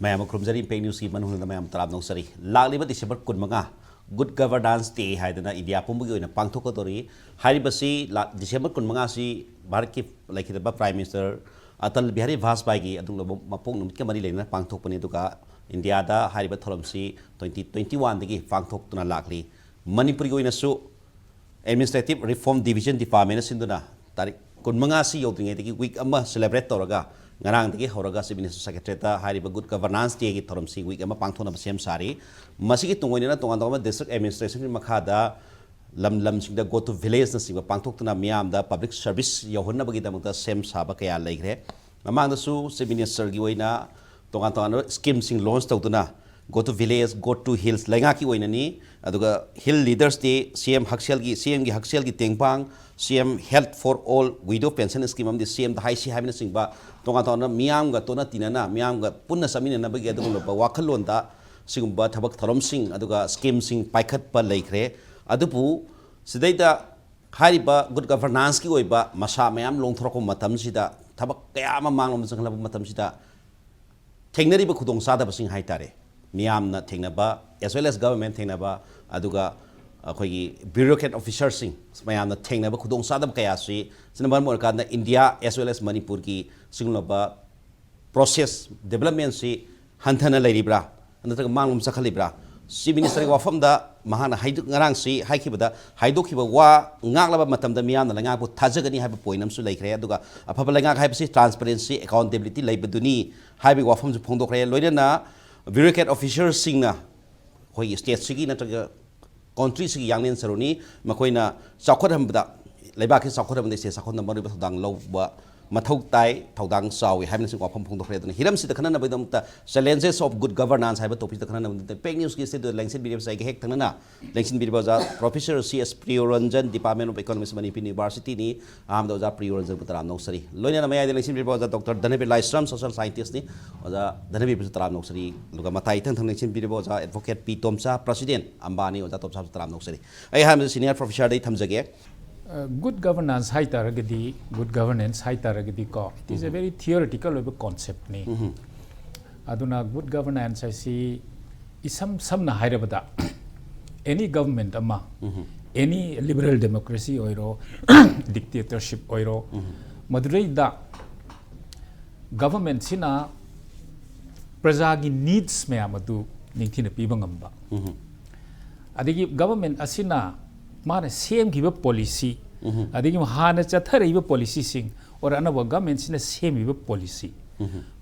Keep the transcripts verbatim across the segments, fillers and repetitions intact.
ꯃꯌꯥꯝ ꯑꯃ ꯈꯨꯔꯨꯝꯖꯔꯤ, ꯏꯝꯄꯦꯛ ꯅ꯭ꯌꯨꯁꯀꯤ ꯃꯅꯨꯡꯗ ꯃꯌꯥꯝ ꯇꯔꯥꯝꯅ ꯑꯣꯛꯆꯔꯤ꯫ ꯂꯥꯛꯂꯤꯕ ꯗꯤꯁꯦꯝꯕꯔ ꯀꯨꯟꯃꯉꯥ Good Governance Day ꯍꯥꯏꯗꯅ ꯏꯟꯗꯤꯌꯥ ꯄꯨꯝꯕꯒꯤ ꯑꯣꯏꯅ ꯄꯥꯡꯊꯣꯛꯀꯗꯧꯔꯤ꯫ ꯍꯥꯏꯔꯤꯕꯁꯤ ꯂꯥꯛ-, ꯗꯤꯁꯦꯝꯕꯔ ꯀꯨꯟꯃꯉꯥꯁꯤ ꯚꯥꯔꯠꯀꯤ ꯂꯩꯈꯤꯗꯕ ꯄ꯭ꯔꯥꯏꯝ ꯃꯤꯅꯤꯁꯇꯔ ꯑꯇꯜ ꯕꯤꯍꯥꯔꯤ ꯚꯥꯖꯄꯥꯏꯒꯤ ꯑꯗꯨꯒꯨꯝꯂꯕ ꯃꯄꯣꯛ ꯅꯨꯃꯤꯠꯀ ꯃꯔꯤ ꯂꯩꯅꯅ ꯄꯥꯡꯊꯣꯛꯄꯅꯤ꯫ ꯑꯗꯨꯒ ꯏꯟꯗꯤꯌꯥꯗ ꯍꯥꯏꯔꯤꯕ ꯊꯧꯔꯝꯁꯤ twenty twenty oneꯗꯒꯤ ꯄꯥꯡꯊꯣꯛꯇꯨꯅ ꯂꯥꯛꯂꯤ꯫ ꯃꯅꯤꯄꯨꯔꯒꯤ ꯑꯣꯏꯅꯁꯨ Administrative Reform Division Departmentꯅ ꯁꯤꯟꯗꯨꯅ ꯇꯥꯔꯤꯛ ꯀꯨꯟꯃꯉꯥꯁꯤ ꯌꯧꯗ꯭ꯔꯤꯉꯩꯗꯒꯤ ꯋꯤꯛ ꯑꯃ ꯁꯦꯂꯦꯕ꯭ꯔꯦꯠ ꯇꯧꯔꯒ, ꯉꯔꯥꯡꯗꯒꯤ ꯍꯧꯔꯒ Chief Minister Secretariatꯇ ꯍꯥꯏꯔꯤꯕ Good Governance Dayꯒꯤ ꯊꯧꯔꯝꯁꯤ ꯋꯤꯛ ꯑꯃ ꯄꯥꯡꯊꯣꯛꯅꯕ ꯁꯦꯝ ꯁꯥꯔꯤ꯫ ꯃꯁꯤꯒꯤ ꯇꯨꯡ ꯑꯣꯏꯅꯅ ꯇꯣꯉꯥꯟ ꯇꯣꯉꯥꯟꯕ district administrationꯒꯤ ꯃꯈꯥꯗ ꯂꯝ ꯂꯝꯁꯤꯡꯗ Go to Villageꯅꯆꯤꯡꯕ ꯄꯥꯡꯊꯣꯛꯇꯨꯅ ꯃꯤꯌꯥꯝꯗ public service ꯌꯧꯍꯟꯅꯕꯒꯤꯗꯃꯛꯇ ꯁꯦꯝ ꯁꯥꯕ ꯀꯌꯥ ꯂꯩꯈ꯭ꯔꯦ꯫ ꯃꯃꯥꯡꯗꯁꯨ Chief Ministerꯒꯤ ꯑꯣꯏꯅ ꯇꯣꯉꯥꯟ ꯇꯣꯉꯥꯟꯕ schemeꯁꯤꯡ launch ꯇꯧꯗꯨꯅ Go to Village, Go to Hills ꯂꯩꯉꯥꯛꯀꯤ ꯑꯣꯏꯅꯅꯤ꯫ ꯑꯗꯨꯒ Hill Leaders Day, CM ꯍꯛꯁꯦꯜꯒꯤ, CMꯒꯤ ꯍꯛꯁꯦꯜꯒꯤ ꯇꯦꯡꯕꯥꯡ, CM Health for All, Widow Pension Scheme ꯑꯃꯗꯤ CM ꯗꯍꯥꯏꯁꯤ ꯍꯥꯏꯕꯅꯆꯤꯡꯕ ꯇꯣꯉꯥꯟ ꯇꯣꯉꯥꯟꯕ ꯃꯤꯌꯥꯝꯒ ꯇꯣꯠꯅ ꯇꯤꯟꯅꯅ, ꯃꯤꯌꯥꯝꯒ ꯄꯨꯟꯅ ꯆꯠꯃꯤꯟꯅꯅꯕꯒꯤ ꯑꯗꯨꯒꯨꯝꯂꯕ ꯋꯥꯈꯜꯂꯣꯟꯗ ꯁꯤꯒꯨꯝꯕ ꯊꯕꯛ ꯊꯧꯔꯝꯁꯤꯡ ꯑꯗꯨꯒ schemeꯁꯤꯡ ꯄꯥꯏꯈꯠꯄ ꯂꯩꯈ꯭ꯔꯦ꯫ ꯑꯗꯨꯕꯨ ꯁꯤꯗꯩꯗ ꯍꯥꯏꯔꯤꯕ Good Governanceꯀꯤ ꯑꯣꯏꯕ ꯃꯁꯥ ꯃꯌꯥꯝ ꯂꯣꯡꯊꯣꯔꯛꯄ ꯃꯇꯝꯁꯤꯗ, ꯊꯕꯛ ꯀꯌꯥ ꯑꯃ ꯃꯥꯡꯂꯣꯝꯗ ꯆꯪꯍꯜꯂꯛꯄ ꯃꯇꯝꯁꯤꯗ, ꯊꯦꯡꯅꯔꯤꯕ ꯈꯨꯗꯣꯡꯆꯥꯗꯕꯁꯤꯡ ꯍꯥꯏ ꯇꯥꯔꯦ, ꯃꯤꯌꯥꯝꯅ ꯊꯦꯡꯅꯕ, as well as government ꯊꯦꯡꯅꯕ, ꯑꯗꯨꯒ ꯑꯩꯈꯣꯏꯒꯤ bureaucrat officerꯁꯤꯡ ꯃꯌꯥꯝꯅ ꯊꯦꯡꯅꯕ ꯈꯨꯗꯣꯡꯆꯥꯗꯕ ꯀꯌꯥꯁꯤ, ꯁꯤꯅ ꯃꯔꯝ ꯑꯣꯏꯔꯀꯥꯟꯗ ꯏꯟꯗꯤꯌꯥ as well as ꯃꯅꯤꯄꯨꯔꯒꯤ ꯁꯤꯒꯨꯝꯂꯕ process developmentꯁꯤ ꯍꯟꯊꯅ ꯂꯩꯔꯤꯕ꯭ꯔꯥ ꯅꯠꯇ꯭ꯔꯒ ꯃꯥꯡꯂꯣꯝ ꯆꯠꯈꯠꯂꯤꯕ꯭ꯔꯥ? Chief Ministerꯒꯤ ꯋꯥꯐꯝꯗ ꯃꯍꯥꯛꯅ ꯍꯥꯏꯗꯣꯛ-, ꯉꯔꯥꯡꯁꯤ ꯍꯥꯏꯈꯤꯕꯗ, ꯍꯥꯏꯗꯣꯛꯈꯤꯕ ꯋꯥ ꯉꯥꯛꯂꯕ ꯃꯇꯝꯗ ꯃꯤꯌꯥꯝꯅ ꯂꯩꯉꯥꯛꯄꯨ ꯊꯥꯖꯒꯅꯤ ꯍꯥꯏꯕ point ꯑꯃꯁꯨ ꯂꯩꯈ꯭ꯔꯦ꯫ ꯑꯗꯨꯒ ꯑꯐꯕ ꯂꯩꯉꯥꯛ ꯍꯥꯏꯕꯁꯤ transparency, accountability ꯂꯩꯕꯗꯨꯅꯤ ꯍꯥꯏꯕꯒꯤ ꯋꯥꯐꯝꯁꯨ ꯐꯣꯡꯗꯣꯛꯈ꯭ꯔꯦ꯫ ꯂꯣꯏꯅꯅ bureaucrat officerꯁꯤꯡꯅ ꯑꯩꯈꯣꯏꯒꯤ stateꯁꯤꯒꯤ ꯅꯠꯇ꯭ꯔꯒ countryꯁꯤꯒꯤ ꯌꯥꯡꯂꯦꯟ ꯁꯔꯨꯅꯤ꯫ ꯃꯈꯣꯏꯅ ꯆꯥꯎꯈꯠꯍꯟꯕꯗ, ꯂꯩꯕꯥꯛꯀꯤ ꯆꯥꯎꯈꯠꯍꯟꯕꯗ state ꯆꯥꯎꯈꯠꯍꯟꯕꯗ ꯃꯔꯨꯑꯣꯏꯕ ꯊꯧꯗꯥꯡ ꯂꯧꯕ ꯃꯊꯧ ꯇꯥꯏ, ꯊꯧꯗꯥꯡ ꯆꯥꯎꯏ ꯍꯥꯏꯕꯅꯆꯤꯡꯕ ꯋꯥꯐꯝ ꯐꯣꯡꯗꯣꯛꯈ꯭ꯔꯦ꯫ ꯑꯗꯨꯅ ꯍꯤꯔꯝꯁꯤꯗ ꯈꯟꯅꯅꯕꯒꯤꯗꯃꯛꯇ Challenges of Good Governance ꯍꯥꯏꯕ topicꯇ ꯈꯟꯅꯅꯕꯒꯤꯗꯃꯛꯇ ꯏꯝꯄꯦꯛ ꯅ꯭ꯌꯨꯁꯀꯤ studio ꯂꯦꯡꯁꯤꯟꯕꯤꯔꯤꯕꯁꯦ ꯑꯩꯒ ꯍꯦꯛ ꯊꯪꯅꯅ ꯂꯦꯡꯁꯤꯟꯕꯤꯔꯤꯕ ꯑꯣꯖꯥ Professor C S Priyoranjan, Department of Economics, Manipur Universityꯅꯤ꯫ ꯑꯍꯥꯟꯕꯗ ꯑꯣꯖꯥ ꯄ꯭ꯔꯤꯌꯣꯔꯟꯖꯟꯕꯨ ꯇꯔꯥꯝꯅ ꯑꯣꯛꯆꯔꯤ꯫ ꯂꯣꯏꯅꯅ ꯃꯌꯥꯏꯗ ꯂꯦꯡꯁꯤꯟꯕꯤꯔꯤꯕ ꯑꯣꯖꯥ ꯗꯣꯛꯇꯔ ꯙꯅꯕꯤꯔ ꯂꯥꯏꯁ꯭ꯔꯝ, social scientistꯅꯤ꯫ ꯑꯣꯖꯥ ꯙꯅꯕꯤꯔꯕꯨꯁꯨ ꯇꯔꯥꯝꯅ ꯑꯣꯛꯆꯔꯤ꯫ ꯑꯗꯨꯒ ꯃꯇꯥꯏ ꯏꯊꯪ ꯊꯪꯅ ꯂꯦꯡꯁꯤꯟꯕꯤꯔꯤꯕ ꯑꯣꯖꯥ advocate ꯄꯤ ꯇꯣꯝꯆꯥ, president ꯑꯝꯕꯥꯅꯤ, ꯑꯣꯖꯥ ꯇꯣꯝꯆꯥꯕꯨꯁꯨ ꯇꯔꯥꯝꯅ ꯑꯣꯛꯆꯔꯤ꯫ ꯑꯩ ꯑꯍꯥꯟꯕꯗ senior professorꯗ ꯑꯩ ꯊꯝꯖꯒꯦ꯫ Good governance ꯍꯥꯏ ꯇꯥꯔꯒꯗꯤ, good governance high ꯇꯥꯔꯒꯗꯤꯀꯣ, it is a very theoretical ꯑꯣꯏꯕ conceptꯅꯤ꯫ ꯑꯗꯨꯅ good governance ꯍꯥꯏꯁꯤ ꯏꯁꯝ ꯁꯝꯅ ꯍꯥꯏꯔꯕꯗ, any government ꯑꯃ, any liberal democracy ꯑꯣꯏꯔꯣ, dictatorship ꯑꯣꯏꯔꯣ, ꯃꯗꯨꯗꯩꯗ governmentꯁꯤꯅ ꯄ꯭ꯔꯖꯥꯒꯤ needs ꯃꯌꯥꯝ ꯑꯗꯨ ꯅꯤꯡꯊꯤꯅ ꯄꯤꯕ ꯉꯝꯕ, ꯑꯗꯒꯤ government ꯑꯁꯤꯅ ꯃꯥꯅ ꯁꯦꯝꯈꯤꯕ policy, ꯑꯗꯒꯤ ꯍꯥꯟꯅ ꯆꯠꯊꯔꯛꯏꯕ policyꯁꯤꯡ, or ꯑꯅꯧꯕ governmentꯁꯤꯅ ꯁꯦꯝꯃꯤꯕ policy,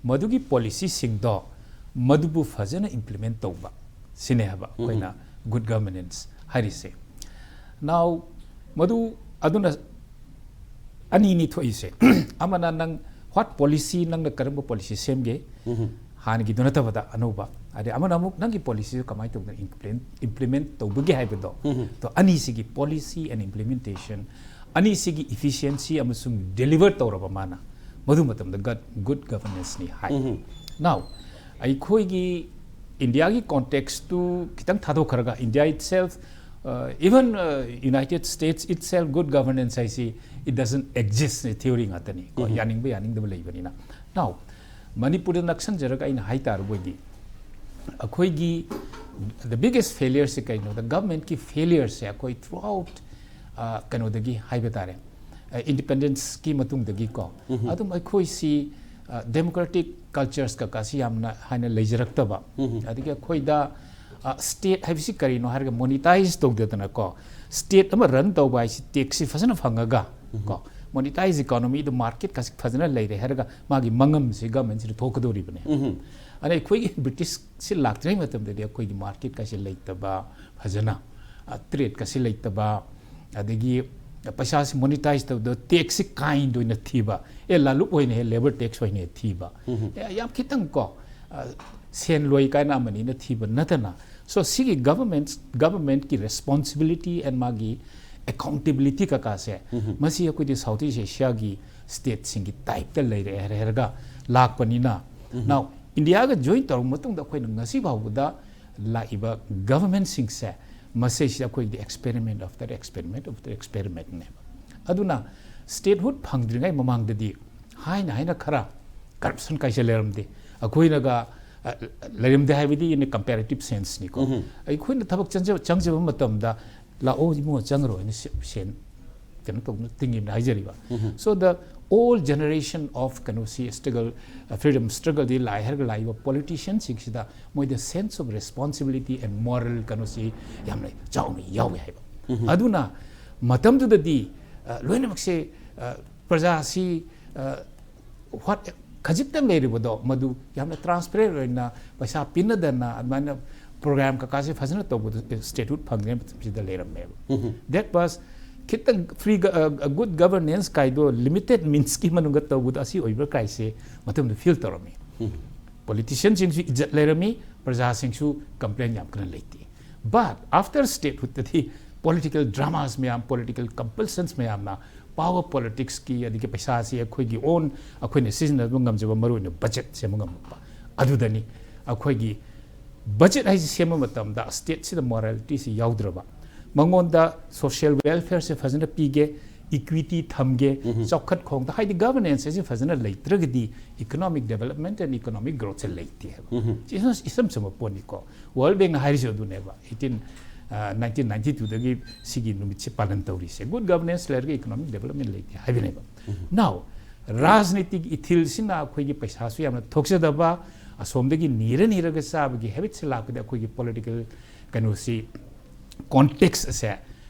ꯃꯗꯨꯒꯤ policyꯁꯤꯡꯗꯣ ꯃꯗꯨꯕꯨ ꯐꯖꯅ implement ꯇꯧꯕ, ꯁꯤꯅꯦ ꯍꯥꯏꯕ ꯑꯩꯈꯣꯏꯅ good governance ꯍꯥꯏꯔꯤꯁꯦ꯫ Now, ꯃꯗꯨ, ꯑꯗꯨꯅ ꯑꯅꯤꯅꯤ ꯊꯣꯛꯏꯁꯦ꯫ ꯑꯃꯅ ꯅꯪ what policy, ꯅꯪꯅ ꯀꯔꯝꯕ policy ꯁꯦꯝꯒꯦ, ꯍꯥꯟꯅꯒꯤꯗꯨ ꯅꯠꯇꯕꯗ ꯑꯅꯧꯕ, ꯑꯗꯩ ꯑꯃꯅ ꯑꯃꯨꯛ ꯅꯪꯒꯤ policyꯗꯨ ꯀꯃꯥꯏꯅ ꯇꯧꯗꯅ implement, implement ꯇꯧꯕꯒꯦ ꯍꯥꯏꯕꯗꯣ꯫ ꯎꯝ꯫ ꯑꯗꯣ ꯑꯅꯤꯁꯤꯒꯤ policy and implementation, ꯑꯅꯤꯁꯤꯒꯤ efficiency ꯑꯃꯁꯨꯡ deliver ꯇꯧꯔꯕ ꯃꯥꯅ, ꯃꯗꯨ ꯃꯇꯝꯗ ꯒꯠ-, good governanceꯅꯤ ꯍꯥꯏ꯫ ꯎꯝ꯫ Now, ꯑꯩꯈꯣꯏꯒꯤ ꯏꯟꯗꯤꯌꯥꯒꯤ contextꯇꯨ ꯈꯤꯇꯪ ꯊꯥꯗꯣꯛꯈ꯭ꯔꯒ, India itself, uh, even, uh, United States itself, good governance ꯍꯥꯏꯁꯤ, it doesn't exist, theory ꯉꯥꯛꯇꯅꯤ ꯀꯣ, ꯎꯝ꯫ ꯌꯥꯅꯤꯡꯕ ꯌꯥꯅꯤꯡꯗꯕ ꯂꯩꯕꯅꯤꯅ꯫ Now, ꯃꯅꯤꯄꯨꯔꯗ ꯅꯛꯁꯟꯖꯔꯒ ꯑꯩꯅ ꯍꯥꯏ ꯇꯥꯔꯕꯣꯏꯗꯤ, ꯑꯩꯈꯣꯏꯒꯤ the biggest failureꯁꯦ ꯀꯩꯅꯣꯗ, governmentꯀꯤ failureꯁꯦ ꯑꯩꯈꯣꯏ throughout, ꯑ, ꯀꯩꯅꯣꯗꯒꯤ ꯍꯥꯏꯕ ꯇꯥꯔꯦ, ꯑ, independenceꯀꯤ ꯃꯇꯨꯡꯗꯒꯤꯀꯣ, ꯎꯝ꯫ ꯑꯗꯨꯝ ꯑꯩꯈꯣꯏꯁꯤ, ꯑ, democratic cultures ꯀꯀꯥꯁꯤ ꯌꯥꯝꯅ ꯍꯥꯏꯅ ꯂꯩꯖꯔꯛꯇꯕ, ꯎꯝ꯫ ꯑꯗꯒꯤ ꯑꯩꯈꯣꯏꯗ, ꯑ, state ꯍꯥꯏꯕꯁꯤ ꯀꯔꯤꯅꯣ ꯍꯥꯏꯔꯒ monetize ꯇꯧꯗꯗꯅꯀꯣ, state ꯑꯃ run ꯇꯧꯕ ꯍꯥꯏꯁꯤ taxꯁꯤ ꯐꯖꯅ ꯐꯪꯉꯒ, ꯎꯝ꯫ ꯀꯣ, monetize economyꯗ marketꯀꯁꯤ ꯐꯖꯅ ꯂꯩꯔꯦ ꯍꯥꯏꯔꯒ ꯃꯥꯒꯤ ꯃꯉꯝꯁꯤ governmentꯁꯤꯗ ꯊꯣꯛꯀꯗꯧꯔꯤꯕꯅꯦ꯫ ꯎꯝ꯫ ꯑꯗ ꯑꯩꯈꯣꯏꯒꯤ Britishꯁꯤ ꯂꯥꯛꯇ꯭ꯔꯤꯉꯩ ꯃꯇꯝꯗꯗꯤ ꯑꯩꯈꯣꯏꯒꯤ marketꯀꯁꯤ ꯂꯩꯇꯕ ꯐꯖꯅ, ꯑ, tradeꯀꯁꯤ ꯂꯩꯇꯕ, ꯑꯗꯒꯤ ꯄꯩꯁꯥꯁꯤ monetize ꯇꯧꯗꯕ, taxꯁꯤ kind ꯑꯣꯏꯅ ꯊꯤꯕ, ꯑꯦ, ꯂꯥꯂꯨꯛ ꯑꯣꯏꯅ ꯍꯦꯛ, labour tax ꯑꯣꯏꯅ ꯍꯦꯛ ꯊꯤꯕ꯫ ꯎꯝ꯫ ꯑꯦ, ꯌꯥꯝ ꯈꯤꯇꯪ ꯀꯣ, ꯑ, ꯁꯦꯟ ꯂꯣꯏ ꯀꯥꯏꯅ ꯑꯃꯅꯤꯅ ꯊꯤꯕ ꯅꯠꯇꯅ, so ꯁꯤꯒꯤ government, governmentꯀꯤ responsibility and ꯃꯥꯒꯤ accountability ꯀꯀꯥꯁꯦ, ꯎꯝ꯫ ꯃꯁꯤ ꯑꯩꯈꯣꯏꯗꯤ South East Asiaꯒꯤ stateꯁꯤꯡꯒꯤ typeꯇ ꯂꯩꯔꯦ ꯍꯥꯏꯔ-, ꯍꯥꯏꯔꯒ ꯂꯥꯛꯄꯅꯤꯅ, ꯎꯝ꯫ Now, Indiaꯒ join ꯇꯧꯔꯕ ꯃꯇꯨꯡꯗ ꯑꯩꯈꯣꯏꯅ ꯉꯁꯤ ꯐꯥꯎꯕꯗ ꯂꯥꯛꯏꯕ governmentꯁꯤꯡꯁꯦ, ꯃꯁꯤꯁꯦ ꯑꯩꯈꯣꯏꯒꯤ experiment after experiment after experimentꯅꯦꯕ꯫ ꯑꯗꯨꯅ statehood ꯐꯪꯗ꯭ꯔꯤꯉꯩ ꯃꯃꯥꯡꯗꯗꯤ ꯍꯥꯏꯅ ꯍꯥꯏꯅ ꯈꯔ corruption ꯀꯥꯏꯁꯦ ꯂꯩꯔꯝꯗꯦ꯫ ꯑꯩꯈꯣꯏꯅꯒ ꯑ, ꯂꯩꯔꯝꯗꯦ ꯍꯥꯏꯕꯗꯤ in a comparative sense ꯅꯤꯀꯣ꯫ ꯑꯩꯈꯣꯏꯅ ꯊꯕꯛ ꯆꯪꯖ- ꯆꯪꯖꯕ ꯃꯇꯝꯗ, "ꯂꯥꯛꯑꯣ ꯏꯕꯨꯡꯉꯣ, ꯆꯪꯉꯔꯣꯏꯅ ꯁꯦ- ꯁꯦꯟ ꯀꯩꯅꯣ ꯇꯧꯗꯅ ꯇꯤꯡꯉꯤꯕꯅ" ꯍꯥꯏꯖꯔꯤꯕ꯫ So the old generation of ꯀꯩꯅꯣꯁꯤ struggle, freedom struggle ꯗꯤ ꯂꯥꯛꯑꯦ ꯍꯥꯏꯔꯒ ꯂꯥꯛꯏꯕ politician ꯁꯤꯡꯁꯤꯗ ꯃꯣꯏꯗ sense of responsibility and moral ꯀꯩꯅꯣꯁꯤ ꯌꯥꯝꯅ ꯆꯥꯎꯅ ꯌꯥꯎꯏ ꯍꯥꯏꯕ꯫ ꯑꯗꯨꯅ ꯃꯇꯝꯗꯨꯗꯗꯤ ꯑ, ꯂꯣꯏꯅꯃꯛꯁꯦ, ꯑ, ꯄ꯭ꯔꯖꯥꯁꯤ, ꯑ, what, ꯈꯖꯤꯛꯇꯪ ꯂꯩꯔꯤꯕꯗꯣ ꯃꯗꯨ ꯌꯥꯝꯅ transparent ꯑꯣꯏꯅ ꯄꯩꯁꯥ ꯄꯤꯅꯗꯅ ꯑꯗꯨꯃꯥꯏꯅ program ꯀꯀꯥꯁꯦ ꯐꯖꯅ ꯇꯧꯕꯗꯨ statehood ꯐꯪꯗ꯭ꯔꯤꯉꯩ ꯃꯇꯝꯁꯤꯗ ꯂꯩꯔꯝꯃꯦꯕ꯫ That was ꯈꯤꯇꯪ free go- ꯑ, good governance ꯀꯥꯏꯗꯣ limited means ꯀꯤ ꯃꯅꯨꯡꯗ ꯇꯧꯕꯗꯣ ꯑꯁꯤ ꯑꯣꯏꯕ꯭ꯔꯥ ꯀꯥꯏꯁꯦ ꯃꯇꯝꯗꯨ feel ꯇꯧꯔꯝꯃꯤ꯫ Politician ꯁꯤꯡꯁꯨ ꯏꯖꯠ ꯂꯩꯔꯝꯃꯤ, ꯄ꯭ꯔꯖꯥꯁꯤꯡꯁꯨ complain ꯌꯥꯝ ꯀꯟꯅ ꯂꯩꯇꯦ꯫ But after statehood ꯇꯗꯤ political dramas ꯃꯌꯥꯝ, political compulsions ꯃꯌꯥꯝꯅ power politics ꯀꯤ, ꯑꯗꯒꯤ ꯄꯩꯁꯥꯁꯤ ꯑꯩꯈꯣꯏꯒꯤ own, ꯑꯩꯈꯣꯏꯅ ꯁꯤꯖꯤꯟꯅꯕ ꯉꯝꯖꯕ ꯃꯔꯨꯑꯣꯏꯅ budget ꯁꯦꯝꯕ ꯉꯝꯃꯛꯄ꯫ ꯑꯗꯨꯗꯅꯤ ꯑꯩꯈꯣꯏꯒꯤ budget ꯍꯥꯏꯁꯤ ꯁꯦꯝꯕ ꯃꯇꯝꯗ state ꯁꯤꯗ morality ꯁꯤ ꯌꯥꯎꯗ꯭ꯔꯕ, ꯃꯉꯣꯟꯗ social welfare ꯁꯦ ꯐꯖꯅ ꯄꯤꯒꯦ, equity ꯊꯝꯒꯦ, ꯆꯥꯎꯈꯠ ꯈꯣꯡꯗ, ꯍꯥꯏꯗꯤ governance ꯁꯤ ꯐꯖꯅ ꯂꯩꯇ꯭ꯔꯒꯗꯤ economic development and economic growth ꯁꯦ ꯂꯩꯇꯦ ꯍꯥꯏꯕ꯫ ꯁꯤ ꯏꯁꯝ, ꯏꯁꯝ ꯆꯝꯕ ꯄꯣꯠꯅꯤꯀꯣ꯫ World Bank ꯅ ꯍꯥꯏꯔꯤꯁꯨ ꯑꯗꯨꯅꯦꯕ꯫ Eighteen, ꯑ, nineteen ninety two ꯗꯒꯤ ꯁꯤꯒꯤ ꯅꯨꯃꯤꯠꯁꯦ ꯄꯥꯂꯟ ꯇꯧꯔꯤꯁꯦ꯫ Good governance ꯂꯩꯔꯒ economic development ꯂꯩꯇꯦ ꯍꯥꯏꯕꯅꯦꯕ꯫ Now, ꯔꯥꯖꯅꯤꯇꯤꯒꯤ ꯏꯊꯤꯜꯁꯤꯅ ꯑꯩꯈꯣꯏꯒꯤ ꯄꯩꯁꯥꯁꯨ ꯌꯥꯝꯅ ꯊꯣꯛꯆꯗꯕ, ꯑꯁꯣꯝꯗꯒꯤ ꯅꯤꯔ ꯅꯤꯔꯒ ꯆꯥꯕꯒꯤ habit ꯁꯦ ꯂꯥꯛꯄꯗ ꯑꯩꯈꯣꯏꯒꯤ political ꯀꯩꯅꯣꯁꯤ, context ꯑꯁꯦ,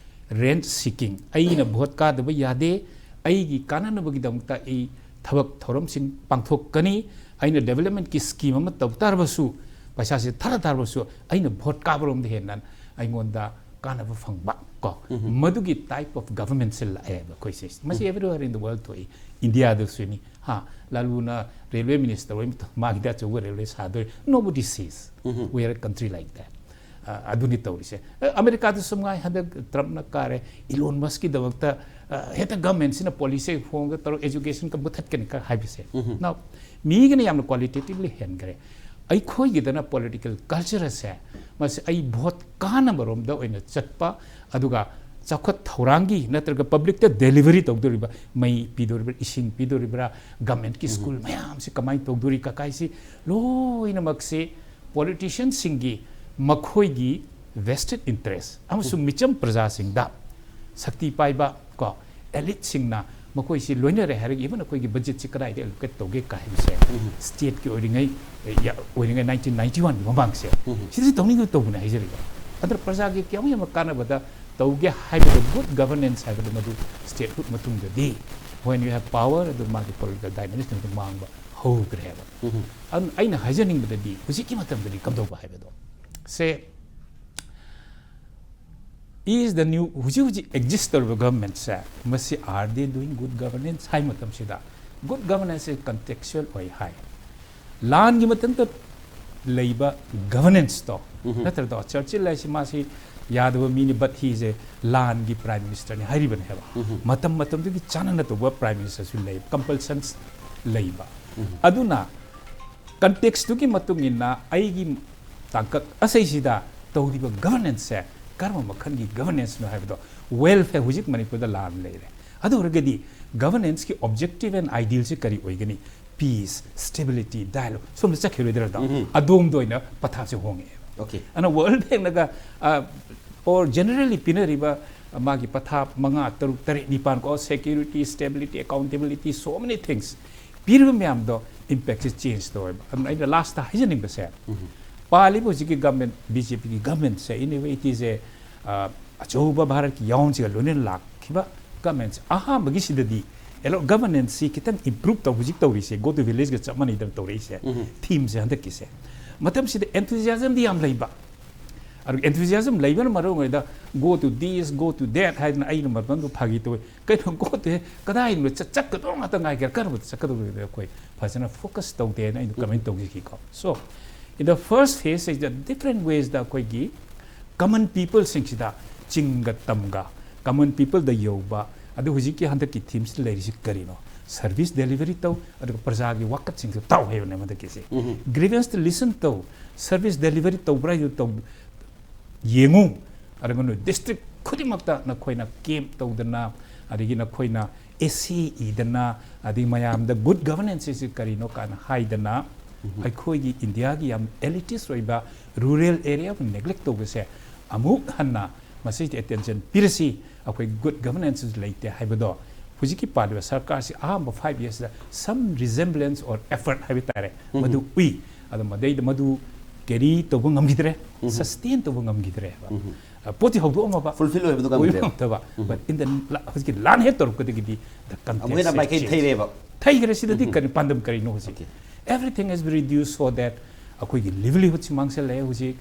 rent seeking, ꯑꯩꯅ vote ꯀꯥꯗꯕ ꯌꯥꯗꯦ, ꯑꯩꯒꯤ ꯀꯥꯟꯅꯅꯕꯒꯤꯗꯃꯛꯇ ꯑꯩ ꯊꯕꯛ ꯊꯧꯔꯝꯁꯤꯡ ꯄꯥꯡꯊꯣꯛꯀꯅꯤ, ꯑꯩꯅ development ꯀꯤ scheme ꯑꯃ ꯇꯧ ꯇꯥꯔꯕꯁꯨ, ꯄꯩꯁꯥꯁꯦ ꯊꯥꯔ ꯇꯥꯔꯕꯁꯨ, ꯑꯩꯅ vote ꯀꯥꯕꯔꯣꯝꯗ ꯍꯦꯟꯅ ꯑꯩꯉꯣꯟꯗ ꯀꯥꯟꯅꯕ ꯐꯪꯕ ꯀꯣ, ꯃꯗꯨꯒꯤ type of government ꯁꯦ ꯂꯥꯛꯑꯦꯕ ꯑꯩꯈꯣꯏꯁꯦ꯫ ꯃꯁꯤ everywhere in the world ꯊꯣꯛꯏ, ꯏꯟꯗꯤꯌꯥꯗꯁꯨꯅꯤ꯫ ꯍꯥ, ꯂꯥꯂꯨꯅ railway minister ꯑꯣꯏꯕ ꯃꯇꯝ ꯃꯥꯒꯤꯗꯤ ꯑꯆꯧꯕ railway ꯁꯥꯗꯣꯏ, nobody says we are a country like that꯫ ꯑ, ꯑꯗꯨꯅꯤ ꯇꯧꯔꯤꯁꯦ꯫ ꯑ, ꯑꯃꯦꯔꯤꯀꯥꯗꯁꯨ ꯉꯥꯏ, ꯍꯟꯗꯛ ꯇ꯭ꯔꯝꯞꯅ ꯀꯥꯔꯦ, ꯏꯂꯣꯟ ꯃꯁꯀꯤꯗꯃꯛꯇ, ꯑ, ꯍꯦꯛꯇ government ꯁꯤꯅ policy ꯍꯣꯡꯒ ꯇꯧꯔꯒ education ꯀ ꯃꯨꯊꯠꯀꯅꯤ ꯀ ꯍꯥꯏꯕꯁꯦ꯫ Now, ꯃꯤꯒꯤꯅ ꯌꯥꯝꯅ qualitatively ꯍꯦꯟꯈ꯭ꯔꯦ꯫ ꯑꯩꯈꯣꯏꯒꯤꯗꯅ political culture ꯑꯁꯦ, ꯃꯁꯤ ꯑꯩ vote ꯀꯥꯅꯕꯔꯣꯝꯗ ꯑꯣꯏꯅ ꯆꯠꯄ, ꯑꯗꯨꯒ ꯆꯥꯎꯈꯠ ꯊꯧꯔꯥꯡꯒꯤ ꯅꯠꯇ꯭ꯔꯒ ꯄꯕ꯭ꯂꯤꯛꯇ ꯗꯦꯂꯤꯚꯔꯤ ꯇꯧꯗꯣꯔꯤꯕ, ꯃꯩ ꯄꯤꯗꯣꯔꯤꯕ꯭ꯔꯥ, ꯏꯁꯤꯡ ꯄꯤꯗꯣꯔꯤꯕ꯭ꯔꯥ, ꯒꯚꯔꯟꯃꯦꯟꯠꯀꯤ ꯁ꯭ꯀꯨꯜ ꯃꯌꯥꯝꯁꯤ ꯀꯃꯥꯏꯅ ꯇꯧꯗꯣꯔꯤ, ꯀꯀꯥꯏꯁꯤ ꯂꯣꯏꯅꯃꯛꯁꯤ ꯄꯣꯂꯤꯇꯤꯁꯤꯌꯟꯁꯤꯡꯒꯤ, ꯃꯈꯣꯏꯒꯤ ꯚꯦꯁꯇꯦꯗ ꯏꯟꯇꯔꯦꯁ ꯑꯃꯁꯨꯡ ꯃꯤꯆꯝ ꯄ꯭ꯔꯖꯥꯁꯤꯡꯗ, ꯁꯛꯇꯤ ꯄꯥꯏꯕ ꯀꯣ ꯑꯦꯂꯤꯠꯁꯤꯡꯅ ꯃꯈꯣꯏꯁꯤ ꯂꯣꯏꯅꯔꯦ ꯍꯥꯏꯔꯒ, ꯏꯚꯟ ꯑꯩꯈꯣꯏꯒꯤ ꯕꯖꯦꯠꯁꯤ ꯀꯗꯥꯏꯗ ꯑꯦꯂꯣꯀꯦꯠ ꯇꯧꯒꯦ ꯀꯥ ꯍꯥꯏꯕꯁꯦ, ꯁ꯭ꯇꯦꯠꯀꯤ ꯑꯣꯏꯔꯤꯉꯩ, ꯑꯦ, ꯌꯥ-, ꯑꯣꯏꯔꯤꯉꯩ ꯅꯥꯏꯟꯇꯤꯟ ꯅꯥꯏꯟꯇꯤ ꯋꯥꯟꯒꯤ ꯃꯃꯥꯡꯁꯦ, ꯁꯤꯗꯤ ꯇꯧꯅꯤꯡꯗꯕ ꯇꯧꯕꯅꯦ ꯍꯥꯏꯖꯔꯤꯕ꯫ ꯑꯗꯨꯅ ꯄ꯭ꯔꯖꯥꯒꯤ ꯀꯌꯥꯃꯨꯛ ꯌꯥꯝꯅ ꯀꯥꯟꯅꯕꯗ ꯇꯧꯒꯦ ꯍꯥꯏꯕꯗ, ꯒꯨꯗ ꯒꯚꯔꯅꯦꯟꯁ ꯍꯥꯏꯕꯗꯨ ꯃꯗꯨ ꯁ꯭ꯇꯦꯠꯍꯨꯗ ꯃꯇꯨꯡꯗꯗꯤ, when you have power, ꯑꯗꯨ ꯃꯥꯒꯤ ꯄꯣꯂꯤꯇꯤꯀꯦꯜ ꯗꯥꯏꯅꯥꯃꯤꯛꯁ ꯑꯗꯨ ꯃꯥꯡꯕ ꯍꯧꯈ꯭ꯔꯦꯕ꯫ ꯑꯗꯨꯅ ꯑꯩꯅ ꯍꯥꯏꯖꯅꯤꯡꯕꯗꯗꯤ, ꯍꯧꯖꯤꯛꯀꯤ ꯃꯇꯝꯗꯗꯤ ꯀꯝꯗꯧꯕ ꯍꯥꯏꯕꯗꯣ ꯁꯦ, is the new, ꯍꯧꯖꯤꯛ ꯍꯧꯖꯤꯛ ꯑꯦꯛꯖꯤꯁ ꯇꯧꯔꯤꯕ ꯒꯚꯔꯟꯃꯦꯟꯠꯁꯦ, ꯃꯁꯤ are they doing good governance ꯍꯥꯏ ꯃꯇꯝꯁꯤꯗ, ꯒꯨꯗ ꯒꯚꯔꯅꯦꯟꯁꯁꯦ ꯀꯟꯇꯦꯛꯆꯨꯋꯦꯜ ꯑꯣꯏ ꯍꯥꯏ꯫ ꯂꯥꯟꯒꯤ ꯃꯇꯝꯗ ꯂꯩꯕ ꯒꯚꯔꯅꯦꯟꯁꯇꯣ, ꯅꯠꯇ꯭ꯔꯗꯣ, ꯆꯔꯆꯤꯜ ꯍꯥꯏꯁꯤ ꯃꯥꯁꯤ ꯌꯥꯗꯕ ꯃꯤꯅꯤ, but he is a ꯂꯥꯟꯒꯤ ꯄ꯭ꯔꯥꯏꯝ ꯃꯤꯅꯤꯁꯇꯔꯅꯤ ꯍꯥꯏꯔꯤꯕꯅꯦꯕ꯫ ꯃꯇꯝ ꯃꯇꯝꯗꯨꯒꯤ ꯆꯥꯟꯅꯅ ꯇꯧꯕ ꯄ꯭ꯔꯥꯏꯝ ꯃꯤꯅꯤꯁꯇꯔꯁꯨ ꯂꯩ, ꯀꯝꯄꯜꯁꯟꯁ ꯂꯩꯕ꯫ ꯑꯗꯨꯅ ꯀꯟꯇꯦꯛꯁꯇꯨꯒꯤ ꯃꯇꯨꯡ ꯏꯟꯅ ꯑꯩꯒꯤ ꯇꯥꯡꯀꯛ ꯑꯁꯤꯁꯤꯗ ꯇꯧꯔꯤꯕ ꯒꯚꯔꯅꯦꯟꯁꯁꯦ ꯀꯔꯝꯕ ꯃꯈꯜꯒꯤ ꯒꯚꯔꯅꯦꯟꯁꯅꯣ ꯍꯥꯏꯕꯗꯣ, ꯋꯦꯜꯐꯦꯌꯔ, ꯍꯧꯖꯤꯛ ꯃꯅꯤꯄꯨꯔꯗ ꯂꯥꯟ ꯂꯩꯔꯦ, ꯑꯗꯨ ꯑꯣꯏꯔꯒꯗꯤ ꯒꯚꯔꯅꯦꯟꯁꯀꯤ ꯑꯣꯕꯖꯦꯛꯇꯤꯚ ꯑꯦꯟ ꯑꯥꯏꯗꯤꯌꯦꯜꯁꯤ ꯀꯔꯤ ꯑꯣꯏꯒꯅꯤ? ꯄꯤꯁ, ꯁ꯭ꯇꯦꯕꯤꯂꯤꯇꯤ, ꯗꯥꯏꯂꯣꯒ, ꯁꯣꯝꯗ ꯆꯠꯈꯤꯔꯣꯏꯗ꯭ꯔꯗꯣ? ꯑꯗꯣꯝꯗ ꯑꯣꯏꯅ ꯄꯊꯥꯞꯁꯦ ꯍꯣꯡꯉꯛꯑꯦꯕ꯫ Okay. ꯑꯗꯨꯅ ꯋꯥꯔꯜ ꯕꯦꯡꯛꯅꯒ, ꯑ, or generally ꯄꯤꯅꯔꯤꯕ, ꯑ, ꯃꯥꯒꯤ ꯄꯊꯥꯞ ꯃꯉꯥ, ꯇꯔꯨꯛ, ꯇꯔꯦꯠ, ꯅꯤꯄꯥꯟ ꯀꯣ, security, stability, accountability, so many things ꯄꯤꯔꯤꯕ ꯃꯌꯥꯝꯗꯣ ꯏꯝꯄꯦꯛꯁꯦ ꯆꯦꯟꯖ ꯇꯧꯋꯦꯕ꯫ ꯑꯗꯨꯅ ꯑꯩꯅ ꯂꯥꯁꯇ ꯍꯥꯏꯖꯅꯤꯡꯕꯁꯦ, ꯄꯥꯜꯂꯤꯕ ꯍꯧꯖꯤꯛꯀꯤ ꯒꯚꯔꯟꯃꯦꯟꯠ, ꯕꯤ ꯖꯦ ꯄꯤꯒꯤ ꯒꯚꯔꯟꯃꯦꯟꯠꯁꯦ, in a way, it is a, ꯑ, ꯑꯆꯧꯕ ꯚꯥꯔꯠꯀꯤ ꯌꯥꯑꯣꯟꯁꯤꯒ ꯂꯣꯏꯅꯅ ꯂꯥꯛꯈꯤꯕ ꯒꯚꯔꯟꯃꯦꯟꯠꯁꯦ, ꯑꯍꯥꯟꯕꯒꯤꯁꯤꯗꯗꯤ ꯒꯚꯔꯅꯦꯟꯁꯁꯤ ꯈꯤꯇꯪ ꯏꯝꯄ꯭ꯔꯨꯚ ꯇꯧ, ꯍꯧꯖꯤꯛ ꯇꯧꯔꯤꯁꯦ, go to village ꯒ ꯆꯞ ꯃꯥꯟꯅꯩꯗꯅ ꯇꯧꯔꯛꯏꯁꯦ, ꯊꯤꯝꯁꯦ ꯍꯟꯗꯛꯀꯤꯁꯦ꯫ ꯃꯇꯝꯁꯤꯗ ꯑꯦꯟꯊꯨꯖꯤꯌꯥꯖꯝꯗꯤ ꯌꯥꯝ ꯂꯩꯕ, ꯑꯗꯨꯒ ꯑꯦꯟꯊꯨꯖꯤꯌꯥꯖꯝ ꯂꯩꯕꯅ ꯃꯔꯝ ꯑꯣꯏꯔꯒ go to this, go to that ꯍꯥꯏꯗꯅ ꯑꯩꯅ ꯃꯇꯝꯗꯨ ꯐꯥꯒꯤ ꯇꯧꯋꯤ, ꯀꯩꯅꯣ go to ꯍꯦ, ꯀꯗꯥꯏꯅꯣ ꯆꯠ-, ꯆꯠꯀꯗꯧ ꯉꯥꯛꯇ ꯉꯥꯏꯒꯦꯔꯥ, ꯀꯔꯝꯕꯗ ꯆꯠꯀꯗꯧꯔꯤꯒꯦ? ꯑꯩꯈꯣꯏ ꯐꯖꯅ ꯐꯣꯀꯁ ꯇꯧꯗꯦꯅ ꯑꯩꯅ ꯀꯃꯦꯟ ꯇꯧꯖꯈꯤꯀꯣ꯫ So, in the first phase ꯁꯤꯗ different ways ꯗ ꯑꯩꯈꯣꯏꯒꯤ ꯀꯃꯟ ꯄꯤꯄꯜꯁꯤꯡꯁꯤꯗ, ꯆꯤꯡꯒ ꯇꯝꯒ ꯀꯃꯟ ꯄꯤꯄꯜꯗ ꯌꯧꯕ, ꯑꯗꯨ ꯍꯧꯖꯤꯛꯀꯤ ꯍꯟꯗꯛꯀꯤ ꯊꯤꯝꯁꯤꯗ ꯂꯩꯔꯤꯁꯤ ꯀꯔꯤꯅꯣ? ꯁꯔꯚꯤꯁ ꯗꯦꯂꯤꯚꯔꯤ ꯇꯧ, ꯑꯗꯨꯒ ꯄ꯭ꯔꯖꯥꯒꯤ ꯋꯥꯀꯠꯁꯤꯡꯁꯨ ꯇꯥꯎ ꯍꯥꯏꯕꯅꯦ ꯍꯟꯗꯛꯀꯤꯁꯦ꯫ ꯒ꯭ꯔꯤꯚꯦꯟꯁꯇ ꯂꯤꯁꯟ ꯇꯧ, ꯁꯔꯚꯤꯁ ꯗꯦꯂꯤꯚꯔꯤ ꯇꯧꯕ꯭ꯔꯥ ꯍꯥꯏꯗꯨ ꯇꯧ, ꯌꯦꯡꯉꯨ, ꯑꯗꯨꯒ ꯅꯣꯏ ꯗꯤꯁꯇ꯭ꯔꯤꯛ ꯈꯨꯗꯤꯡꯃꯛꯇ ꯅꯈꯣꯏꯅ ꯀꯦꯝꯞ ꯇꯧꯗꯅ, ꯑꯗꯒꯤ ꯅꯈꯣꯏꯅ ꯑꯦꯁꯦ ꯏꯗꯅ, ꯑꯗꯒꯤ ꯃꯌꯥꯝꯗ ꯒꯨꯗ ꯒꯕꯔꯅꯦꯟꯁ ꯑꯁꯤ ꯀꯔꯤꯅꯣ ꯀꯥꯏꯅ ꯍꯥꯏꯗꯅ, ꯑꯩꯈꯣꯏꯒꯤ ꯏꯟꯗꯤꯌꯥꯒꯤ ꯌꯥꯝ ꯑꯦꯂꯤꯇꯤꯁ ꯑꯣꯏꯕ ꯔꯨꯔꯦꯜ ꯑꯦꯔꯤꯌꯥꯕꯨ ꯅꯦꯒ꯭ꯂꯦꯛ ꯇꯧꯕꯁꯦ ꯑꯃꯨꯛ ꯍꯟꯅ ꯃꯁꯤꯗ ꯑꯦꯇꯦꯟꯁꯟ ꯄꯤꯔꯁꯤ꯫ ꯑꯩꯈꯣꯏ ꯒꯨꯗ ꯒꯕꯔꯅꯦꯟꯁ ꯂꯩꯇꯦ ꯍꯥꯏꯕꯗꯣ ꯍꯧꯖꯤꯛꯀꯤ ꯄꯥꯜꯂꯤꯕ ꯁꯔꯀꯥꯔꯁꯤ ꯑꯍꯥꯟꯕ five ꯌꯔꯁꯇ some resemblance or effort ꯍꯥꯏꯕ ꯇꯥꯔꯦ, ꯃꯗꯨ ꯎꯏ꯫ ꯑꯗꯣ ꯃꯗꯩꯗ ꯃꯗꯨ ꯀꯦꯔꯤ ꯇꯧꯕ ꯉꯝꯈꯤꯗ꯭ꯔꯦ, ꯁꯁꯇꯦꯟ ꯇꯧꯕ ꯉꯝꯈꯤꯗ꯭ꯔꯦꯕ꯫ ꯑ, ꯄꯣꯠꯇꯤ ꯍꯧꯗꯣꯛꯑꯝꯃꯕ, ꯐꯨꯜꯐꯤꯜ ꯑꯣꯏꯕꯗꯣ ꯑꯣꯏꯕ ꯉꯝꯗ꯭ꯔꯦꯕ꯫ ꯉꯝꯗꯕ꯫ But in the la-, ꯍꯧꯖꯤꯛꯀꯤ ꯂꯥꯟ ꯍꯦꯛ ꯇꯧꯔꯛꯄꯗꯒꯤꯗꯤ the ꯑꯃꯨꯛ ꯍꯦꯟꯅ context ꯃꯥꯏꯀꯩ change꯫ ꯊꯩꯔꯦꯕ꯫ ꯊꯩꯈ꯭ꯔꯦ꯫ ꯁꯤꯗꯗꯤ ꯀꯔꯤ ꯄꯥꯟꯗꯝ ꯀꯔꯤꯅꯣ ꯍꯧꯖꯤꯛ? Okay. Everything has been reduced so that ꯑꯩꯈꯣꯏꯒꯤ ꯂꯤꯚꯂꯤꯍꯨꯗꯁꯤ ꯃꯥꯡꯁꯜꯂꯛꯑꯦ ꯍꯧꯖꯤꯛ꯫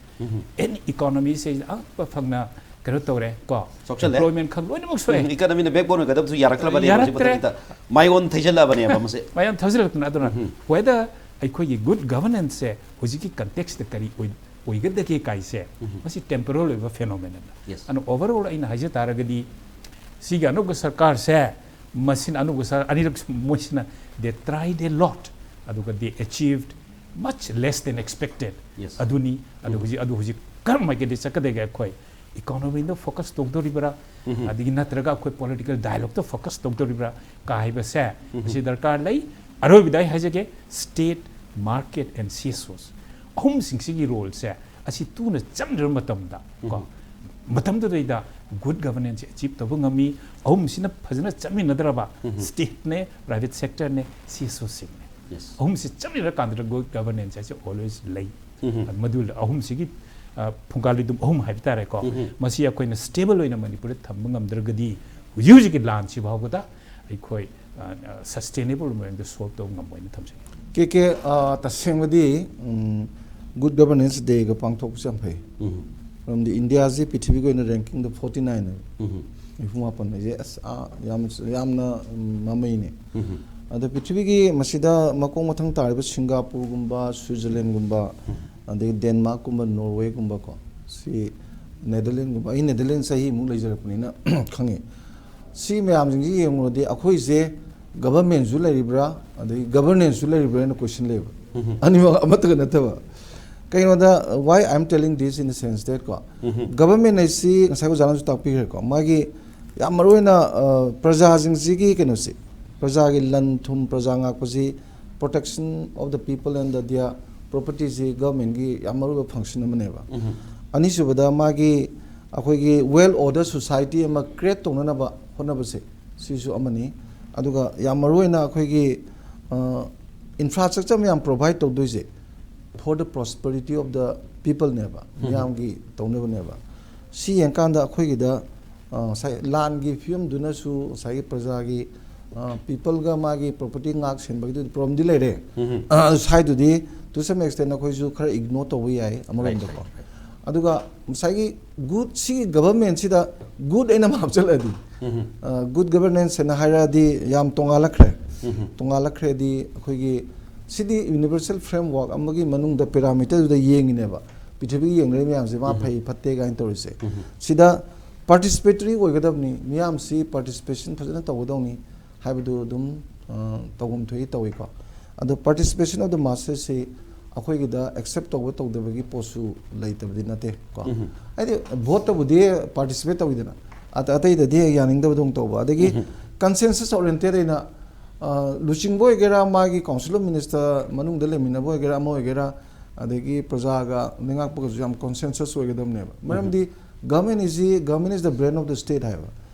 ꯑꯦꯟ ꯏꯀꯣꯅꯣꯃꯤꯁꯦ ꯑꯉꯛꯄ ꯐꯪꯅ ꯀꯩꯅꯣ ꯇꯧꯔꯦ ꯀꯣ꯫ ꯁꯣꯛꯆꯜꯂꯦ꯫ ꯑꯦꯝꯄ꯭ꯂꯣꯏꯃꯦꯟ ꯈꯛ ꯂꯣꯏꯅꯃꯛ ꯁꯣꯛꯑꯦ꯫ ꯎꯝ, ꯏꯀꯣꯅꯣꯃꯤꯅ ꯕꯦꯛꯕꯣꯟ ꯑꯣꯏꯒꯗꯕꯁꯨ ꯌꯥꯔꯛꯇ꯭ꯔꯕꯅꯦ ꯍꯧꯖꯤꯛ ꯌꯥꯔꯛꯇ꯭ꯔꯦ꯫ ꯃꯇꯝꯁꯤꯗ꯫ ꯃꯥꯏꯑꯣꯟ ꯊꯩꯖꯜꯂꯛꯑꯕꯅꯦꯕ ꯃꯁꯦ꯫ ꯃꯌꯥꯝ ꯊꯥꯖꯤꯜꯂꯛꯇꯅ ꯑꯗꯨꯅ whether ꯑꯩꯈꯣꯏꯒꯤ ꯒꯨꯗ ꯒꯕꯔꯅꯦꯟꯁꯁꯦ ꯍꯧꯖꯤꯛꯀꯤ ꯀꯟꯇꯦꯛꯁꯇ ꯀꯔꯤ ꯑꯣꯏ-, ꯑꯣꯏꯒꯗꯒꯦ ꯀꯥꯏꯁꯦ, ꯃꯁꯤ ꯇꯦꯝꯄꯣꯔꯦꯜ ꯑꯣꯏꯕ ꯐꯦꯅꯣꯃꯦꯅꯟ꯫ Yes. ꯑꯗꯨꯅ ꯑꯣꯚꯔꯑꯣꯜ ꯑꯩꯅ ꯍꯥꯏꯖ ꯇꯥꯔꯒꯗꯤ ꯁꯤꯒꯤ ꯑꯅꯧꯕ ꯁꯔꯀꯥꯔꯁꯦ, ꯃꯁꯤꯅ ꯑꯅꯧꯕ ꯁꯔ-, ꯑꯅꯤꯔꯛ ꯃꯣꯏꯁꯤꯅ they tried a lot, ꯑꯗꯨꯒ they achieved much less than expected꯫ Yes. ꯑꯗꯨꯅꯤ꯫ ꯑꯗꯨ ꯍꯧꯖꯤꯛ, ꯑꯗꯨ ꯍꯧꯖꯤꯛ ꯀꯔꯝ ꯍꯥꯏꯒꯗꯤ ꯆꯠꯀꯗꯒꯦ? ꯑꯩꯈꯣꯏ ꯏꯀꯣꯅꯣꯃꯤꯗ ꯐꯣꯀꯁ ꯇꯧꯗꯣꯔꯤꯕ꯭ꯔꯥ, ꯑꯗꯒꯤ ꯅꯠꯇ꯭ꯔꯒ ꯑꯩꯈꯣꯏ ꯄꯣꯂꯤꯇꯤꯀꯦꯜ ꯗꯥꯏꯂꯣꯛꯇ ꯐꯣꯀꯁ ꯇꯧꯗꯣꯔꯤꯕ꯭ꯔꯥ ꯀꯥ ꯍꯥꯏꯕꯁꯦ ꯃꯁꯤ ꯗꯔꯀꯥꯔ ꯂꯩ꯫ ꯑꯔꯣꯏꯕꯗ ꯑꯩ ꯍꯥꯏꯖꯒꯦ, state, market and C S Os ꯑꯍꯨꯝꯁꯤꯡꯁꯤꯒꯤ ꯔꯣꯜꯁꯦ ꯑꯁꯤ ꯇꯨꯅ ꯆꯪꯗ꯭ꯔꯕ ꯃꯇꯝꯗ ꯀꯣ, ꯃꯇꯝꯗꯨꯗꯩꯗ ꯒꯨꯗ ꯒꯕꯔꯅꯦꯟꯁꯁꯦ ꯑꯦꯆꯤꯞ ꯇꯧꯕ ꯉꯝꯃꯤ꯫ ꯑꯍꯨꯝꯁꯤꯅ ꯐꯖꯅ ꯆꯠꯃꯤꯟꯅꯗ꯭ꯔꯕ, ꯁ꯭ꯇꯦꯠꯅꯦ, ꯄ꯭ꯔꯥꯏꯚꯦꯠ ꯁꯦꯛꯇꯔꯅꯦ, ꯁꯤ ꯑꯦꯁ ꯑꯣꯁꯤꯡꯅꯦ꯫ Yes. ꯑꯍꯨꯝꯁꯤ ꯆꯠꯃꯤꯟꯅꯔꯀꯥꯟꯗ ꯒꯨꯗ ꯒꯕꯔꯅꯦꯟꯁ ꯍꯥꯏꯁꯦ ꯑꯣꯜꯋꯦꯁ ꯂꯩ꯫ ꯃꯗꯨ ꯑꯍꯨꯝꯁꯤꯒꯤ, ꯑ, ꯐꯨꯡꯒꯥ ꯂꯩꯗꯨꯝ ꯑꯍꯨꯝ ꯍꯥꯏꯕ ꯇꯥꯔꯦꯀꯣ, ꯃꯁꯤ ꯑꯩꯈꯣꯏꯅ ꯁ꯭ꯇꯦꯕꯜ ꯑꯣꯏꯅ ꯃꯅꯤꯄꯨꯔꯗ ꯊꯝꯕ ꯉꯝꯗ꯭ꯔꯒꯗꯤ ꯍꯧꯖꯤꯛ ꯍꯧꯖꯤꯛꯀꯤ ꯂꯥꯟꯁꯤ ꯐꯥꯎꯕꯗ ꯑꯩꯈꯣꯏ, ꯑ, ꯑ, ꯁꯁꯇꯦꯅꯦꯕꯜ ꯃꯑꯣꯡꯗ ꯁꯣꯜꯕ ꯇꯧꯕ ꯉꯝꯃꯣꯏꯅ ꯊꯝꯖꯒꯦ꯫ ꯀꯦ ꯀꯦ, ꯑ, ꯇꯁꯦꯡꯕꯗꯤ, ꯎꯝ, ꯒꯨꯗ ꯒꯕꯔꯅꯦꯟꯁ ꯗꯦꯒ ꯄꯥꯡꯊꯣꯛꯄꯁꯦ ꯌꯥꯝ ꯐꯩ꯫ ꯃꯔꯝꯗꯤ ꯏꯟꯗꯤꯌꯥꯁꯤ ꯄ꯭ꯔꯤꯊꯤꯕꯤꯒꯤ ꯑꯣꯏꯅ ꯔꯦꯡꯀꯤꯡꯗ ꯐꯣꯔꯇꯤ ꯅꯥꯏꯟ ꯍꯥꯏꯕ꯫ ꯅꯤꯐꯨ ꯃꯥꯄꯟ ꯍꯥꯏꯁꯦ ꯑꯁ, ꯑ, ꯌꯥꯝ, ꯌꯥꯝꯅ, ꯎꯝ, ꯃꯃꯩꯅꯦ꯫ ꯑꯗ ꯄ꯭ꯔꯤꯊꯤꯕꯤꯒꯤ ꯃꯁꯤꯗ ꯃꯈꯣꯡ ꯃꯊꯪ ꯇꯥꯔꯤꯕ ꯁꯤꯡꯒꯥꯄꯨꯔꯒꯨꯝꯕ, ꯁ꯭ꯋꯤꯖꯔꯂꯦꯟꯒꯨꯝꯕ, ꯑꯗꯒꯤ ꯗꯦꯟꯃꯥꯔꯛꯀꯨꯝꯕ, ꯅꯣꯔꯋꯦꯒꯨꯝꯕꯀꯣ, ꯁꯤ ꯅꯦꯗꯔꯂꯦꯟꯒꯨꯝꯕ, ꯑꯩ ꯅꯦꯗꯔꯂꯦꯟ ꯆꯍꯤꯃꯨꯛ ꯂꯩꯖꯔꯛꯄꯅꯤꯅ ꯈꯪꯉꯤ꯫ ꯁꯤ ꯃꯌꯥꯝꯁꯤꯡꯁꯤ ꯌꯦꯡꯉꯨꯔꯗꯤ ꯑꯩꯈꯣꯏꯁꯦ ꯒꯕꯔꯃꯦꯟꯁꯨ ꯂꯩꯔꯤꯕ꯭ꯔꯥ, ꯑꯗꯒꯤ ꯒꯕꯔꯅꯦꯟꯁꯁꯨ ꯂꯩꯔꯤꯕ꯭ꯔꯥ ꯍꯥꯏꯅ ꯀꯣꯏꯁꯟ ꯂꯩꯕ꯫ ꯑꯅꯤꯃꯛ ꯑꯃꯠꯇꯒ ꯅꯠꯇꯕ꯫ ꯀꯩꯅꯣꯗ, why I'm telling this in the sense that ꯀꯣ, government ꯍꯥꯏꯁꯤ ꯉꯁꯥꯏ ꯑꯣꯖꯥꯅꯁꯨ ꯇꯥꯛꯄꯤꯈ꯭ꯔꯦꯀꯣ, ꯃꯥꯒꯤ ꯌꯥꯝ ꯃꯔꯨꯑꯣꯏꯅ, ꯑ, ꯄ꯭ꯔꯖꯥꯁꯤꯡꯁꯤꯒꯤ ꯀꯩꯅꯣꯁꯤ, ꯄ꯭ꯔꯖꯥꯒꯤ ꯂꯟ ꯊꯨꯝ, ꯄ꯭ꯔꯖꯥ ꯉꯥꯛꯄꯁꯤ, protection of the people and the, their property ꯁꯤ government ꯀꯤ ꯌꯥꯝ ꯃꯔꯨꯑꯣꯏꯕ function ꯑꯃꯅꯦꯕ꯫ ꯑꯅꯤꯁꯨꯕꯗ, ꯃꯥꯒꯤ ꯑꯩꯈꯣꯏꯒꯤ well order society ꯑꯃ create ꯇꯧꯅꯅꯕ ꯍꯣꯠꯅꯕꯁꯦ, ꯁꯤꯁꯨ ꯑꯃꯅꯤ꯫ ꯑꯗꯨꯒ ꯌꯥꯝ ꯃꯔꯨꯑꯣꯏꯅ ꯑꯩꯈꯣꯏꯒꯤ, ꯑ, infrastructure ꯃꯌꯥꯝ provide ꯇꯧꯗꯣꯏꯁꯦ for the prosperity of the people ꯅꯦꯕ, ꯃꯤꯌꯥꯝꯒꯤ ꯇꯧꯅꯕꯅꯦꯕ꯫ ꯁꯤ ꯌꯦꯡꯀꯥꯟꯗ ꯑꯩꯈꯣꯏꯒꯤꯗ, ꯑ, ꯉꯁꯥꯏ ꯂꯥꯟꯒꯤ ꯐꯤꯕꯝꯗꯨꯅꯁꯨ ꯉꯁꯥꯏꯒꯤ ꯄ꯭ꯔꯖꯥꯒꯤ, ꯑ, people ꯒ ꯃꯥꯒꯤ property ꯉꯥꯛ ꯁꯦꯟꯕꯒꯤꯗꯨꯗꯤ problem ꯗꯤ ꯂꯩꯔꯦ꯫ ꯑ, ꯁ꯭ꯋꯥꯏꯗꯨꯗꯤ to some extent ꯑꯩꯈꯣꯏꯁꯨ ꯈꯔ ignore ꯇꯧꯕ ꯌꯥꯏ ꯑꯃꯔꯣꯝꯗꯀꯣ꯫ ꯑꯗꯨꯒ ꯉꯁꯥꯏꯒꯤ good, ꯁꯤꯒꯤ government ꯁꯤꯗ good ꯑꯩꯅ ꯑꯃ ꯍꯥꯞꯆꯤꯜꯂꯛꯑꯗꯤ, ꯑ, good governance ꯍꯥꯏꯅ ꯍꯥꯏꯔꯛꯑꯗꯤ ꯌꯥꯝ ꯇꯣꯉꯥꯜꯂꯛꯈ꯭ꯔꯦ꯫ ꯇꯣꯉꯥꯜꯂꯛꯈ꯭ꯔꯦꯗꯤ ꯑꯩꯈꯣꯏꯒꯤ ꯁꯤꯗꯤ universal framework ꯑꯃꯒꯤ ꯃꯅꯨꯡꯗ parameter ꯗꯨꯗ ꯌꯦꯡꯉꯤꯅꯦꯕ꯫ ꯄ꯭ꯔꯤꯊꯤꯕꯤꯒꯤ ꯌꯦꯡꯅꯔꯤꯕ ꯃꯌꯥꯝꯁꯦ ꯃꯥ ꯐꯩ ꯐꯠꯇꯦ ꯀꯥꯏꯅ ꯇꯧꯔꯤꯁꯦ꯫ ꯁꯤꯗ participatory ꯑꯣꯏꯒꯗꯕꯅꯤ, ꯃꯤꯌꯥꯝꯁꯤ participation ꯐꯖꯅ ꯇꯧꯒꯗꯧꯅꯤ ꯍꯥꯏꯕꯗꯨ ꯑꯗꯨꯝ, ꯑ, ꯇꯧꯐꯝ ꯊꯣꯛꯏ ꯇꯧꯏꯀꯣ꯫ ꯑꯗꯣ participation of the masses ꯁꯤ ꯑꯩꯈꯣꯏꯒꯤꯗ accept ꯇꯧꯕ ꯇꯧꯗꯕꯒꯤ ꯄꯣꯠꯁꯨ ꯂꯩꯇꯕꯗꯤ ꯅꯠꯇꯦ ꯀꯣ꯫ ꯍꯥꯏꯗꯤ vote ꯇꯕꯨꯗꯤ participate ꯇꯧꯋꯤꯗꯅ, ꯑꯇ-, ꯑꯇꯩꯗꯗꯤ ꯌꯥꯅꯤꯡꯗꯕꯗꯧꯅ ꯇꯧꯕ꯫ ꯑꯗꯒꯤ consensus oriented ꯑꯣꯏꯅ, ꯑ, ꯂꯨꯆꯤꯡꯕ ꯑꯣꯏꯒꯦꯔꯥ, ꯃꯥꯒꯤ council of minister ꯃꯅꯨꯡꯗ ꯂꯩꯃꯤꯟꯅꯕ ꯑꯣꯏꯒꯦꯔꯥ, ꯑꯃ ꯑꯣꯏꯒꯦꯔꯥ, ꯑꯗꯒꯤ ꯄ꯭ꯔꯖꯥꯒ ꯂꯩꯉꯥꯛꯄꯒꯁꯨ ꯌꯥꯝ consensus ꯑꯣꯏꯒꯗꯕꯅꯦꯕ꯫ ꯃꯔꯝꯗꯤ government is, government is the brain of the state ꯍꯥꯏꯕ꯫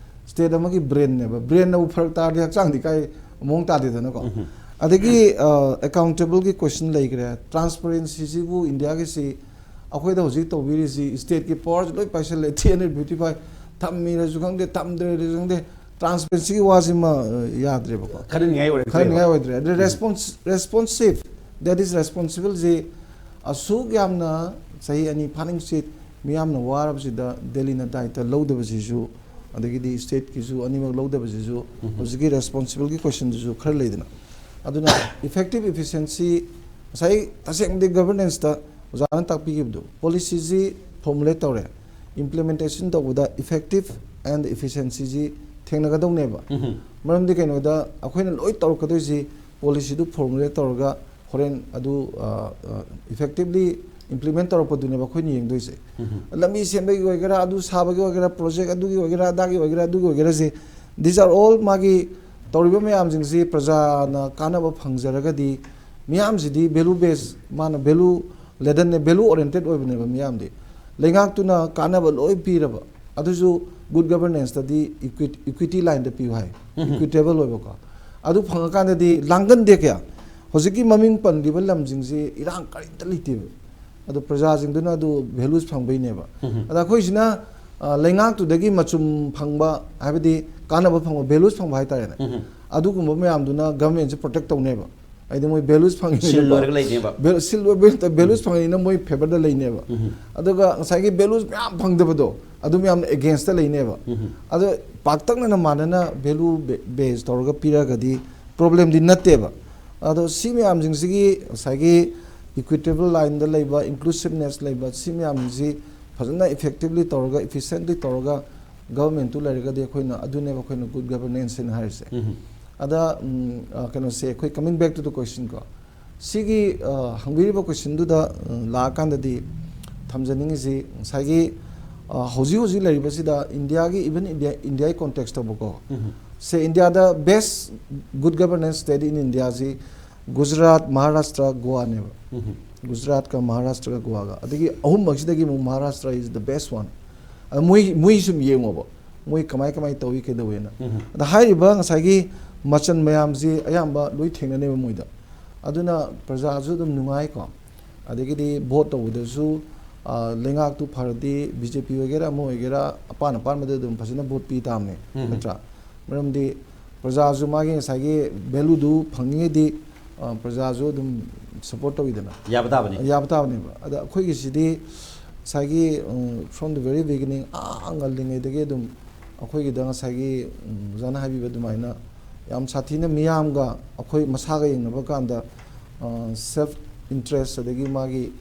State ꯑꯃꯒꯤ brain ꯅꯦꯕ꯫ Brain ꯅꯕꯨ ꯐꯔꯛ ꯇꯥꯔꯗꯤ ꯍꯛꯆꯥꯡꯗꯤ ꯀꯥꯏ ꯃꯑꯣꯡ ꯇꯥꯗꯦꯗꯅꯀꯣ꯫ ꯑꯗꯒꯤ, ꯑ, accountable ꯒꯤ question ꯂꯩꯈ꯭ꯔꯦ꯫ Transparency ꯁꯤꯕꯨ ꯏꯟꯗꯤꯌꯥꯒꯤꯁꯤ ꯑꯩꯈꯣꯏꯗ ꯍꯧꯖꯤꯛ ꯇꯧꯕꯤꯔꯤꯁꯤ state ꯀꯤ power ꯁꯤ ꯂꯣꯏ ꯄꯥꯏꯁꯜꯂꯦ꯫ Three hundred fifty five ꯊꯝꯃꯤꯔꯁꯨ ꯈꯪꯗꯦ, ꯊꯝꯗ꯭ꯔꯦꯔꯁꯨ ꯈꯪꯗꯦ, transparency ꯒꯤ ꯋꯥꯁꯤꯃ, ꯑ, ꯌꯥꯗ꯭ꯔꯦꯕꯀꯣ꯫ ꯈꯟꯅꯅꯤꯡꯉꯥꯏ ꯑꯣꯏꯔꯛꯇ꯭ꯔꯦꯕ꯫ ꯈꯟꯅꯅꯤꯡꯉꯥꯏ ꯑꯣꯏꯗ꯭ꯔꯦ꯫ ꯑꯗꯩ response-, responsive, that is responsible ꯁꯤ ꯑꯁꯨꯛ ꯌꯥꯝꯅ ꯆꯍꯤ ꯑꯅꯤ ꯐꯥꯅꯤꯡ ꯁꯤꯠ ꯃꯤꯌꯥꯝꯅ ꯋꯥꯔꯕꯁꯤꯗ ꯗꯦꯜꯂꯤꯅ ꯗꯥꯏꯇ ꯂꯧꯗꯕꯁꯤꯁꯨ, ꯑꯗꯒꯤꯗꯤ state ꯀꯤꯁꯨ ꯑꯅꯤꯃꯛ ꯂꯧꯗꯕꯁꯤꯁꯨ ꯍꯧꯖꯤꯛꯀꯤ responsible ꯒꯤ question ꯗꯨꯁꯨ ꯈꯔ ꯂꯩꯗꯅ꯫ ꯑꯗꯨꯅ effective efficiency, ꯉꯁꯥꯏ ꯇꯁꯦꯡꯕꯗꯤ governance ꯇ ꯑꯣꯖꯥꯅ ꯇꯥꯛꯄꯤꯈꯤꯕꯗꯨ, policy ꯁꯤ formulate ꯇꯧꯔꯦ, implementation ꯇꯧꯕꯗ effective and efficiency ꯁꯤ ꯊꯦꯡꯅꯒꯗꯧꯅꯦꯕ꯫ ꯃꯔꯝꯗꯤ ꯀꯩꯅꯣꯗ ꯑꯩꯈꯣꯏꯅ ꯂꯣꯏ ꯇꯧꯔꯛꯀꯗꯣꯏꯁꯤ policy ꯗꯨ formulate ꯇꯧꯔꯒ ꯍꯣꯔꯦꯟ ꯑꯗꯨ, ꯑ, ꯑ, effectively implement ꯇꯧꯔꯛꯄꯗꯨꯅꯦꯕ ꯑꯩꯈꯣꯏꯅ ꯌꯦꯡꯗꯣꯏꯁꯦ꯫ ꯂꯝꯕꯤ ꯁꯦꯝꯕꯒꯤ ꯑꯣꯏꯒꯦꯔꯥ, ꯑꯗꯨ ꯁꯥꯕꯒꯤ ꯑꯣꯏꯒꯦꯔꯥ, project ꯑꯗꯨꯒꯤ ꯑꯣꯏꯒꯦꯔꯥ, ꯑꯗꯥꯒꯤ ꯑꯣꯏꯒꯦꯔꯥ, ꯑꯗꯨꯒꯤ ꯑꯣꯏꯒꯦꯔꯥꯁꯦ, these are all ꯃꯥꯒꯤ ꯇꯧꯔꯤꯕ ꯃꯌꯥꯝꯁꯤꯡꯁꯤ ꯄ꯭ꯔꯖꯥꯅ ꯀꯥꯟꯅꯕ ꯐꯪꯖꯔꯒꯗꯤ, ꯃꯤꯌꯥꯝꯁꯤꯗꯤ value base, ꯃꯥꯅ value laden ꯅꯦ, value oriented ꯑꯣꯏꯕꯅꯦꯕ ꯃꯤꯌꯥꯝꯗꯤ꯫ ꯂꯩꯉꯥꯛꯇꯨꯅ ꯀꯥꯟꯅꯕ ꯂꯣꯏ ꯄꯤꯔꯕ, ꯑꯗꯨꯁꯨ good governance ꯇꯗꯤ equi-, equity line ꯗ ꯄꯤꯌꯨ ꯍꯥꯏ, equitable ꯑꯣꯏꯕꯀꯣ꯫ ꯑꯗꯨ ꯐꯪꯉꯀꯥꯟꯗꯗꯤ ꯂꯥꯡꯒꯟꯗꯦ ꯀꯌꯥ꯫ ꯍꯧꯖꯤꯛꯀꯤ ꯃꯃꯤꯡ ꯄꯟꯈꯤꯕ ꯂꯝꯁꯤꯡꯁꯤ ꯏꯔꯥꯡ ꯀꯔꯤꯝꯇ ꯂꯩꯇꯦꯕ꯫ ꯑꯗꯣ ꯄ꯭ꯔꯖꯥꯁꯤꯡꯗꯨꯅ ꯑꯗꯨ values ꯐꯪꯕꯩꯅꯦꯕ꯫ ꯑꯗ ꯑꯩꯈꯣꯏꯁꯤꯅ, ꯑ, ꯂꯩꯉꯥꯛꯇꯨꯗꯒꯤ ꯃꯆꯨꯝ ꯐꯪꯕ, ꯍꯥꯏꯕꯗꯤ ꯀꯥꯟꯅꯕ ꯐꯪꯕ, values ꯐꯪꯕ ꯍꯥꯏꯇꯥꯔꯦꯅꯦ꯫ ꯑꯗꯨꯒꯨꯝꯕ ꯃꯌꯥꯝꯗꯨꯅ government ꯁꯦ protect ꯇꯧꯅꯦꯕ꯫ ꯍꯥꯏꯗꯤ ꯃꯣꯏ values ꯐꯪꯉꯤꯅꯦꯕ꯫ Shield ꯑꯣꯏꯔꯒ ꯂꯩꯅꯦꯕ꯫ Val-, shield ꯑꯣꯏꯕ ꯅꯠꯇꯦ, values ꯐꯪꯉꯤꯅꯤꯅ ꯃꯣꯏ favour ꯗ ꯂꯩꯅꯦꯕ꯫ ꯑꯗꯨꯒ ꯉꯁꯥꯏꯒꯤ values ꯃꯌꯥꯝ ꯐꯪꯗꯕꯗꯣ, ꯑꯗꯨ ꯃꯌꯥꯝꯅ against ꯇ ꯂꯩꯅꯦꯕ꯫ ꯑꯗꯣ ꯄꯥꯛꯇꯛꯅꯅ ꯃꯥꯟꯅꯅ value be-, base ꯇꯧꯔꯒ ꯄꯤꯔꯒꯗꯤ problem ꯗꯤ ꯅꯠꯇꯦꯕ꯫ ꯑꯗꯣ ꯁꯤ ꯃꯌꯥꯝꯁꯤꯡꯁꯤꯒꯤ ꯉꯁꯥꯏꯒꯤ equitable line ꯗ ꯂꯩꯕ, inclusiveness ꯂꯩꯕ, ꯁꯤ ꯃꯌꯥꯝꯁꯤ ꯐꯖꯅ effectively ꯇꯧꯔꯒ, efficiently ꯇꯧꯔꯒ government ꯇꯨ ꯂꯩꯔꯒꯗꯤ ꯑꯩꯈꯣꯏꯅ, ꯑꯗꯨꯅꯦꯕ ꯑꯩꯈꯣꯏꯅ good governance ꯍꯥꯏꯅ ꯍꯥꯏꯔꯤꯁꯦ꯫ ꯑꯗ, ꯎꯝ, ꯑ, ꯀꯩꯅꯣꯁꯦ, ꯑꯩꯈꯣꯏ coming back to the question ꯀꯣ, ꯁꯤꯒꯤ, ꯑ, ꯍꯪꯕꯤꯔꯤꯕ question ꯗꯨꯗ, ꯑ, ꯂꯥꯛꯑꯀꯥꯟꯗꯗꯤ ꯊꯝꯖꯅꯤꯡꯉꯤꯁꯤ, ꯉꯁꯥꯏꯒꯤ, ꯑ, ꯍꯧꯖꯤꯛ ꯍꯧꯖꯤꯛ ꯂꯩꯔꯤꯕꯁꯤꯗ India ꯒꯤ, even India, India ꯒꯤ context ꯇꯕꯨꯀꯣ, say, India the best good governance state in India ꯁꯤ ꯒꯨꯖꯔꯥꯠ, ꯃꯍꯥꯔꯥꯁꯇ꯭ꯔ, ꯒꯣꯋꯥꯅꯦꯕ꯫ ꯒꯨꯖꯔꯥꯠꯀ ꯃꯍꯥꯔꯥꯁꯇ꯭ꯔꯒ ꯒꯣꯋꯥꯒ, ꯑꯗꯒꯤ ꯑꯍꯨꯝꯃꯛꯁꯤꯗꯒꯤ ꯑꯃꯨꯛ Maharashtra is the best one꯫ ꯑꯗ ꯃꯣꯏ, ꯃꯣꯏ ꯁꯨꯝ ꯌꯦꯡꯉꯣꯕ, ꯃꯣꯏ ꯀꯃꯥꯏ ꯀꯃꯥꯏ ꯇꯧꯏ, ꯀꯩꯗꯧꯋꯦꯅ꯫ ꯑꯗ ꯍꯥꯏꯔꯤꯕ ꯉꯁꯥꯏꯒꯤ ꯃꯆꯜ ꯃꯌꯥꯝꯁꯤ ꯑꯌꯥꯝꯕ ꯂꯣꯏ ꯊꯦꯡꯅꯅꯦꯕ ꯃꯣꯏꯗ꯫ ꯑꯗꯨꯅ ꯄ꯭ꯔꯖꯥꯁꯨ ꯑꯗꯨꯝ ꯅꯨꯡꯉꯥꯏꯀꯣ꯫ ꯑꯗꯒꯤꯗꯤ vote ꯇꯧꯕꯗꯁꯨ, ꯑ, ꯂꯩꯉꯥꯛꯇꯨ ꯐꯔꯗꯤ B J P ꯑꯣꯏꯒꯦꯔꯥ ꯑꯃ ꯑꯣꯏꯒꯦꯔꯥ, ꯑꯄꯥꯟ ꯑꯄꯥꯟꯕꯗ ꯑꯗꯨꯝ ꯐꯖꯅ vote ꯄꯤ ꯇꯥꯕꯅꯦ, ꯅꯠꯇ꯭ꯔꯥ? ꯃꯔꯝꯗꯤ ꯄ꯭ꯔꯖꯥꯁꯨ ꯃꯥꯒꯤ ꯉꯁꯥꯏꯒꯤ value ꯗꯨ ꯐꯪꯅꯤꯡꯉꯩꯗꯤ, ꯑ, ꯄ꯭ꯔꯖꯥꯁꯨ ꯑꯗꯨꯝ support ꯇꯧꯋꯤꯗꯅ꯫ ꯌꯥꯕ ꯇꯥꯕꯅꯤ꯫ ꯌꯥꯕ ꯇꯥꯕꯅꯦꯕ꯫ ꯑꯗ ꯑꯩꯈꯣꯏꯒꯤꯁꯤꯗꯤ ꯉꯁꯥꯏꯒꯤ, ꯎꯝ, from the very beginning, ꯑꯥ, ꯉꯜꯂꯤꯉꯩꯗꯒꯤ ꯑꯗꯨꯝ ꯑꯩꯈꯣꯏꯒꯤꯗ ꯉꯁꯥꯏꯒꯤ, ꯎꯝ, ꯑꯣꯖꯥꯅ ꯍꯥꯏꯕꯤꯕ ꯑꯗꯨꯃꯥꯏꯅ ꯌꯥꯝ ꯁꯥꯊꯤꯅ ꯃꯤꯌꯥꯝꯒ ꯑꯩꯈꯣꯏ ꯃꯁꯥꯒ ꯌꯦꯡꯅꯕ ꯀꯥꯟꯗ, ꯑ, self interest, ꯑꯗꯒꯤ ꯃꯥꯒꯤ,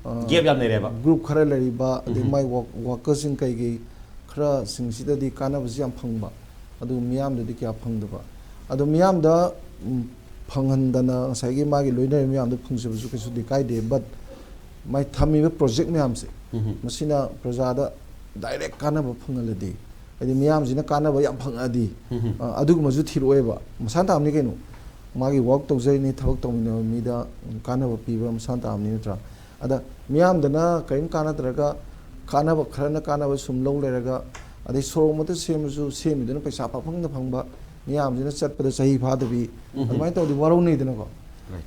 ꯑ, gap ꯌꯥꯝ ꯂꯩꯔꯦꯕ꯫ Group ꯈꯔ ꯂꯩꯔꯤꯕ, ꯑꯗꯩ ꯃꯥꯏ work-, workers ꯁꯤꯡ ꯀꯩꯀꯩ ꯈꯔꯁꯤꯡꯁꯤꯗꯗꯤ ꯀꯥꯟꯅꯕꯁꯤ ꯌꯥꯝ ꯐꯪꯕ, ꯑꯗꯨ ꯃꯤꯌꯥꯝꯗꯗꯤ ꯀꯌꯥ ꯐꯪꯗꯕ꯫ ꯑꯗꯣ ꯃꯤꯌꯥꯝꯗ, ꯎꯝ, ꯐꯪꯍꯟꯗꯅ ꯉꯁꯥꯏꯒꯤ ꯃꯥꯒꯤ ꯂꯣꯏꯅꯔꯤꯕ ꯃꯌꯥꯝꯗꯣ ꯐꯪꯖꯕꯁꯨ ꯀꯩꯁꯨꯗꯤ ꯀꯥꯏꯗꯦ, but ꯃꯥꯏ ꯊꯝꯃꯤꯕ ꯄ꯭ꯔꯣꯖꯦꯛ ꯃꯌꯥꯝꯁꯦ, ꯃꯁꯤꯅ ꯄ꯭ꯔꯖꯥꯗ ꯗꯥꯏꯔꯦꯛ ꯀꯥꯟꯅꯕ ꯐꯪꯍꯜꯂꯗꯤ, ꯍꯥꯏꯗꯤ ꯃꯤꯌꯥꯝꯁꯤꯅ ꯀꯥꯟꯅꯕ ꯌꯥꯝ ꯐꯪꯉꯛꯑꯗꯤ, ꯑ, ꯑꯗꯨꯒꯨꯝꯕꯁꯨ ꯊꯤꯔꯛꯑꯣꯏꯕ꯫ ꯃꯁꯥꯅ ꯇꯥꯕꯅꯤ ꯀꯩꯅꯣ꯫ ꯃꯥꯒꯤ ꯋꯥꯛ ꯇꯧꯖꯔꯤꯅꯤ, ꯊꯕꯛ ꯇꯧꯃꯤꯟꯅꯕ ꯃꯤꯗ ꯀꯥꯟꯅꯕ ꯄꯤꯕ ꯃꯁꯥꯅ ꯇꯥꯕꯅꯤ, ꯅꯠꯇ꯭ꯔꯥ? ꯑꯗ ꯃꯤꯌꯥꯝꯗꯅ ꯀꯔꯤꯝ ꯀꯥꯟꯅꯗ꯭ꯔꯒ, ꯀꯥꯟꯅꯕ ꯈꯔꯅ ꯀꯥꯟꯅꯕ ꯁꯨꯝ ꯂꯧ ꯂꯩꯔꯒ, ꯑꯗꯩ ꯁꯣꯔꯣꯛꯃꯛꯇ ꯁꯦꯝꯃꯁꯨ, ꯁꯦꯝꯃꯤꯗꯨꯅ ꯄꯩꯁꯥ ꯄꯪꯐꯪꯗ ꯐꯪꯕ, ꯃꯤꯌꯥꯝꯁꯤꯅ ꯆꯠꯄꯗ ꯆꯍꯤ ꯐꯥꯗꯕꯤ, ꯑꯗꯨꯃꯥꯏꯅ ꯇꯧꯔꯗꯤ ꯋꯥꯔꯧꯅꯩꯗꯅꯀꯣ꯫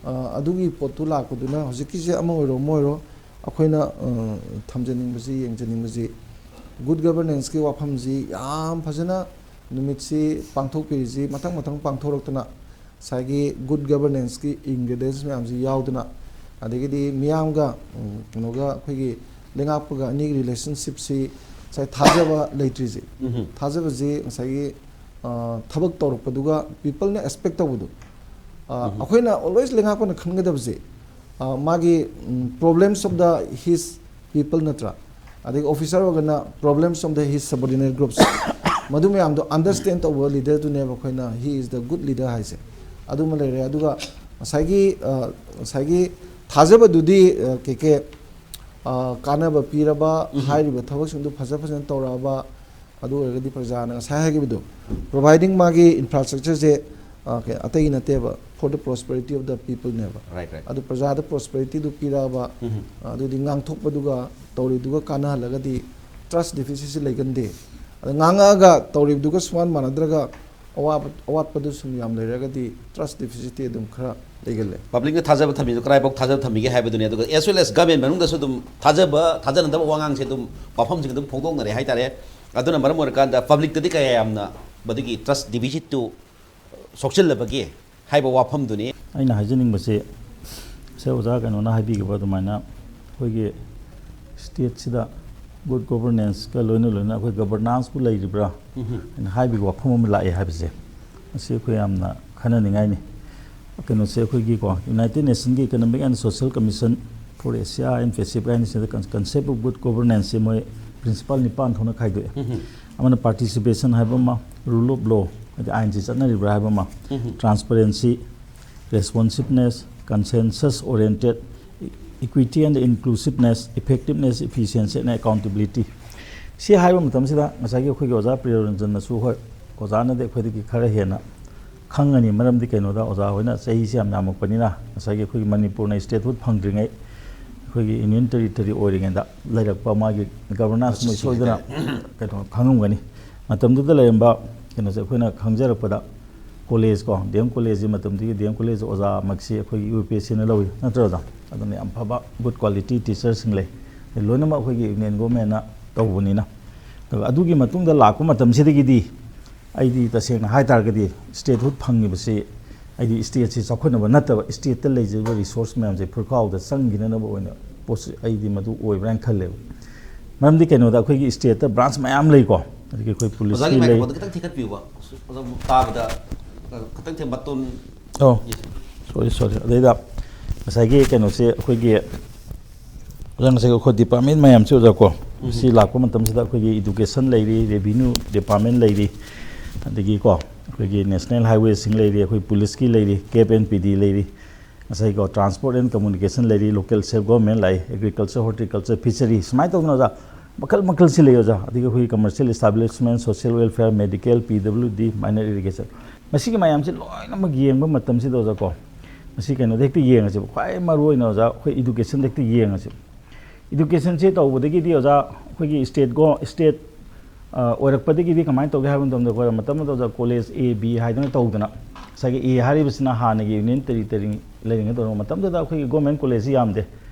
ꯑ, ꯑꯗꯨꯒꯤ ꯄꯣꯠꯇꯨ ꯂꯥꯛꯄꯗꯨꯅ ꯍꯧꯖꯤꯛꯀꯤꯁꯦ ꯑꯃ ꯑꯣꯏꯔꯣ ꯑꯃ ꯑꯣꯏꯔꯣ, ꯑꯩꯈꯣꯏꯅ, ꯑ, ꯊꯝꯖꯅꯤꯡꯕꯁꯤ, ꯌꯦꯡꯖꯅꯤꯡꯕꯁꯤ, ꯒꯨꯗ ꯒꯕꯔꯅꯦꯟꯁꯀꯤ ꯋꯥꯐꯝꯁꯤ ꯌꯥꯝ ꯐꯖꯅ ꯅꯨꯃꯤꯠꯁꯤ ꯄꯥꯡꯊꯣꯛꯄꯤꯔꯤꯁꯤ, ꯃꯊꯪ ꯃꯊꯪ ꯄꯥꯡꯊꯣꯔꯛꯇꯅ ꯉꯁꯥꯏꯒꯤ ꯒꯨꯗ ꯒꯕꯔꯅꯦꯟꯁꯀꯤ ꯏꯟꯒ꯭ꯔꯤꯗꯤꯌꯦꯟꯁ ꯃꯌꯥꯝꯁꯤ ꯌꯥꯎꯗꯅ, ꯑꯗꯒꯤꯗꯤ ꯃꯤꯌꯥꯝꯒ, ꯎꯝ, ꯀꯩꯅꯣꯒ, ꯑꯩꯈꯣꯏꯒꯤ ꯂꯩꯉꯥꯛꯄꯒ ꯑꯅꯤꯒꯤ ꯔꯤꯂꯦꯁꯟꯁꯤꯞꯁꯤ ꯉꯁꯥꯏ ꯊꯥꯖꯕ ꯂꯩꯇ꯭ꯔꯤꯁꯦ, ꯊꯥꯖꯕꯁꯤ ꯉꯁꯥꯏꯒꯤ, ꯑ, ꯊꯕꯛ ꯇꯧꯔꯛꯄꯗꯨꯒ ꯄꯤꯄꯜꯅ ꯑꯦꯛꯁꯄꯦꯛ ꯇꯧꯕꯗꯣ, ꯑ, ꯑꯩꯈꯣꯏꯅ ꯑꯣꯜꯋꯦꯁ ꯂꯩꯉꯥꯛꯄꯅ ꯈꯟꯒꯗꯕꯁꯦ, ꯑ, ꯃꯥꯒꯤ, ꯎꯝ, problems of the his people ꯅꯠꯇ꯭ꯔꯥ? ꯑꯗꯒꯤ ꯑꯣꯐꯤꯁꯥꯔ ꯑꯣꯏꯔꯒꯅ problems of the his subordinate groups꯫ ꯃꯗꯨ ꯃꯌꯥꯝꯗꯣ ꯑꯟꯗꯔꯁ꯭ꯇꯦꯟ ꯇꯧꯕ ꯂꯤꯗꯔꯗꯨꯅꯦꯕ ꯑꯩꯈꯣꯏꯅ he is the good leader ꯍꯥꯏꯁꯦ꯫ ꯑꯗꯨꯃ ꯂꯩꯔꯦ꯫ ꯑꯗꯨꯒ ꯉꯁꯥꯏꯒꯤ, ꯑ, ꯉꯁꯥꯏꯒꯤ ꯊꯥꯖꯕꯗꯨꯗꯤ, ꯑ, ꯀꯩ ꯀꯩ, ꯑ, ꯀꯥꯟꯅꯕ ꯄꯤꯔꯕ, ꯍꯥꯏꯔꯤꯕ ꯊꯕꯛꯁꯤꯡꯗꯨ ꯐꯖ ꯐꯖꯅ ꯇꯧꯔꯛꯑꯕ, ꯑꯗꯨ ꯑꯣꯏꯔꯒꯗꯤ ꯄ꯭ꯔꯖꯥꯅ ꯉꯁꯥꯏ ꯍꯥꯏꯈꯤꯕꯗꯣ, providing ꯃꯥꯒꯤ ꯏꯟꯐ꯭ꯔꯥꯁ꯭ꯇ꯭ꯔꯛꯆꯔꯁꯦ, ꯑ, ꯀꯩ-, ꯑꯇꯩꯒꯤ ꯅꯠꯇꯦꯕ, for the prosperity of the people ꯅꯦꯕ꯫ Right, right. ꯑꯗꯨ ꯄ꯭ꯔꯖꯥꯗ ꯄ꯭ꯔꯣꯁꯄꯦꯔꯤꯇꯤꯗꯨ ꯄꯤꯔꯛꯑꯕ, ꯑ, ꯑꯗꯨꯗꯤ ꯉꯥꯡꯊꯣꯛꯄꯗꯨꯒ ꯇꯧꯔꯤꯗꯨꯒ ꯀꯥꯟꯅꯍꯜꯂꯒꯗꯤ ꯇ꯭ꯔꯁ ꯗꯤꯐꯤꯁꯤꯠꯁꯤ ꯂꯩꯒꯟꯗꯦ꯫ ꯑꯗ ꯉꯥꯡꯉꯛꯑꯒ ꯇꯧꯔꯤꯕꯗꯨꯒ ꯁꯨꯃꯥꯟ ꯃꯥꯟꯅꯗ꯭ꯔꯒ ꯑꯋꯥꯕ, ꯑꯋꯥꯠꯄꯗꯨ ꯁꯨꯝ ꯌꯥꯝ ꯂꯩꯔꯒꯗꯤ ꯇ꯭ꯔꯁ ꯗꯤꯐꯤꯁꯤꯠꯇꯤ ꯑꯗꯨꯝ ꯈꯔ ꯂꯩꯒꯜꯂꯦ꯫ ꯄꯕ꯭ꯂꯤꯛꯅ ꯊꯥꯖꯕ ꯊꯝꯃꯤꯗꯣ ꯀꯗꯥꯏꯐꯥꯎ ꯊꯥꯖꯕ ꯊꯝꯃꯤꯒꯦ ꯍꯥꯏꯕꯗꯨꯅꯤ꯫ ꯑꯗꯨꯒ as well as ꯒꯚꯔꯟꯃꯦꯟ ꯃꯅꯨꯡꯗꯁꯨ ꯑꯗꯨꯝ ꯊꯥꯖꯕ, ꯊꯥꯖꯅꯗꯕ ꯋꯥꯉꯥꯡꯁꯦ ꯑꯗꯨꯝ ꯋꯥꯐꯝꯁꯤꯡ ꯑꯗꯨꯝ ꯐꯣꯡꯗꯣꯛꯅꯔꯦ ꯍꯥꯏꯇꯥꯔꯦ꯫ ꯑꯗꯨꯅ ꯃꯔꯝ ꯑꯣꯏꯔꯀꯥꯟꯗ ꯄꯕ꯭ꯂꯤꯛꯇꯗꯤ ꯀꯌꯥ ꯌꯥꯝꯅ ꯃꯗꯨꯒꯤ ꯇ꯭ꯔꯁ ꯗꯤꯐꯤꯁꯤꯠꯇꯨ ꯁꯣꯛꯆꯤꯜꯂꯕꯒꯦ ꯍꯥꯏꯕ ꯋꯥꯐꯝꯗꯨꯅꯤ꯫ ꯑꯩꯅ ꯍꯥꯏꯖꯅꯤꯡꯕꯁꯦ, ꯉꯁꯥꯏ ꯑꯣꯖꯥ ꯀꯩꯅꯣꯅ ꯍꯥꯏꯕꯤꯈꯤꯕ ꯑꯗꯨꯃꯥꯏꯅ ꯑꯩꯈꯣꯏꯒꯤ ꯁ꯭ꯇꯦꯠꯁꯤꯗ ꯒꯨꯗ ꯒꯣꯕꯔꯅꯦꯟꯁꯀ ꯂꯣꯏꯅ ꯂꯣꯏꯅ ꯑꯩꯈꯣꯏ ꯒꯕꯔꯅꯥꯟꯁꯄꯨ ꯂꯩꯔꯤꯕ꯭ꯔꯥ ꯍꯥꯏꯅ ꯍꯥꯏꯕꯒꯤ ꯋꯥꯐꯝ ꯑꯃ ꯂꯥꯛꯑꯦ ꯍꯥꯏꯕꯁꯦ, ꯃꯁꯤ ꯑꯩꯈꯣꯏ ꯌꯥꯝꯅ ꯈꯟꯅꯅꯤꯡꯉꯥꯏꯅꯤ꯫ ꯀꯩꯅꯣꯁꯦ ꯑꯩꯈꯣꯏꯒꯤꯀꯣ, United Nations ꯀꯤ Economic and Social Commission for Asia and Pacific ꯍꯥꯏꯅ ꯁꯤꯗ con-, concept of good governance ꯁꯦ ꯃꯣꯏ ꯄ꯭ꯔꯤꯟꯁꯤꯄꯥꯜ ꯅꯤꯄꯥꯟ ꯊꯣꯛꯅ ꯈꯥꯏꯗꯣꯛꯑꯦ꯫ ꯑꯃꯅ ꯄꯥꯔꯇꯤꯁꯤꯄꯦꯁꯟ ꯍꯥꯏꯕ ꯑꯃ, ꯔꯨꯜ ꯑꯣꯐ ꯂꯣ, ꯍꯥꯏꯗꯤ ꯑꯥꯏꯟꯁꯤ ꯆꯠꯅꯔꯤꯕ꯭ꯔꯥ ꯍꯥꯏꯕ ꯑꯃ, transparency, responsiveness, consensus oriented, Equity and inclusiveness, effectiveness, efficiency and accountability꯫ ꯁꯤ ꯍꯥꯏꯕ ꯃꯇꯝꯁꯤꯗ ꯉꯁꯥꯏꯒꯤ ꯑꯩꯈꯣꯏꯒꯤ ꯑꯣꯖꯥ ꯄ꯭ꯔꯤꯌꯣꯔꯟꯖꯟꯅꯁꯨ, ꯍꯣꯏ, ꯑꯣꯖꯥꯅꯗꯤ ꯑꯩꯈꯣꯏꯗꯒꯤ ꯈꯔ ꯍꯦꯟꯅ ꯈꯪꯉꯅꯤ꯫ ꯃꯔꯝꯗꯤ ꯀꯩꯅꯣꯗ, ꯑꯣꯖꯥ ꯍꯣꯏꯅ ꯆꯍꯤꯁꯤ ꯌꯥꯝ ꯌꯥꯝꯃꯛꯄꯅꯤꯅ, ꯉꯁꯥꯏꯒꯤ ꯑꯩꯈꯣꯏꯒꯤ ꯃꯅꯤꯄꯨꯔꯅ statehood ꯐꯪꯗ꯭ꯔꯤꯉꯩ, ꯑꯩꯈꯣꯏꯒꯤ union territory ꯑꯣꯏꯔꯤꯉꯩꯗ ꯂꯩꯔꯛꯄ ꯃꯥꯒꯤ governance ꯃꯣꯏ ꯁꯣꯏꯗꯅ ꯀꯩꯅꯣ ꯈꯪꯉꯝꯒꯅꯤ꯫ ꯃꯇꯝꯗꯨꯗ ꯂꯩꯔꯝꯕ ꯀꯩꯅꯣꯁꯦ ꯑꯩꯈꯣꯏꯅ ꯈꯪꯖꯔꯛꯄꯗ, ꯀꯣꯂꯦꯖ ꯀꯣ, ꯗꯤ ꯑꯦꯝ ꯀꯣꯂꯦꯖꯁꯤ, ꯃꯇꯝꯗꯨꯒꯤ ꯗꯤ ꯑꯦꯝ ꯀꯣꯂꯦꯖ ꯑꯣꯖꯥꯃꯛꯁꯤ ꯑꯩꯈꯣꯏꯒꯤ ꯌꯨ ꯄꯤ ꯑꯦꯁ ꯁꯤꯅ ꯂꯧꯏ, ꯅꯠꯇ꯭ꯔꯣ ꯑꯣꯖꯥ? ꯑꯗꯨꯅ ꯌꯥꯝ ꯐꯕ good quality teacherꯁꯤꯡ ꯂꯩ꯫ ꯂꯣꯏꯅꯃꯛ ꯑꯩꯈꯣꯏꯒꯤ ꯌꯨꯅꯤꯌꯟ ꯒꯣꯔꯃꯦꯟꯅ ꯇꯧꯕꯅꯤꯅ꯫ ꯑꯗꯨꯒ ꯑꯗꯨꯒꯤ ꯃꯇꯨꯡꯗ ꯂꯥꯛꯄ ꯃꯇꯝꯁꯤꯗꯒꯤꯗꯤ ꯑꯩꯗꯤ ꯇꯁꯦꯡꯅ ꯍꯥꯏ ꯇꯥꯔꯒꯗꯤ statehood ꯐꯪꯉꯤꯕꯁꯤ ꯑꯩꯗꯤ stateꯁꯤ ꯆꯥꯎꯈꯠꯅꯕ ꯅꯠꯇꯕ, stateꯇ ꯂꯩꯖꯔꯤꯕ resource ꯃꯌꯥꯝꯁꯦ ꯐꯨꯔꯈꯥꯎꯗ ꯆꯪꯈꯤꯅꯅꯕ ꯑꯣꯏꯅ ꯄꯣꯠꯁꯤ ꯑꯩꯗꯤ ꯃꯗꯨ ꯑꯣꯏꯕ꯭ꯔꯥ ꯍꯥꯏꯅ ꯈꯜꯂꯦꯕ꯫ ꯃꯔꯝꯗꯤ ꯀꯩꯅꯣꯗ, ꯑꯩꯈꯣꯏꯒꯤ stateꯇ branch ꯃꯌꯥꯝ ꯂꯩꯀꯣ꯫ ꯑꯗꯒꯤ ꯑꯩꯈꯣꯏ ꯑꯣꯖꯥꯒꯤ ꯄꯨꯂꯤꯁꯀꯤ ꯂꯩ꯫ Microphoneꯗꯣ ꯈꯤꯇꯪ ꯊꯦꯡꯒꯠꯄꯤꯌꯨꯕ꯫ ꯑꯣꯖꯥ ꯇꯥꯕꯗ ꯈꯤꯇꯪ ꯊꯦꯡ-, ꯃꯇꯣꯟ ꯑꯣ, ꯌꯦꯁ꯫ Sorry, sorry꯫ ꯑꯗꯩꯗ ꯉꯁꯥꯏꯒꯤ ꯀꯩꯅꯣꯁꯦ, ꯑꯩꯈꯣꯏꯒꯤ ꯑꯣꯖꯥ, ꯉꯁꯥꯏꯒꯤ ꯑꯩꯈꯣꯏ department ꯃꯌꯥꯝꯁꯦ ꯑꯣꯖꯥ ꯀꯣ, ꯎꯝ꯫ ꯁꯤ ꯂꯥꯛꯄ ꯃꯇꯝꯁꯤꯗ ꯑꯩꯈꯣꯏꯒꯤ education ꯂꯩꯔꯤ, revenue department ꯂꯩꯔꯤ, ꯑꯗꯒꯤ ꯀꯣ, ꯑꯩꯈꯣꯏꯒꯤ national highwayꯁꯤꯡ ꯂꯩꯔꯤ, ꯑꯩꯈꯣꯏ ꯄꯨꯂꯤꯁꯀꯤ ꯂꯩꯔꯤ, ꯀꯦꯞ ꯑꯦꯟ ꯄꯤ ꯗꯤ ꯂꯩꯔꯤ, ꯉꯁꯥꯏꯒꯤ ꯀꯣ, transport and communication ꯂꯩꯔꯤ, local self government ꯂꯩ, agriculture, horticulture, fishery, ꯁꯨꯃꯥꯏꯅ ꯇꯧꯗꯅ ꯑꯣꯖꯥ ꯃꯈꯜ ꯃꯈꯜꯁꯤ ꯂꯩ ꯑꯣꯖꯥ꯫ ꯑꯗꯒꯤ ꯑꯩꯈꯣꯏꯒꯤ commercial establishment, social welfare, medical, P W D, minor irrigation, ꯃꯁꯤꯒꯤ ꯃꯌꯥꯝꯁꯦ ꯂꯣꯏꯅꯃꯛ ꯌꯦꯡꯕ ꯃꯇꯝꯁꯤꯗ ꯑꯣꯖꯥ ꯀꯣ, ꯃꯁꯤ ꯀꯩꯅꯣꯗ ꯍꯦꯛꯇ ꯌꯦꯡꯉꯁꯦꯕ꯫ ꯈ꯭ꯋꯥꯏ ꯃꯔꯨ ꯑꯣꯏꯅ ꯑꯣꯖꯥ ꯑꯩꯈꯣꯏ educationꯗ ꯍꯦꯛꯇ ꯌꯦꯡꯉꯁꯦꯕ꯫ Educationꯁꯦ ꯇꯧꯕꯗꯒꯤꯗꯤ ꯑꯣꯖꯥ ꯑꯩꯈꯣꯏꯒꯤ state ꯒꯣ-, state, ꯑ, ꯑꯣꯏꯔꯛꯄꯗꯒꯤꯗꯤ ꯀꯃꯥꯏꯅ ꯇꯧꯒꯦ ꯍꯥꯏꯕ ꯃꯇꯝꯗ, ꯑꯩꯈꯣꯏ ꯃꯇꯝ ꯑꯃꯗ ꯑꯣꯖꯥ ꯀꯣꯂꯦꯖ ꯑꯦ, ꯕꯤ ꯍꯥꯏꯗꯅ ꯇꯧꯗꯅ ꯉꯁꯥꯏꯒꯤ ꯑꯦ ꯍꯥꯏꯔꯤꯕꯁꯤꯅ ꯍꯥꯟꯅꯒꯤ ꯌꯨꯅꯤꯌꯟ ꯇꯦꯔꯤꯇꯣꯔꯤ ꯂꯩꯔꯤꯉꯩ ꯇꯧꯔꯒ ꯃꯇꯝꯗꯨꯗ ꯑꯩꯈꯣꯏꯒꯤ ꯒꯣꯔꯃꯦꯟ ꯀꯣꯂꯦꯖꯁꯤ ꯌꯥꯝꯗꯦ꯫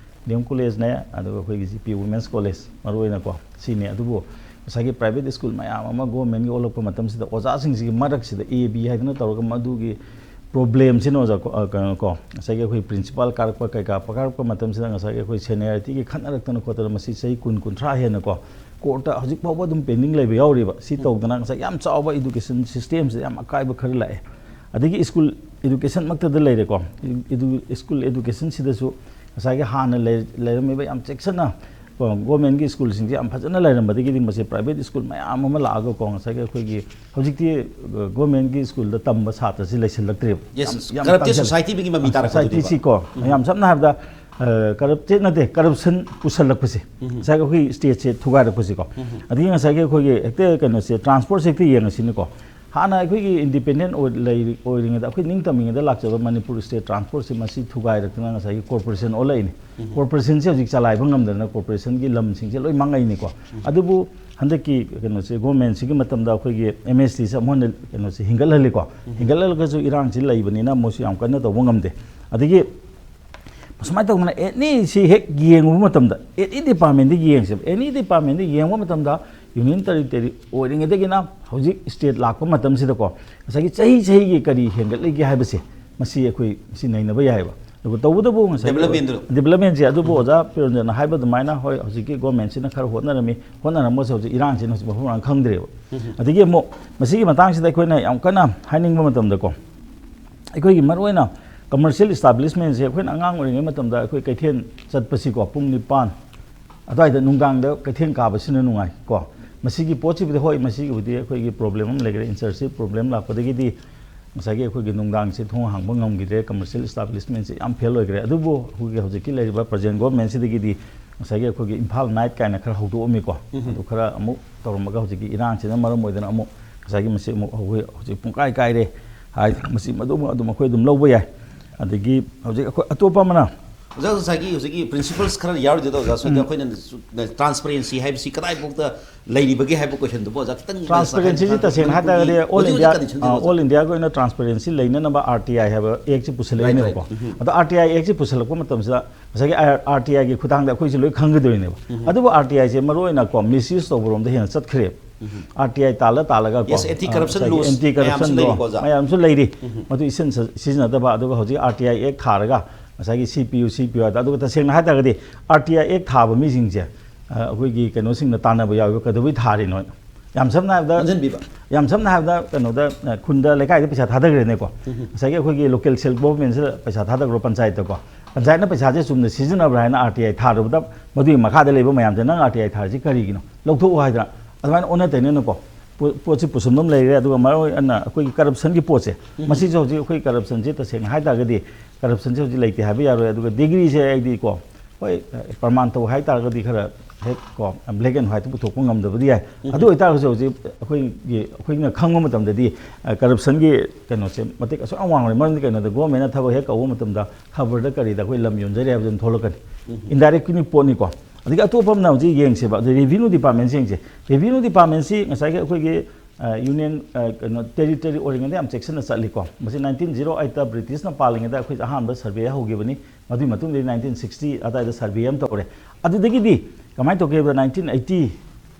ꯗꯤ ꯑꯦꯝ ꯀꯣꯂꯦꯖꯅꯦ, ꯑꯗꯨꯒ ꯑꯩꯈꯣꯏꯒꯤ ꯖꯤ ꯄꯤ ꯋꯨꯃꯦꯟꯁ ꯀꯣꯂꯦꯖ ꯃꯔꯨ ꯑꯣꯏꯅꯀꯣ, ꯁꯤꯅꯤ꯫ ꯑꯗꯨꯕꯨ ꯉꯁꯥꯏꯒꯤ private school ꯃꯌꯥꯝ ꯑꯃ ꯒꯣꯔꯃꯦꯟꯒꯤ ꯑꯣꯜꯂꯛꯄ ꯃꯇꯝꯁꯤꯗ ꯑꯣꯖꯥꯁꯤꯡꯁꯤꯒꯤ ꯃꯔꯛꯁꯤꯗ ꯑꯦ, ꯕꯤ ꯍꯥꯏꯗꯅ ꯇꯧꯔꯒ ꯃꯗꯨꯒꯤ problemꯁꯤꯅ ꯑꯣꯖꯥ ꯀꯣ-, ꯑ, ꯀꯩꯅꯣ ꯀꯣ, ꯉꯁꯥꯏꯒꯤ ꯑꯩꯈꯣꯏ principal ꯀꯥꯔꯛꯄ ꯀꯩꯀꯥ ꯀꯥꯔꯛꯄ ꯃꯇꯝꯁꯤꯗ ꯉꯁꯥꯏꯒꯤ ꯑꯩꯈꯣꯏ seniorityꯒꯤ ꯈꯠꯅꯔꯛꯇꯅ ꯈꯣꯠꯇꯅ ꯃꯁꯤ ꯆꯍꯤ ꯀꯨꯟ, ꯀꯨꯟꯊ꯭ꯔꯥ ꯍꯦꯟꯅ ꯀꯣ, courtꯇ ꯍꯧꯖꯤꯛ ꯐꯥꯎꯕ ꯑꯗꯨꯝ pending ꯂꯩꯕ ꯌꯥꯎꯔꯤꯕ꯫ ꯁꯤ ꯎꯝ꯫ ꯇꯧꯗꯅ ꯉꯁꯥꯏ ꯌꯥꯝ ꯆꯥꯎꯕ education systemꯁꯤꯗ ꯌꯥꯝ ꯑꯀꯥꯏꯕ ꯈꯔ ꯂꯥꯛꯑꯦ꯫ ꯑꯗꯒꯤ school educationꯃꯛꯇꯗ ꯂꯩꯔꯦꯀꯣ꯫ Edu-, school educationꯁꯤꯗꯁꯨ ꯉꯁꯥꯏꯒꯤ ꯍꯥꯟꯅ ꯂꯩ-, ꯂꯩꯔꯝꯃꯤꯕ ꯌꯥꯝ ꯆꯦꯛꯁꯤꯟꯅ ꯀꯣ, ꯒꯣꯔꯃꯦꯟꯒꯤ schoolꯁꯤꯡꯁꯦ ꯌꯥꯝ ꯐꯖꯅ ꯂꯩꯔꯝꯕꯗꯒꯤꯗꯤ ꯃꯁꯤ private school ꯃꯌꯥꯝ ꯑꯃ ꯂꯥꯛꯑꯒꯀꯣ, ꯉꯁꯥꯏꯒꯤ ꯑꯩꯈꯣꯏꯒꯤ ꯍꯧꯖꯤꯛꯇꯤ, ꯑ, ꯒꯣꯔꯃꯦꯟꯒꯤ schoolꯗ ꯇꯝꯕ ꯁꯥꯇ꯭ꯔꯁꯤ ꯂꯩꯁꯤꯜꯂꯛꯇ꯭ꯔꯦꯕ꯫ Yes, ꯌꯥꯝ, ꯌꯥꯝ corrupted ꯇꯥꯡꯁꯤꯜꯂꯦ꯫ Societyꯒꯤ ꯃꯃꯤ ꯇꯥꯔꯛꯄꯗꯨꯅꯦꯕ꯫ Societyꯁꯤ ꯀꯣ, ꯎꯝ꯫ ꯌꯥꯝ ꯁꯝꯅ ꯍꯥꯏꯔꯕꯗ, ꯀꯔꯞꯇꯦꯠ ꯅꯠꯇꯦ, ꯀꯔꯞꯁꯟ ꯄꯨꯁꯜꯂꯛꯄꯁꯦ, ꯉꯁꯥꯏꯒꯤ ꯑꯩꯈꯣꯏꯒꯤ ꯁ꯭ꯇꯦꯠꯁꯦ ꯊꯨꯒꯥꯏꯔꯛꯄꯁꯤꯀꯣ꯫ ꯑꯗꯒꯤ ꯉꯁꯥꯏꯒꯤ ꯑꯩꯈꯣꯏꯒꯤ ꯍꯦꯛꯇ ꯀꯩꯅꯣꯁꯦ, ꯇ꯭ꯔꯥꯟꯁꯄꯣꯔꯠꯁꯦ ꯍꯦꯛꯇ ꯌꯦꯡꯉꯁꯤꯅꯦꯀꯣ꯫ ꯍꯥꯟꯅ ꯑꯩꯈꯣꯏꯒꯤ ꯏꯟꯗꯤꯄꯦꯟꯗꯦꯟ ꯑꯣꯏ- ꯂꯩꯔꯤ- ꯑꯣꯏꯔꯤꯉꯩꯗ, ꯑꯩꯈꯣꯏ ꯅꯤꯡꯇꯝꯃꯤꯉꯩꯗ ꯂꯥꯛꯆꯕ ꯃꯅꯤꯄꯨꯔ ꯁ꯭ꯇꯦꯠ ꯇ꯭ꯔꯥꯟꯁꯄꯣꯔꯠꯁꯦ ꯃꯁꯤ ꯊꯨꯒꯥꯏꯔꯛꯇꯅ ꯉꯁꯥꯏꯒꯤ ꯀꯣꯔꯄꯣꯔꯦꯁꯟ ꯑꯣꯜꯂꯛꯏꯅꯤ꯫ ꯀꯣꯔꯄꯣꯔꯦꯁꯟꯁꯦ ꯍꯧꯖꯤꯛ ꯆꯂꯥꯏꯕ ꯉꯝꯗꯗꯅ ꯀꯣꯔꯄꯣꯔꯦꯁꯟꯒꯤ ꯂꯝꯁꯤꯡꯁꯦ ꯂꯣꯏ ꯃꯥꯡꯉꯛꯏꯅꯤꯀꯣ꯫ ꯑꯗꯨꯕꯨ ꯍꯟꯗꯛꯀꯤ ꯀꯩꯅꯣꯁꯦ, ꯒꯣꯔꯃꯦꯟꯁꯤꯒꯤ ꯃꯇꯝꯗ ꯑꯩꯈꯣꯏꯒꯤ ꯑꯦꯝ ꯑꯦꯁ ꯇꯤꯁꯦ ꯑꯃꯨꯛ ꯍꯟꯅ ꯀꯩꯅꯣꯁꯦ ꯍꯤꯡꯒꯠꯍꯜꯂꯤꯀꯣ꯫ ꯍꯤꯡꯒꯠꯍꯜꯂꯒꯁꯨ ꯏꯔꯥꯡꯁꯤ ꯂꯩꯕꯅꯤꯅ ꯃꯣꯏꯁꯨ ꯌꯥꯝ ꯀꯟꯅ ꯇꯧꯕ ꯉꯝꯗꯦ꯫ ꯑꯗꯒꯤ ꯁꯨꯃꯥꯏꯅ ꯇꯧꯗꯅ ꯑꯦꯅꯤ ꯁꯤ ꯍꯦꯛ ꯌꯦꯡꯉꯨꯕ ꯃꯇꯝꯗ, ꯑꯦꯅꯤ ꯗꯤꯄꯥꯔꯠꯃꯦꯟꯗ ꯌꯦꯡꯁꯦꯕ, ꯑꯦꯅꯤ ꯗꯤꯄꯥꯔꯠꯃꯦꯟꯗ ꯌꯦꯡꯕ ꯃꯇꯝꯗ ꯌꯨꯅꯤꯌꯟ ꯇꯦꯔꯤꯇꯣꯔꯤ ꯑꯣꯏꯔꯤꯉꯩꯗꯒꯤꯅ ꯍꯧꯖꯤꯛ ꯁ꯭ꯇꯦꯠ ꯂꯥꯛꯄ ꯃꯇꯝꯁꯤꯗꯀꯣ, ꯉꯁꯥꯏꯒꯤ ꯆꯍꯤ ꯆꯍꯤꯒꯤ ꯀꯔꯤ ꯍꯦꯟꯒꯠꯂꯤꯒꯦ ꯍꯥꯏꯕꯁꯦ ꯃꯁꯤ ꯑꯩꯈꯣꯏ ꯁꯤ ꯅꯩꯅꯕ ꯌꯥꯏꯑꯕ꯫ ꯑꯗꯨꯒ ꯇꯧꯕꯇꯕꯨ ꯉꯁꯥꯏꯒꯤ ꯗꯦꯕꯂꯞꯃꯦꯟꯗꯨ꯫ ꯗꯦꯕꯂꯞꯃꯦꯟꯁꯦ ꯑꯗꯨꯕꯨ ꯑꯣꯖꯥ ꯄ꯭ꯔꯦꯝꯖꯟꯅ ꯍꯥꯏꯕ ꯑꯗꯨꯃꯥꯏꯅ, ꯍꯣꯏ, ꯍꯧꯖꯤꯛꯀꯤ ꯒꯣꯔꯃꯦꯟꯁꯤꯅ ꯈꯔ ꯍꯣꯠꯅꯔꯝꯃꯤ, ꯍꯣꯠꯅꯔꯝꯃꯒꯁꯨ ꯍꯧꯖꯤꯛ ꯏꯔꯥꯡꯁꯤꯅ ꯍꯧꯖꯤꯛ ꯃꯐꯝ ꯃꯔꯥꯡ ꯈꯪꯗ꯭ꯔꯦꯕ꯫ ꯑꯗꯒꯤ ꯑꯃꯨꯛ ꯃꯁꯤꯒꯤ ꯃꯇꯥꯡꯁꯤꯗ ꯑꯩꯈꯣꯏꯅ ꯌꯥꯝ ꯀꯟꯅ ꯍꯥꯏꯅꯤꯡꯕ ꯃꯇꯝꯗꯀꯣ, ꯑꯩꯈꯣꯏꯒꯤ ꯃꯔꯨꯑꯣꯏꯅ ꯀꯃꯔꯁꯤꯌꯦꯜ ꯏꯁꯇꯥꯕ꯭ꯂꯤꯁꯃꯦꯟꯁꯦ ꯑꯩꯈꯣꯏꯅ ꯑꯉꯥꯡ ꯑꯣꯏꯔꯤꯉꯩ ꯃꯇꯝꯗ ꯑꯩꯈꯣꯏ ꯀꯩꯊꯦꯜ ꯆꯠꯄꯁꯤꯀꯣ, ꯄꯨꯡ ꯅꯤꯄꯥꯟ ꯑꯗꯨꯋꯥꯏꯗ ꯅꯨꯡꯗꯥꯡꯗ ꯀꯩꯊꯦꯜ ꯀꯥꯕꯁꯤꯅ ꯅꯨꯡꯉꯥꯏ ꯀꯣ꯫ ꯃꯁꯤꯒꯤ ꯄꯣꯠꯁꯤꯕꯨꯗꯤ, ꯍꯣꯏ, ꯃꯁꯤꯒꯤꯕꯨꯗꯤ ꯑꯩꯈꯣꯏꯒꯤ ꯄ꯭ꯔꯣꯕ꯭ꯂꯦꯝ ꯑꯃ ꯂꯩꯈ꯭ꯔꯦ, ꯏꯟꯁꯔꯁꯤꯞ ꯄ꯭ꯔꯣꯕ꯭ꯂꯦꯝ ꯂꯥꯛꯄꯗꯒꯤꯗꯤ ꯉꯁꯥꯏꯒꯤ ꯑꯩꯈꯣꯏꯒꯤ ꯅꯨꯡꯗꯥꯡꯁꯦ ꯊꯣꯡ ꯍꯥꯡꯕ ꯉꯝꯈꯤꯗ꯭ꯔꯦ, ꯀꯃꯔꯁꯤꯌꯦꯜ ꯏꯁꯇꯥꯕ꯭ꯂꯤꯁꯃꯦꯟꯁꯦ ꯌꯥꯝ ꯐꯦꯜ ꯑꯣꯏꯈ꯭ꯔꯦ꯫ ꯑꯗꯨꯕꯨ ꯑꯩꯈꯣꯏꯒꯤ ꯍꯧꯖꯤꯛꯀꯤ ꯂꯩꯔꯤꯕ ꯄ꯭ꯔꯖꯦꯟ ꯒꯣꯔꯃꯦꯟꯁꯤꯗꯒꯤꯗꯤ ꯉꯁꯥꯏꯒꯤ ꯑꯩꯈꯣꯏꯒꯤ ꯏꯝꯐꯥꯜ ꯅꯥꯏꯠ ꯀꯥꯏꯅ ꯈꯔ ꯍꯧꯗꯣꯛꯑꯝꯃꯤꯀꯣ꯫ ꯑꯗꯨ ꯈꯔ ꯑꯃꯨꯛ ꯇꯧꯔꯝꯃꯒ ꯍꯧꯖꯤꯛꯀꯤ ꯏꯔꯥꯡꯁꯤꯅ ꯃꯔꯝ ꯑꯣꯏꯗꯅ ꯑꯃꯨꯛ ꯉꯁꯥꯏꯒꯤ ꯃꯁꯤ ꯑꯃꯨꯛ ꯑꯩꯈꯣꯏ ꯍꯧꯖꯤꯛ ꯄꯨꯡꯀꯥꯏ ꯀꯥꯏꯔꯦ ꯍꯥꯏ꯫ ꯃꯁꯤ ꯃꯗꯨ ꯑꯗꯨꯝ ꯑꯩꯈꯣꯏ ꯑꯗꯨꯝ ꯂꯧꯕ ꯌꯥꯏ꯫ ꯑꯗꯒꯤ ꯍꯧꯖꯤꯛ ꯑꯩꯈꯣꯏ ꯑꯇꯣꯞꯄ ꯑꯃꯅ ꯑꯣꯖꯥ, ꯉꯁꯥꯏꯒꯤ ꯍꯧꯖꯤꯛꯀꯤ ꯄ꯭ꯔꯤꯟꯁꯤꯄꯜꯁ ꯈꯔ ꯌꯥꯎꯔꯤꯗꯨꯗ ꯑꯣꯖꯥ, ꯁꯣꯏꯗꯅ ꯑꯩꯈꯣꯏꯅ ꯇ꯭ꯔꯥꯟꯁꯄꯔꯦꯟꯁꯤ ꯍꯥꯏꯕꯁꯤ ꯀꯗꯥꯏꯐꯥꯎꯗ ꯂꯩꯔꯤꯕꯒꯦ ꯍꯥꯏꯕ ꯀꯣꯏꯁꯟꯗꯨꯕꯨ ꯑꯣꯖꯥ ꯈꯤꯇꯪ ꯇ꯭ꯔꯥꯟꯁꯄꯔꯦꯟꯁꯤꯁꯤ ꯇꯁꯦꯡꯅ ꯍꯥꯏ ꯇꯥꯔꯒꯗꯤ ꯑꯣꯜ ꯏꯟꯗꯤꯌꯥ, ꯑꯣꯜ ꯏꯟꯗꯤꯌꯥꯒꯤ ꯑꯣꯏꯅ ꯇ꯭ꯔꯥꯟꯁꯄꯔꯦꯟꯁꯤ ꯂꯩꯅꯅꯕ ꯑꯥꯔ ꯇꯤ ꯑꯥꯏ ꯍꯥꯏꯕ ꯑꯦꯛꯁꯤ ꯄꯨꯁꯜꯂꯛꯏꯅꯦꯕꯀꯣ꯫ ꯑꯗꯣ ꯑꯥꯔ ꯇꯤ ꯑꯥꯏ ꯑꯦꯛꯁꯤ ꯄꯨꯁꯜꯂꯛꯄ ꯃꯇꯝꯁꯤꯗ ꯉꯁꯥꯏꯒꯤ ꯑꯥꯔ ꯇꯤ ꯑꯥꯏꯒꯤ ꯈꯨꯊꯥꯡꯗ ꯑꯩꯈꯣꯏꯁꯤ ꯂꯣꯏ ꯈꯪꯒꯗꯣꯏꯅꯦꯕ꯫ ꯑꯗꯨꯕꯨ ꯑꯥꯔ ꯇꯤ ꯑꯥꯏꯁꯦ ꯃꯔꯨꯑꯣꯏꯅ ꯀꯣ, ꯃꯤꯁꯌꯨꯁ ꯇꯧꯕꯔꯣꯝꯗ ꯍꯦꯟꯅ ꯆꯠꯈ꯭ꯔꯦꯕ꯫ ꯑꯥꯔ ꯇꯤ ꯑꯥꯏ ꯇꯥꯜꯂ ꯇꯥꯜꯂꯒ ꯀꯣ, Yes, anti corruption ꯉꯁꯥꯏꯒꯤ laws ꯑꯦꯟꯇꯤ ꯀꯔꯞꯁꯟ ꯃꯌꯥꯝꯁꯨ ꯂꯣ ꯂꯩꯔꯤꯀꯣ, ꯑꯣꯖꯥ? ꯃꯌꯥꯝꯁꯨ ꯂꯩꯔꯤ꯫ ꯃꯗꯨ ꯏꯁꯤꯟ ꯁ- ꯁꯤꯖꯤꯟꯅꯗꯕ, ꯑꯗꯨꯒ ꯍꯧꯖꯤꯛ ꯑꯥꯔ ꯇꯤ ꯑꯥꯏ ꯑꯦꯛ ꯊꯥꯔꯒ ꯉꯁꯥꯏꯒꯤ ꯁꯤ ꯄꯤ ꯌꯨ, ꯁꯤ ꯄꯤ ꯌꯨ ꯍꯥꯏꯗ, ꯑꯗꯨꯒ ꯇꯁꯦꯡꯅ ꯍꯥꯏ ꯇꯥꯔꯒꯗꯤ ꯑꯥꯔ ꯇꯤ ꯑꯥꯏ ꯑꯦꯛ ꯊꯥꯕ ꯃꯤꯁꯤꯡꯁꯦ, ꯑ, ꯑꯩꯈꯣꯏꯒꯤ ꯀꯩꯅꯣꯁꯤꯡꯅ ꯇꯥꯟꯅꯕ ꯌꯥꯎꯋꯦꯕ, "ꯀꯩꯗꯧꯕꯩ ꯊꯥꯔꯤꯅꯣ?" ꯌꯥꯝ ꯁꯝꯅ ꯍꯥꯏꯔꯕꯗ, ꯅꯝꯁꯤꯟꯕꯤꯕ꯫ ꯌꯥꯝ ꯁꯝꯅ ꯍꯥꯏꯔꯕꯗ ꯀꯩꯅꯣꯗ, ꯑ, ꯈꯨꯟꯗ ꯂꯩꯀꯥꯏꯗ ꯄꯩꯁꯥ ꯊꯥꯗꯈ꯭ꯔꯦꯅꯦꯀꯣ꯫ ꯉꯁꯥꯏꯒꯤ ꯑꯩꯈꯣꯏꯒꯤ ꯂꯣꯀꯦꯜ ꯁꯦꯜꯐ ꯒꯣꯚꯔꯟꯃꯦꯟꯁꯤꯗ ꯄꯩꯁꯥ ꯊꯥꯗꯈ꯭ꯔꯣ ꯄꯟꯆꯥꯌꯠꯇꯀꯣ꯫ ꯄꯟꯆꯥꯌꯠꯅ ꯄꯩꯁꯥꯁꯦ ꯆꯨꯝꯅ ꯁꯤꯖꯤꯟꯅꯕ꯭ꯔꯥ ꯍꯥꯏꯅ ꯑꯥꯔ ꯇꯤ ꯑꯥꯏ ꯊꯥꯔꯨꯕꯗ, ꯃꯗꯨꯒꯤ ꯃꯈꯥꯗ ꯂꯩꯕ ꯃꯌꯥꯝꯁꯦ, "ꯅꯪ ꯑꯥꯔ ꯇꯤ ꯑꯥꯏ ꯊꯥꯔꯤꯁꯤ ꯀꯔꯤꯒꯤꯅꯣ? ꯂꯧꯊꯣꯛꯑꯣ" ꯍꯥꯏꯗꯅ ꯑꯗꯨꯃꯥꯏꯅ ꯑꯣꯟꯅ ꯇꯩꯅꯅꯀꯣ, ꯄꯣꯠꯁꯤ ꯄꯨꯁꯟꯕ ꯑꯃ ꯂꯩꯔꯦ꯫ ꯑꯗꯨꯒ ꯃꯔꯨ ꯑꯣꯏꯅ ꯑꯩꯈꯣꯏꯒꯤ ꯀꯔꯞꯁꯟꯒꯤ ꯄꯣꯠꯁꯦ, ꯃꯁꯤꯁꯨ ꯍꯧꯖꯤꯛ ꯑꯩꯈꯣꯏ ꯀꯔꯞꯁꯟꯁꯦ ꯇꯁꯦꯡꯅ ꯍꯥꯏ ꯇꯥꯔꯒꯗꯤ ꯀꯔꯞꯁꯟꯁꯦ ꯍꯧꯖꯤꯛ ꯂꯩꯇꯦ ꯍꯥꯏꯕ ꯌꯥꯔꯣꯏ꯫ ꯑꯗꯨꯒ ꯗꯤꯒ꯭ꯔꯤꯁꯦ ꯑꯩꯗꯤ ꯀꯣ, ꯍꯣꯏ, ꯄ꯭ꯔꯃꯥꯟ ꯇꯧ ꯍꯥꯏ ꯇꯥꯔꯒꯗꯤ ꯈꯔ ꯍꯦꯛ ꯀꯣ, ꯕ꯭ꯂꯦꯛ ꯑꯦꯟ ꯋꯥꯏꯠꯇ ꯄꯨꯊꯣꯛꯄ ꯉꯝꯗꯕꯗꯤ ꯌꯥꯏ꯫ ꯑꯗꯨ ꯑꯣꯏꯇꯥꯔꯒꯁꯨ ꯍꯧꯖꯤꯛ ꯑꯩꯈꯣꯏꯒꯤ, ꯑꯩꯈꯣꯏꯅ ꯈꯪꯕ ꯃꯇꯝꯗꯗꯤ ꯀꯔꯞꯁꯟꯒꯤ ꯀꯩꯅꯣꯁꯦ ꯃꯇꯤꯛ ꯑꯁꯨꯛ ꯌꯥꯝ ꯋꯥꯡꯂꯦ꯫ ꯃꯔꯝꯗꯤ ꯀꯩꯅꯣꯗ, ꯒꯣꯔꯃꯦꯟꯅ ꯊꯕꯛ ꯍꯦꯛ ꯀꯧꯕ ꯃꯇꯝꯗ ꯈꯕꯔꯗ ꯀꯔꯤꯗ ꯑꯩꯈꯣꯏ ꯂꯝ ꯌꯣꯟꯖꯔꯦ ꯍꯥꯏꯕꯗꯨ ꯑꯗꯨꯝ ꯊꯣꯛꯂꯛꯀꯅꯤ꯫ ꯏꯟꯗꯥꯏꯔꯦꯛꯀꯤ ꯄꯣꯠꯅꯤꯀꯣ꯫ ꯑꯗꯒꯤ ꯑꯇꯣꯞꯄ ꯑꯃꯅ ꯍꯧꯖꯤꯛ ꯌꯦꯡꯁꯦꯕ, ꯑꯗꯩ ꯔꯦꯚꯤꯅ꯭ꯌꯨ ꯗꯤꯄꯥꯔꯠꯃꯦꯟꯁꯦ ꯌꯦꯡꯁꯦ꯫ ꯔꯦꯚꯤꯅ꯭ꯌꯨ ꯗꯤꯄꯥꯔꯠꯃꯦꯟꯁꯤ ꯉꯁꯥꯏꯒꯤ ꯑꯩꯈꯣꯏꯒꯤ ꯌꯨꯅꯤꯌꯟ, ꯀꯩꯅꯣ, ꯇꯦꯔꯤꯇꯣꯔꯤ ꯑꯣꯏꯔꯤꯉꯩꯗ ꯌꯥꯝ ꯆꯦꯛꯁꯤꯟꯅ ꯆꯠꯂꯤꯀꯣ꯫ ꯃꯁꯤ ꯅꯥꯏꯟꯇꯤꯟ ꯖꯤꯔꯣ ꯑꯩꯠꯇ ꯕ꯭ꯔꯤꯇꯤꯁꯅ ꯄꯥꯜꯂꯤꯉꯩꯗ ꯑꯩꯈꯣꯏꯁꯦ ꯑꯍꯥꯟꯕ ꯁꯔꯚꯦ ꯍꯧꯈꯤꯕꯅꯤ꯫ ꯃꯗꯨꯒꯤ ꯃꯇꯨꯡꯗ ꯅꯥꯏꯟꯇꯤꯟ ꯁꯤꯛꯁꯇꯤ ꯑꯗꯨꯋꯥꯏꯗ ꯁꯔꯚꯦ ꯑꯃ ꯇꯧꯔꯦ꯫ ꯑꯗꯨꯗꯒꯤꯗꯤ ꯀꯃꯥꯏꯅ ꯇꯧꯒꯦ ꯍꯥꯏꯕꯗ, ꯅꯥꯏꯟꯇꯤꯟ ꯑꯩꯠꯇꯤ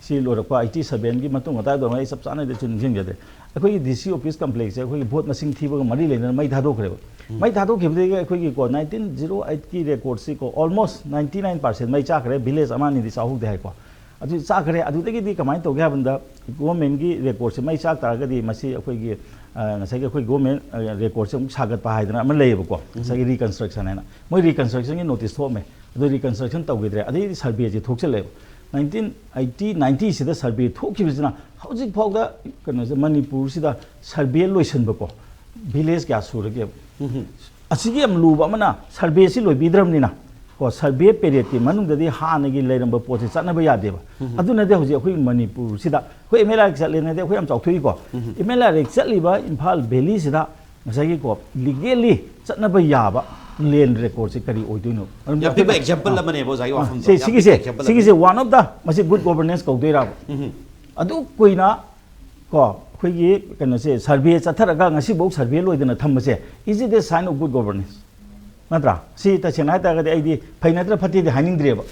ꯁꯤ ꯂꯣꯏꯔꯛꯄ, ꯑꯩꯠꯇꯤ ꯁꯚꯦꯟꯒꯤ ꯃꯇꯨꯡ ꯑꯗꯨꯋꯥꯏꯗ ꯑꯩ ꯆꯞ ꯆꯥꯅꯗꯤ ꯆꯨꯝ ꯅꯤꯡꯁꯤꯡꯖꯗꯦ꯫ ꯑꯩꯈꯣꯏꯒꯤ ꯗꯤ ꯁꯤ ꯑꯣꯐꯤꯁ ꯀꯝꯄ꯭ꯂꯦꯛꯁꯁꯦ ꯑꯩꯈꯣꯏꯒꯤ ꯚꯣꯠ ꯃꯁꯤꯡ ꯊꯤꯕꯒ ꯃꯔꯤ ꯂꯩꯅꯅ ꯃꯩ ꯊꯥꯗꯣꯛꯈ꯭ꯔꯦꯕ꯫ ꯃꯩ ꯊꯥꯗꯣꯛꯈꯤꯕꯗꯒꯤ ꯑꯩꯈꯣꯏꯒꯤꯀꯣ, ꯅꯥꯏꯟꯇꯤꯟ ꯖꯤꯔꯣ ꯑꯩꯠꯀꯤ ꯔꯦꯀꯣꯔꯠꯁꯤꯀꯣ, ꯑꯣꯜꯃꯣꯁ ꯅꯥꯏꯟꯇꯤ ꯅꯥꯏꯟ ꯄꯥꯔꯁꯦꯟ ꯃꯩ ꯆꯥꯈ꯭ꯔꯦ꯫ ꯚꯤꯂꯦꯖ ꯑꯃ ꯑꯅꯤꯗꯤ ꯆꯥꯍꯧꯗꯦ ꯍꯥꯏꯀꯣ꯫ ꯑꯗꯨ ꯆꯥꯈ꯭ꯔꯦ꯫ ꯑꯗꯨꯗꯒꯤꯗꯤ ꯀꯃꯥꯏꯅ ꯇꯧꯒꯦ ꯍꯥꯏꯕꯗ, ꯒꯣꯔꯃꯦꯟꯒꯤ ꯔꯦꯀꯣꯔꯠꯁꯦ ꯃꯩ ꯆꯥꯛ ꯇꯥꯔꯒꯗꯤ ꯃꯁꯤ ꯑꯩꯈꯣꯏꯒꯤ, ꯑ, ꯉꯁꯥꯏꯒꯤ ꯑꯩꯈꯣꯏ ꯒꯣꯔꯃꯦꯟ, ꯑ, ꯔꯦꯀꯣꯔꯠꯁꯦ ꯑꯃꯨꯛ ꯁꯥꯒꯠꯄ ꯍꯥꯏꯗꯅ ꯑꯃ ꯂꯩꯌꯦꯕꯀꯣ, ꯉꯁꯥꯏꯒꯤ ꯔꯤꯀꯟꯁꯇ꯭ꯔꯛꯁꯟ ꯍꯥꯏꯅ꯫ ꯃꯣꯏ ꯔꯤꯀꯟꯁꯇ꯭ꯔꯛꯁꯟꯒꯤ ꯅꯣꯇꯤꯁ ꯊꯣꯛꯑꯝꯃꯦ꯫ ꯑꯗꯨ ꯔꯤꯀꯟꯁꯇ꯭ꯔꯛꯁꯟ ꯇꯧꯈꯤꯗ꯭ꯔꯦ꯫ ꯑꯗꯩꯗꯤ ꯁꯔꯚꯦꯁꯦ ꯊꯣꯛꯆꯜꯂꯛꯑꯦꯕ꯫ ꯅꯥꯏꯟꯇꯤꯟ ꯑꯩꯠꯇꯤ ꯅꯥꯏꯟꯇꯤꯁꯤꯗ ꯁꯔꯚꯦ ꯊꯣꯛꯈꯤꯕꯁꯤꯅ ꯍꯧꯖꯤꯛ ꯐꯥꯎꯗ ꯀꯩꯅꯣꯁꯦ, ꯃꯅꯤꯄꯨꯔꯁꯤꯗ ꯁꯔꯚꯦ ꯂꯣꯏꯁꯟꯕꯀꯣ, ꯚꯤꯂꯦꯖ ꯀꯌꯥ ꯁꯨꯔꯒꯦꯕ? ꯑꯁꯤꯒꯤ ꯌꯥꯝ ꯂꯨꯕ ꯑꯃꯅ, ꯁꯔꯚꯦꯁꯤ ꯂꯣꯏꯕꯤꯗ꯭ꯔꯕꯅꯤꯅ ꯀꯣ, ꯁꯔꯚꯦ ꯄꯦꯔꯦꯠꯀꯤ ꯃꯅꯨꯡꯗꯗꯤ ꯍꯥꯟꯅꯒꯤ ꯂꯩꯔꯝꯕ ꯄꯣꯠꯁꯤ ꯆꯠꯅꯕ ꯌꯥꯗꯦꯕ꯫ ꯑꯗꯨꯅꯗꯤ ꯍꯧꯖꯤꯛ ꯑꯩꯈꯣꯏ ꯃꯅꯤꯄꯨꯔꯁꯤꯗ ꯑꯩꯈꯣꯏ ꯑꯦꯝ ꯑꯦꯜ ꯑꯥꯔ ꯆꯠꯂꯦꯅꯗꯤ ꯑꯩꯈꯣꯏ ꯌꯥꯝ ꯆꯥꯎꯊꯣꯛꯏꯀꯣ꯫ ꯑꯦꯝ ꯑꯦꯜ ꯑꯥꯔ ꯆꯠꯂꯤꯕ ꯏꯝꯐꯥꯜ ꯚꯦꯂꯤꯁꯤꯗ ꯉꯁꯥꯏꯒꯤꯀꯣ, ꯂꯤꯒꯦꯜꯂꯤ ꯆꯠꯅꯕ ꯌꯥꯕ ꯂꯦꯟ ꯔꯦꯀꯣꯔꯠꯁꯦ ꯀꯔꯤ ꯑꯣꯏꯗꯣꯏꯅꯣ? ꯃꯔꯝꯗꯤ ꯌꯥꯝ ꯄꯤꯛꯄ ꯑꯩꯈꯣꯏꯅ, example ꯑꯥ, ꯑꯃꯅꯦꯕ ꯑꯣꯖꯥꯒꯤ ꯑꯥ, ꯋꯥꯐꯝꯗꯣ꯫ ꯁꯤ, ꯌꯥꯝ ꯁꯤꯒꯤꯁꯦ, ꯄꯤꯛꯄ example ꯁꯤꯒꯤꯁꯦ ꯑꯃꯅꯤ꯫ One of the, ꯃꯁꯤ ꯒꯨꯗ ꯒꯣꯚꯔꯅꯦꯟꯁ ꯀꯧꯗꯣꯏꯔꯕ? ꯑꯗꯨ ꯀꯨꯏꯅ ꯀꯣ, ꯑꯩꯈꯣꯏꯒꯤ ꯀꯩꯅꯣꯁꯦ, ꯁꯔꯚꯦ ꯆꯠꯊꯔꯒ ꯉꯁꯤꯐꯥꯎ ꯁꯔꯚꯦ ꯂꯣꯏꯗꯅ ꯊꯝꯕꯁꯦ, is it a sign of good governance? ꯅꯠꯇ꯭ꯔꯥ? ꯁꯤ ꯇꯁꯦꯡꯅ ꯍꯥꯏꯇꯥꯔꯒꯗꯤ ꯑꯩꯗꯤ ꯐꯩ ꯅꯠꯇ꯭ꯔꯥ ꯐꯠꯇꯦꯗꯤ ꯍꯥꯏꯅꯤꯡꯗ꯭ꯔꯦꯕ꯫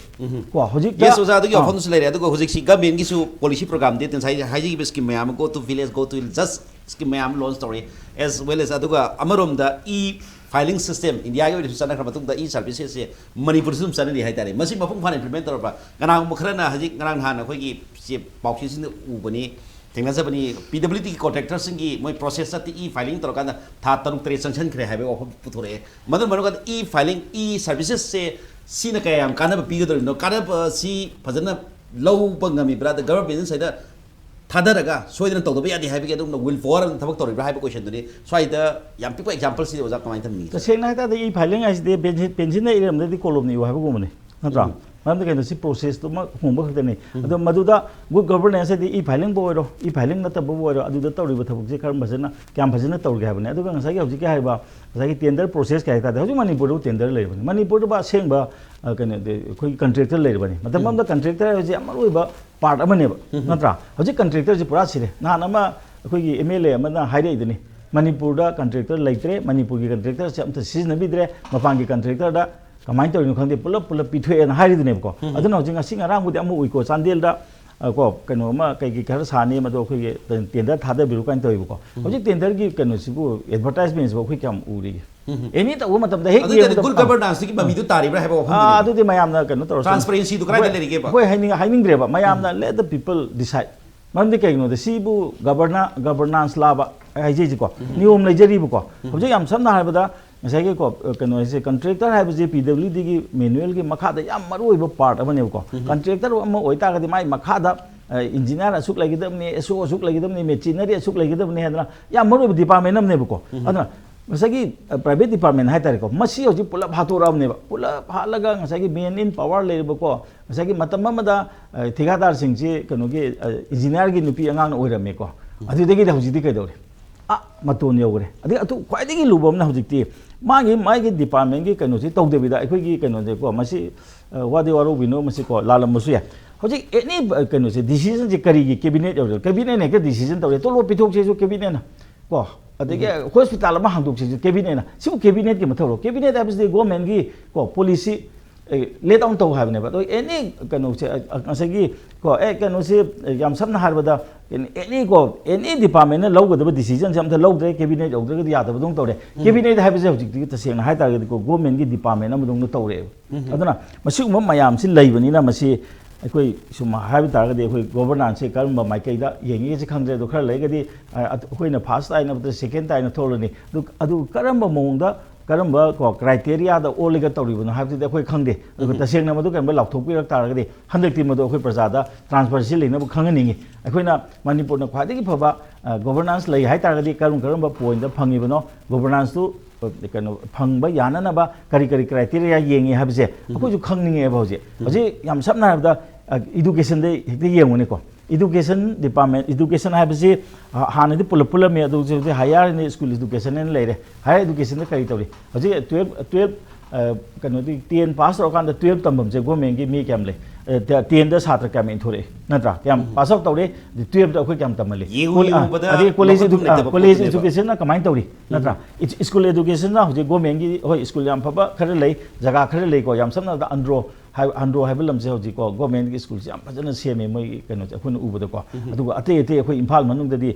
ꯀꯣ, ꯍꯧꯖꯤꯛꯇ, ꯌꯦꯁ, ꯑꯣꯖꯥ, ꯑꯗꯨꯒꯤ ꯑꯥ꯫ ꯋꯥꯐꯝꯗꯨꯁꯨ ꯂꯩꯔꯦ꯫ ꯑꯗꯨꯒ ꯍꯧꯖꯤꯛꯁꯤ ꯒꯃꯦꯟꯒꯤꯁꯨ ꯄꯣꯂꯤꯁꯤ ꯄ꯭ꯔꯣꯒ꯭ꯔꯥꯝꯗꯤ ꯉꯁꯥꯏ ꯍꯥꯏꯖꯈꯤꯕ ꯁ꯭ꯀꯤꯝ ꯃꯌꯥꯝ ꯑꯃ, Go to Village, Go to Village scheme ꯃꯌꯥꯝ ꯂꯣꯟꯁ ꯇꯧꯔꯤ, as well as ꯑꯗꯨꯒ ꯑꯃꯔꯣꯝꯗ ꯏ ꯐꯥꯏꯂꯤꯡ ꯁꯤꯁꯇꯦꯝ ꯏꯟꯗꯤꯌꯥꯒꯤ ꯑꯣꯏꯅꯁꯨ ꯆꯠꯅꯈ꯭ꯔ ꯃꯇꯨꯡꯗ ꯏ ꯁꯥꯔꯚꯤꯁꯦꯁꯁꯦ ꯃꯅꯤꯄꯨꯔꯗꯁꯨ ꯑꯗꯨꯝ ꯆꯠꯅꯔꯤ ꯍꯥꯏꯇꯥꯔꯦ꯫ ꯃꯁꯤ ꯃꯄꯨꯡ ꯐꯥꯅ ꯏꯝꯄ꯭ꯂꯤꯃꯦꯟ ꯇꯧꯔꯕ? ꯀꯅꯥꯒꯨꯝꯕ ꯈꯔꯅ ꯍꯧꯖꯤꯛ ꯉꯔꯥꯡ ꯅꯍꯥꯟ ꯑꯩꯈꯣꯏꯒꯤ ꯁꯤ ꯄꯥꯎꯆꯦꯁꯤꯡꯗ ꯎꯕꯅꯤ, ꯊꯦꯡꯅꯖꯕꯅꯤ, ꯄꯤ ꯗꯕ꯭ꯂꯤꯌꯨ ꯗꯤꯒꯤ ꯀꯣꯟꯇ꯭ꯔꯦꯛꯇꯔꯁꯤꯡꯒꯤ ꯃꯣꯏ ꯄ꯭ꯔꯣꯁꯦꯁꯇ ꯏ ꯐꯥꯏꯂꯤꯡ ꯇꯧꯔꯀꯥꯟꯗ ꯊꯥ ꯇꯔꯨꯛ ꯇꯔꯦꯠ ꯆꯪꯁꯤꯟꯈ꯭ꯔꯦ ꯍꯥꯏꯕꯒꯤ ꯋꯥꯐꯝ ꯄꯨꯊꯣꯔꯛꯑꯦ꯫ ꯃꯗꯨꯅ ꯃꯔꯝ ꯑꯣꯏꯔꯀꯥꯟꯗ ꯏ ꯐꯥꯏꯂꯤꯡ, ꯏ ꯁꯥꯔꯚꯤꯁꯦꯁꯁꯦ ꯁꯤꯅ ꯀꯌꯥ ꯌꯥꯝ ꯀꯥꯟꯅꯕ ꯄꯤꯒꯗꯧꯔꯤꯕꯅꯣ? ꯀꯥꯟꯅꯕ ꯁꯤ ꯐꯖꯅ ꯂꯧꯕ ꯉꯝꯃꯤꯕ꯭ꯔꯥ? ꯑꯗ ꯒꯚꯔꯟꯃꯦꯟꯠꯅ ꯁꯤꯗ ꯊꯥꯗꯔꯒ ꯁꯣꯏꯗꯅ ꯇꯧꯗꯕ ꯌꯥꯗꯦ ꯍꯥꯏꯕꯒꯤ ꯑꯗꯨꯝꯅ ꯋꯤꯜ ꯄꯋꯥꯔ ꯑꯃ ꯊꯕꯛ ꯇꯧꯔꯤꯕ꯭ꯔꯥ ꯍꯥꯏꯕ ꯀꯣꯏꯁꯟꯗꯨꯅꯤ꯫ ꯁ꯭ꯋꯥꯏꯗ ꯌꯥꯝ ꯄꯤꯛꯄ ꯑꯦꯛꯖꯥꯝꯄꯜꯁꯤꯗꯤ ꯑꯣꯖꯥ ꯀꯃꯥꯏꯅ ꯊꯝꯕꯤꯒꯦ? ꯇꯁꯦꯡꯅ ꯍꯥꯏ ꯇꯥꯔꯗꯤ, ꯏ ꯐꯥꯏꯂꯤꯡ ꯍꯥꯏꯁꯤꯗꯤ ꯄꯦꯟꯁꯤꯟ, ꯄꯦꯟꯁꯤꯟꯅ ꯏꯔꯝꯗꯗꯤ ꯀꯣꯂꯣꯝꯅ ꯏꯌꯨ ꯍꯥꯏꯕ ꯀꯨꯝꯕꯅꯤ, ꯅꯠꯇ꯭ꯔꯥ? ꯎꯝ꯫ ꯃꯔꯝꯗꯤ ꯀꯩꯅꯣ, ꯁꯤ ꯄ꯭ꯔꯣꯁꯦꯁꯇꯨꯃꯛ ꯍꯣꯡꯕ ꯈꯛꯇꯅꯤ꯫ ꯎꯝ꯫ ꯑꯗꯣ ꯃꯗꯨꯗ ꯒꯨꯗ ꯒꯕꯔꯅꯦꯟꯁ ꯍꯥꯏꯗꯤ ꯏ ꯐꯥꯏꯂꯤꯡꯕꯨ ꯑꯣꯏꯔꯣ, ꯏ ꯐꯥꯏꯂꯤꯡ ꯅꯠꯇꯕꯕꯨ ꯑꯣꯏꯔꯣ, ꯑꯗꯨꯗ ꯇꯧꯔꯤꯕ ꯊꯕꯛꯁꯦ ꯀꯔꯝꯕ ꯐꯖꯅ, ꯀꯌꯥꯝ ꯐꯖꯅ ꯇꯧꯔꯤꯒꯦ ꯍꯥꯏꯕꯅꯤ꯫ ꯑꯗꯨꯒ ꯉꯁꯥꯏꯒꯤ ꯍꯧꯖꯤꯛꯀꯤ ꯍꯥꯏꯔꯤꯕ ꯉꯁꯥꯏꯒꯤ ꯇꯦꯟꯗꯔ ꯄ꯭ꯔꯣꯁꯦꯁ ꯀꯩ ꯍꯥꯏ ꯇꯥꯔꯗꯤ, ꯍꯧꯖꯤꯛ ꯃꯅꯤꯄꯨꯔꯗ ꯇꯦꯟꯗꯔ ꯂꯩꯔꯕꯅꯤ꯫ ꯃꯅꯤꯄꯨꯔꯗ ꯑꯁꯦꯡꯕ, ꯑ, ꯀꯩꯅꯣꯗꯤ ꯑꯩꯈꯣꯏꯒꯤ ꯀꯟꯇ꯭ꯔꯦꯛꯇꯔ ꯂꯩꯔꯕꯅꯤ꯫ ꯃꯇꯝ ꯎꯝ꯫ ꯑꯃꯗ ꯀꯟꯇ꯭ꯔꯦꯛꯇꯔ ꯍꯥꯏꯕꯁꯤ ꯌꯥꯝ ꯃꯔꯨ ꯑꯣꯏꯕ ꯄꯥꯔꯠ ꯑꯃꯅꯦꯕ, ꯎꯝ꯫ ꯅꯠꯇ꯭ꯔꯥ? ꯍꯧꯖꯤꯛ ꯀꯟꯇ꯭ꯔꯦꯛꯇꯔꯁꯤ ꯄꯨꯔꯥ ꯁꯤꯔꯦ꯫ ꯅꯍꯥꯟ ꯑꯃ ꯑꯩꯈꯣꯏꯒꯤ ꯑꯦꯝ ꯑꯦꯜ ꯑꯦ ꯑꯃꯅ ꯍꯥꯏꯔꯛꯏꯗꯨꯅꯤ, "ꯃꯅꯤꯄꯨꯔꯗ ꯀꯟꯇ꯭ꯔꯦꯛꯇꯔ ꯂꯩꯇ꯭ꯔꯦ, ꯃꯅꯤꯄꯨꯔꯒꯤ ꯀꯟꯇ꯭ꯔꯦꯛꯇꯔꯁꯦ ꯑꯝꯇ ꯁꯤꯖꯤꯟꯅꯕꯤꯗ꯭ꯔꯦ, ꯃꯄꯥꯟꯒꯤ ꯀꯟꯇ꯭ꯔꯦꯛꯇꯔꯗ ꯀꯃꯥꯏꯅ ꯇꯧꯔꯤꯅꯣ ꯈꯪꯗꯦ, ꯄꯨꯂꯞ ꯄꯨꯂꯞ ꯄꯤꯊꯣꯛꯑꯦꯅ" ꯍꯥꯏꯔꯤꯗꯨꯅꯦꯕꯀꯣ꯫ ꯎꯝ꯫ ꯑꯗꯨꯅ ꯍꯧꯖꯤꯛ ꯉꯁꯤ ꯉꯔꯥꯡꯕꯨꯗꯤ ꯑꯃ ꯎꯏꯀꯣ, ꯆꯥꯟꯗꯦꯜꯗ, ꯑ, ꯀꯣ, ꯀꯩꯅꯣ ꯑꯃ ꯀꯩ ꯀꯩ ꯈꯔ ꯁꯥꯅꯤ, ꯃꯗꯣ ꯑꯩꯈꯣꯏꯒꯤ ꯇꯦꯟꯗꯔ ꯊꯥꯗꯕꯤꯔꯣ ꯀꯥꯏꯅ ꯇꯧꯋꯦꯕꯀꯣ꯫ ꯎꯝ꯫ ꯍꯧꯖꯤꯛ ꯇꯦꯟꯗꯔꯒꯤ ꯀꯩꯅꯣꯁꯤꯕꯨ, ꯑꯦꯗꯚꯔꯇꯥꯏꯖꯃꯦꯟꯁꯤꯕꯨ ꯑꯩꯈꯣꯏ ꯀꯌꯥꯝ ꯎꯔꯤꯒꯦ? ꯎꯝ꯫ ꯑꯦꯅꯤ ꯇꯧꯕ ꯃꯇꯝꯗ ꯍꯦꯛ ꯑꯗꯨ ꯌꯦꯡꯕꯗ ꯇꯥꯔꯗꯤ ꯒꯨꯗ ꯒꯕꯔꯅꯥꯟꯁꯇꯨꯒꯤ ꯃꯃꯤꯗꯨ ꯇꯥꯔꯤꯕ꯭ꯔꯥ ꯍꯥꯏꯕ ꯋꯥꯐꯝꯗꯨꯅꯤ꯫ ꯑꯥ, ꯑꯗꯨꯗꯤ ꯃꯌꯥꯝꯅ ꯀꯩꯅꯣ ꯇꯧꯔꯁꯅꯨ꯫ ꯇ꯭ꯔꯥꯟꯁꯄꯔꯦꯟꯁꯤꯗꯨ ꯀꯗꯥꯏꯗ ꯑꯩꯈꯣꯏ, ꯂꯩꯔꯤꯒꯦꯕ? ꯑꯩꯈꯣꯏ ꯍꯥꯏꯅꯤꯡ-, ꯍꯥꯏꯅꯤꯡꯗ꯭ꯔꯦꯕ, ꯃꯌꯥꯝꯅ let the people decide꯫ ꯃꯔꯝꯗꯤ ꯀꯩꯒꯤꯅꯣꯗ ꯁꯤꯕꯨ ꯒꯕꯔꯅ-, ꯒꯕꯔꯅꯥꯟꯁ ꯂꯥꯕ ꯍꯥꯏꯖꯩꯁꯤꯀꯣ, ꯎꯝ꯫ ꯅꯤꯌꯣꯝ ꯂꯩꯖꯔꯤꯕꯀꯣ꯫ ꯎꯝ꯫ ꯍꯧꯖꯤꯛ ꯌꯥꯝ ꯁꯝꯅ ꯍꯥꯏꯔꯕꯗ ꯉꯁꯥꯏꯒꯤ ꯀꯣ, ꯀꯩꯅꯣ ꯍꯥꯏꯁꯦ, ꯀꯟꯇ꯭ꯔꯦꯛꯇꯔ ꯍꯥꯏꯕꯁꯦ ꯄꯤ ꯗꯕ꯭ꯂꯤꯎ ꯗꯤꯒꯤ ꯃꯦꯅꯨꯋꯦꯜꯒꯤ ꯃꯈꯥꯗ ꯌꯥꯝ ꯃꯔꯨ ꯑꯣꯏꯕ ꯄꯥꯔꯠ ꯑꯃꯅꯦꯕꯀꯣ꯫ ꯎꯝ꯫ ꯀꯟꯇ꯭ꯔꯦꯛꯇꯔ ꯑꯃ ꯑꯣꯏꯇꯥꯔꯒꯗꯤ ꯃꯥꯏ ꯃꯈꯥꯗ, ꯑ, ꯏꯟꯖꯤꯅꯤꯌꯥꯔ ꯑꯁꯨꯛ ꯂꯩꯒꯗꯕꯅꯤ, ꯑꯦꯁ ꯑꯣ ꯑꯁꯨꯛ ꯂꯩꯒꯗꯕꯅꯤ, ꯃꯦꯆꯤꯅꯔꯤ ꯑꯁꯨꯛ ꯂꯩꯒꯗꯕꯅꯤ ꯍꯥꯏꯗꯅ ꯌꯥꯝ ꯃꯔꯨ ꯑꯣꯏꯕ ꯗꯤꯄꯥꯔꯠꯃꯦꯟ ꯑꯃꯅꯦꯕꯀꯣ꯫ ꯎꯝ꯫ ꯑꯗꯨꯅ ꯉꯁꯥꯏꯒꯤ, ꯑ, ꯄ꯭ꯔꯥꯏꯚꯦꯠ ꯗꯤꯄꯥꯔꯠꯃꯦꯟ ꯍꯥꯏꯇꯥꯔꯦꯀꯣ, ꯃꯁꯤ ꯍꯧꯖꯤꯛ ꯄꯨꯂꯞ ꯍꯥꯠꯇꯣꯔꯛꯑꯕꯅꯦꯕ꯫ ꯄꯨꯂꯞ ꯍꯥꯠꯂꯒ ꯉꯁꯥꯏꯒꯤ ꯃꯦꯟ ꯏꯟ ꯄꯋꯥꯔ ꯂꯩꯔꯤꯕꯀꯣ, ꯉꯁꯥꯏꯒꯤ ꯃꯇꯝ ꯑꯃꯗ, ꯑ, ꯊꯤꯀꯥꯗꯥꯔꯁꯤꯡꯁꯤ ꯀꯩꯅꯣꯒꯤ, ꯑ, ꯏꯟꯖꯤꯅꯤꯌꯥꯔꯒꯤ ꯅꯨꯄꯤ ꯑꯉꯥꯡꯅ ꯑꯣꯏꯔꯝꯃꯦꯀꯣ꯫ ꯎꯝ꯫ ꯑꯗꯨꯗꯒꯤꯗꯤ ꯍꯧꯖꯤꯛꯇꯤ ꯀꯩꯗꯧꯔꯦ? ꯑꯥ, ꯃꯇꯣꯟ ꯌꯧꯈ꯭ꯔꯦ꯫ ꯑꯗꯩ ꯑꯗꯨ ꯈ꯭ꯋꯥꯏꯗꯒꯤ ꯂꯨꯕ ꯑꯃꯅ ꯍꯧꯖꯤꯛꯇꯤ ꯃꯥꯒꯤ, ꯃꯥꯒꯤ ꯗꯤꯄꯥꯔꯠꯃꯦꯟꯒꯤ ꯀꯩꯅꯣꯁꯤ ꯇꯧꯗꯕꯤꯗ ꯑꯩꯈꯣꯏꯒꯤ ꯀꯩꯅꯣꯁꯦꯀꯣ, ꯃꯁꯤ, ꯑ, ꯋꯥꯗꯤ ꯋꯥꯔꯧꯕꯤꯅꯣ, ꯃꯁꯤꯀꯣ ꯂꯥꯜꯂꯝꯕꯁꯨ ꯌꯥꯏ꯫ ꯍꯧꯖꯤꯛ ꯑꯦꯅꯤ, ꯑ, ꯀꯩꯅꯣꯁꯦ, ꯗꯤꯁꯤꯖꯟꯁꯦ ꯀꯔꯤꯒꯤ ꯀꯦꯕꯤꯅꯦꯠ ꯌꯧꯔꯦ? ꯀꯦꯕꯤꯅꯦꯠꯅ ꯍꯦꯛꯇ ꯗꯤꯁꯤꯖꯟ ꯇꯧꯔꯦ꯫ ꯇꯣꯂꯣꯞ ꯄꯤꯊꯣꯛꯁꯦꯁꯨ ꯀꯦꯕꯤꯅꯦꯠꯅ ꯀꯣ, ꯑꯗꯒꯤ ꯎꯝ꯫ ꯍꯣꯁꯄꯤꯇꯥꯜ ꯑꯃ ꯍꯥꯡꯗꯣꯛꯁꯦꯁꯨ ꯀꯦꯕꯤꯅꯦꯠꯅ꯫ ꯁꯤꯕꯨ ꯀꯦꯕꯤꯅꯦꯠꯀꯤ ꯃꯊꯧꯔꯣ? ꯀꯦꯕꯤꯅꯦꯠ ꯍꯥꯏꯕꯁꯤꯗꯤ ꯒꯣꯔꯃꯦꯟꯒꯤ ꯀꯣ ꯄꯣꯂꯤꯁꯤ, ꯑꯦ, ꯂꯦ ꯗꯥꯎꯟ ꯇꯧ ꯍꯥꯏꯕꯅꯦꯕ꯫ ꯑꯗꯣ ꯑꯦꯅꯤ ꯀꯩꯅꯣꯁꯦ, ꯑ, ꯉꯁꯥꯏꯒꯤ ꯀꯣ, ꯑꯦ, ꯀꯩꯅꯣꯁꯦ, ꯑꯦ, ꯌꯥꯝ ꯁꯝꯅ ꯍꯥꯏꯔꯕꯗ, ꯑꯦꯅꯤ ꯀꯣ, ꯑꯦꯅꯤ ꯗꯤꯄꯥꯔꯠꯃꯦꯟꯅ ꯂꯧꯒꯗꯕ ꯗꯤꯁꯤꯖꯟꯁꯦ ꯑꯝꯇ ꯂꯧꯗ꯭ꯔꯦ, ꯀꯦꯕꯤꯅꯦꯠ ꯌꯧꯗ꯭ꯔꯒꯗꯤ ꯌꯥꯗꯕꯗꯧꯅ ꯇꯧꯔꯦ꯫ ꯎꯝ꯫ ꯀꯦꯕꯤꯅꯦꯠ ꯍꯥꯏꯕꯁꯦ ꯍꯧꯖꯤꯛꯇꯤ ꯇꯁꯦꯡꯅ ꯍꯥꯏ ꯇꯥꯔꯒꯗꯤꯀꯣ, ꯒꯣꯔꯃꯦꯟꯒꯤ ꯗꯤꯄꯥꯔꯠꯃꯦꯟ ꯑꯃꯗꯧꯅ ꯇꯧꯔꯛꯑꯦꯕ꯫ ꯎꯝ꯫ ꯑꯗꯨꯅ ꯃꯁꯤꯒꯨꯝꯕ ꯃꯌꯥꯝꯁꯤ ꯂꯩꯕꯅꯤꯅ, ꯃꯁꯤ ꯑꯩꯈꯣꯏ ꯁꯨꯝ ꯍꯥꯏꯕ ꯇꯥꯔꯒꯗꯤ, ꯑꯩꯈꯣꯏ ꯒꯣꯕꯔꯅꯥꯟꯁꯁꯦ ꯀꯔꯝꯕ ꯃꯥꯏꯀꯩꯗ ꯌꯦꯡꯉꯤꯒꯁꯤ ꯈꯪꯗ꯭ꯔꯦ꯫ ꯑꯗꯣ ꯈꯔ ꯂꯩꯔꯒꯗꯤ, ꯑ, ꯑꯩꯈꯣꯏꯅ ꯐꯥꯔꯁ ꯇꯥꯏ ꯅꯠꯇ꯭ꯔꯒ ꯁꯦꯀꯦꯟ ꯇꯥꯏꯅ ꯊꯣꯛꯂꯅꯤ꯫ ꯑꯗꯨ, ꯑꯗꯨ ꯀꯔꯝꯕ ꯃꯑꯣꯡꯗ ꯀꯔꯝꯕ ꯀꯣ ꯀ꯭ꯔꯥꯏꯇꯦꯔꯤꯌꯥꯗ ꯑꯣꯜꯂꯒ ꯇꯧꯔꯤꯕꯅꯣ ꯍꯥꯏꯕꯗꯨꯗꯤ ꯑꯩꯈꯣꯏ ꯈꯪꯗꯦ꯫ ꯑꯗꯨꯒ ꯎꯝ꯫ ꯇꯁꯦꯡꯅ ꯃꯗꯨ ꯀꯔꯤꯒꯨꯝꯕ ꯂꯥꯎꯊꯣꯛꯄꯤꯔꯛ ꯇꯥꯔꯒꯗꯤ ꯍꯟꯗꯛꯇꯤ ꯃꯗꯨ ꯑꯩꯈꯣꯏ ꯄ꯭ꯔꯖꯥꯗ ꯇ꯭ꯔꯥꯟꯁꯄꯔꯦꯟꯁꯤ ꯂꯩꯅꯕ ꯈꯪꯍꯟꯅꯤꯡꯉꯤ꯫ ꯑꯩꯈꯣꯏꯅ ꯃꯅꯤꯄꯨꯔꯅ ꯈ꯭ꯋꯥꯏꯗꯒꯤ ꯐꯕ ꯒꯣꯚꯔꯅꯥꯟꯁ ꯂꯩ ꯍꯥꯏ ꯇꯥꯔꯒꯗꯤ ꯀꯔꯝ ꯀꯔꯝꯕ ꯄꯣꯏꯟꯗ ꯐꯪꯉꯤꯕꯅꯣ, ꯒꯣꯚꯔꯅꯥꯟꯁꯇꯨ ꯀꯩꯅꯣ ꯐꯪꯕ ꯌꯥꯅꯅꯕ ꯀꯔꯤ ꯀꯔꯤ ꯀ꯭ꯔꯥꯏꯇꯦꯔꯤꯌꯥ ꯌꯦꯡꯉꯤ ꯍꯥꯏꯕꯁꯦ ꯎꯝ꯫ ꯑꯩꯈꯣꯏꯁꯨ ꯈꯪꯅꯤꯡꯉꯦꯕ ꯍꯧꯖꯤꯛ꯫ ꯎꯝ꯫ ꯍꯧꯖꯤꯛ ꯌꯥꯝ ꯁꯝꯅ ꯍꯥꯏꯔꯕꯗ ꯏꯗꯨꯀꯦꯁꯟꯗ ꯍꯦꯛꯇ ꯌꯦꯡꯉꯨꯅꯦꯀꯣ꯫ ꯏꯗꯨꯀꯦꯁꯟ ꯗꯤꯄꯥꯔꯠꯃꯦꯟ, ꯏꯗꯨꯀꯦꯁꯟ ꯍꯥꯏꯕꯁꯤ ꯍꯥꯟꯅꯗꯤ ꯄꯨꯂꯞ ꯄꯨꯜꯂꯝꯃꯤ, ꯑꯗꯨ ꯍꯧꯖꯤꯛ ꯍꯥꯏꯌꯔ ꯁ꯭ꯀꯨꯜ ꯏꯗꯨꯀꯦꯁꯟ ꯍꯥꯏꯅ ꯂꯩꯔꯦ꯫ ꯍꯥꯏꯌꯔ ꯏꯗꯨꯀꯦꯁꯟꯗ ꯀꯔꯤ ꯇꯧꯔꯤ? ꯍꯧꯖꯤꯛ ꯇꯨꯌꯦꯜꯞ, ꯇꯨꯌꯦꯜꯞ ꯀꯩꯅꯣꯗꯤ ꯇꯦꯟ ꯄꯥꯁ ꯇꯧꯔꯀꯥꯟꯗ ꯇꯨꯌꯦꯜꯞ ꯇꯝꯐꯝꯁꯦ ꯒꯣꯔꯃꯦꯟꯒꯤ ꯃꯤ ꯀꯌꯥꯝ ꯂꯩ? ꯇꯦꯟꯗ ꯁꯥꯇ꯭ꯔ ꯀꯌꯥꯝ ꯏꯟꯊꯣꯔꯛꯏ? ꯅꯠꯇ꯭ꯔꯥ? ꯀꯌꯥꯝ ꯎꯝ꯫ ꯄꯥꯁ ꯑꯥꯎꯠ ꯇꯧꯔꯦ? ꯇꯨꯌꯦꯜꯞꯇ ꯑꯩꯈꯣꯏ ꯀꯌꯥꯝ ꯇꯝꯍꯜꯂꯤ? ꯌꯦꯡꯉꯨ ꯀꯣ-, ꯑ, ꯌꯦꯡꯉꯨꯕꯗ ꯑꯗꯒꯤ ꯀꯣꯂꯦꯖ ꯂꯧꯐꯝ ꯏꯗꯨ-, ꯑ, ꯂꯩꯇꯕ ꯀꯣꯂꯦꯖ ꯄꯣꯠꯇꯨꯅꯦꯕ꯫ ꯏꯗꯨꯀꯦꯁꯟꯅ ꯀꯃꯥꯏꯅ ꯇꯧꯔꯤ? ꯅꯠꯇ꯭ꯔꯥ? ꯎꯝ꯫ ꯏ-, ꯁ꯭ꯀꯨꯜ ꯏꯗꯨꯀꯦꯁꯟꯅ ꯍꯧꯖꯤꯛ ꯒꯣꯔꯃꯦꯟꯒꯤ, ꯍꯣꯏ, ꯁ꯭ꯀꯨꯜ ꯌꯥꯝ ꯐꯕ ꯈꯔ ꯂꯩ, ꯖꯒꯥ ꯈꯔ ꯂꯩꯀꯣ꯫ ꯌꯥꯝ ꯁꯝꯅ ꯍꯥꯏꯔꯕꯗ ꯑꯟꯗ꯭ꯔꯣ ꯍꯥꯏ-, ꯑꯟꯗ꯭ꯔꯣ ꯍꯥꯏꯕ ꯂꯝꯁꯦ ꯍꯧꯖꯤꯛꯀꯣ ꯒꯣꯔꯃꯦꯟꯒꯤ ꯁ꯭ꯀꯨꯜꯁꯦ ꯌꯥꯝ ꯐꯖꯅ ꯁꯦꯝꯃꯦ, ꯃꯣꯏꯒꯤ ꯀꯩꯅꯣꯁꯦ ꯑꯩꯈꯣꯏꯅ ꯎꯕꯗꯀꯣ꯫ ꯎꯝ꯫ ꯑꯗꯨꯒ ꯑꯇꯩ ꯑꯇꯩ ꯑꯩꯈꯣꯏ ꯏꯝꯐꯥꯜ ꯃꯅꯨꯡꯗꯗꯤ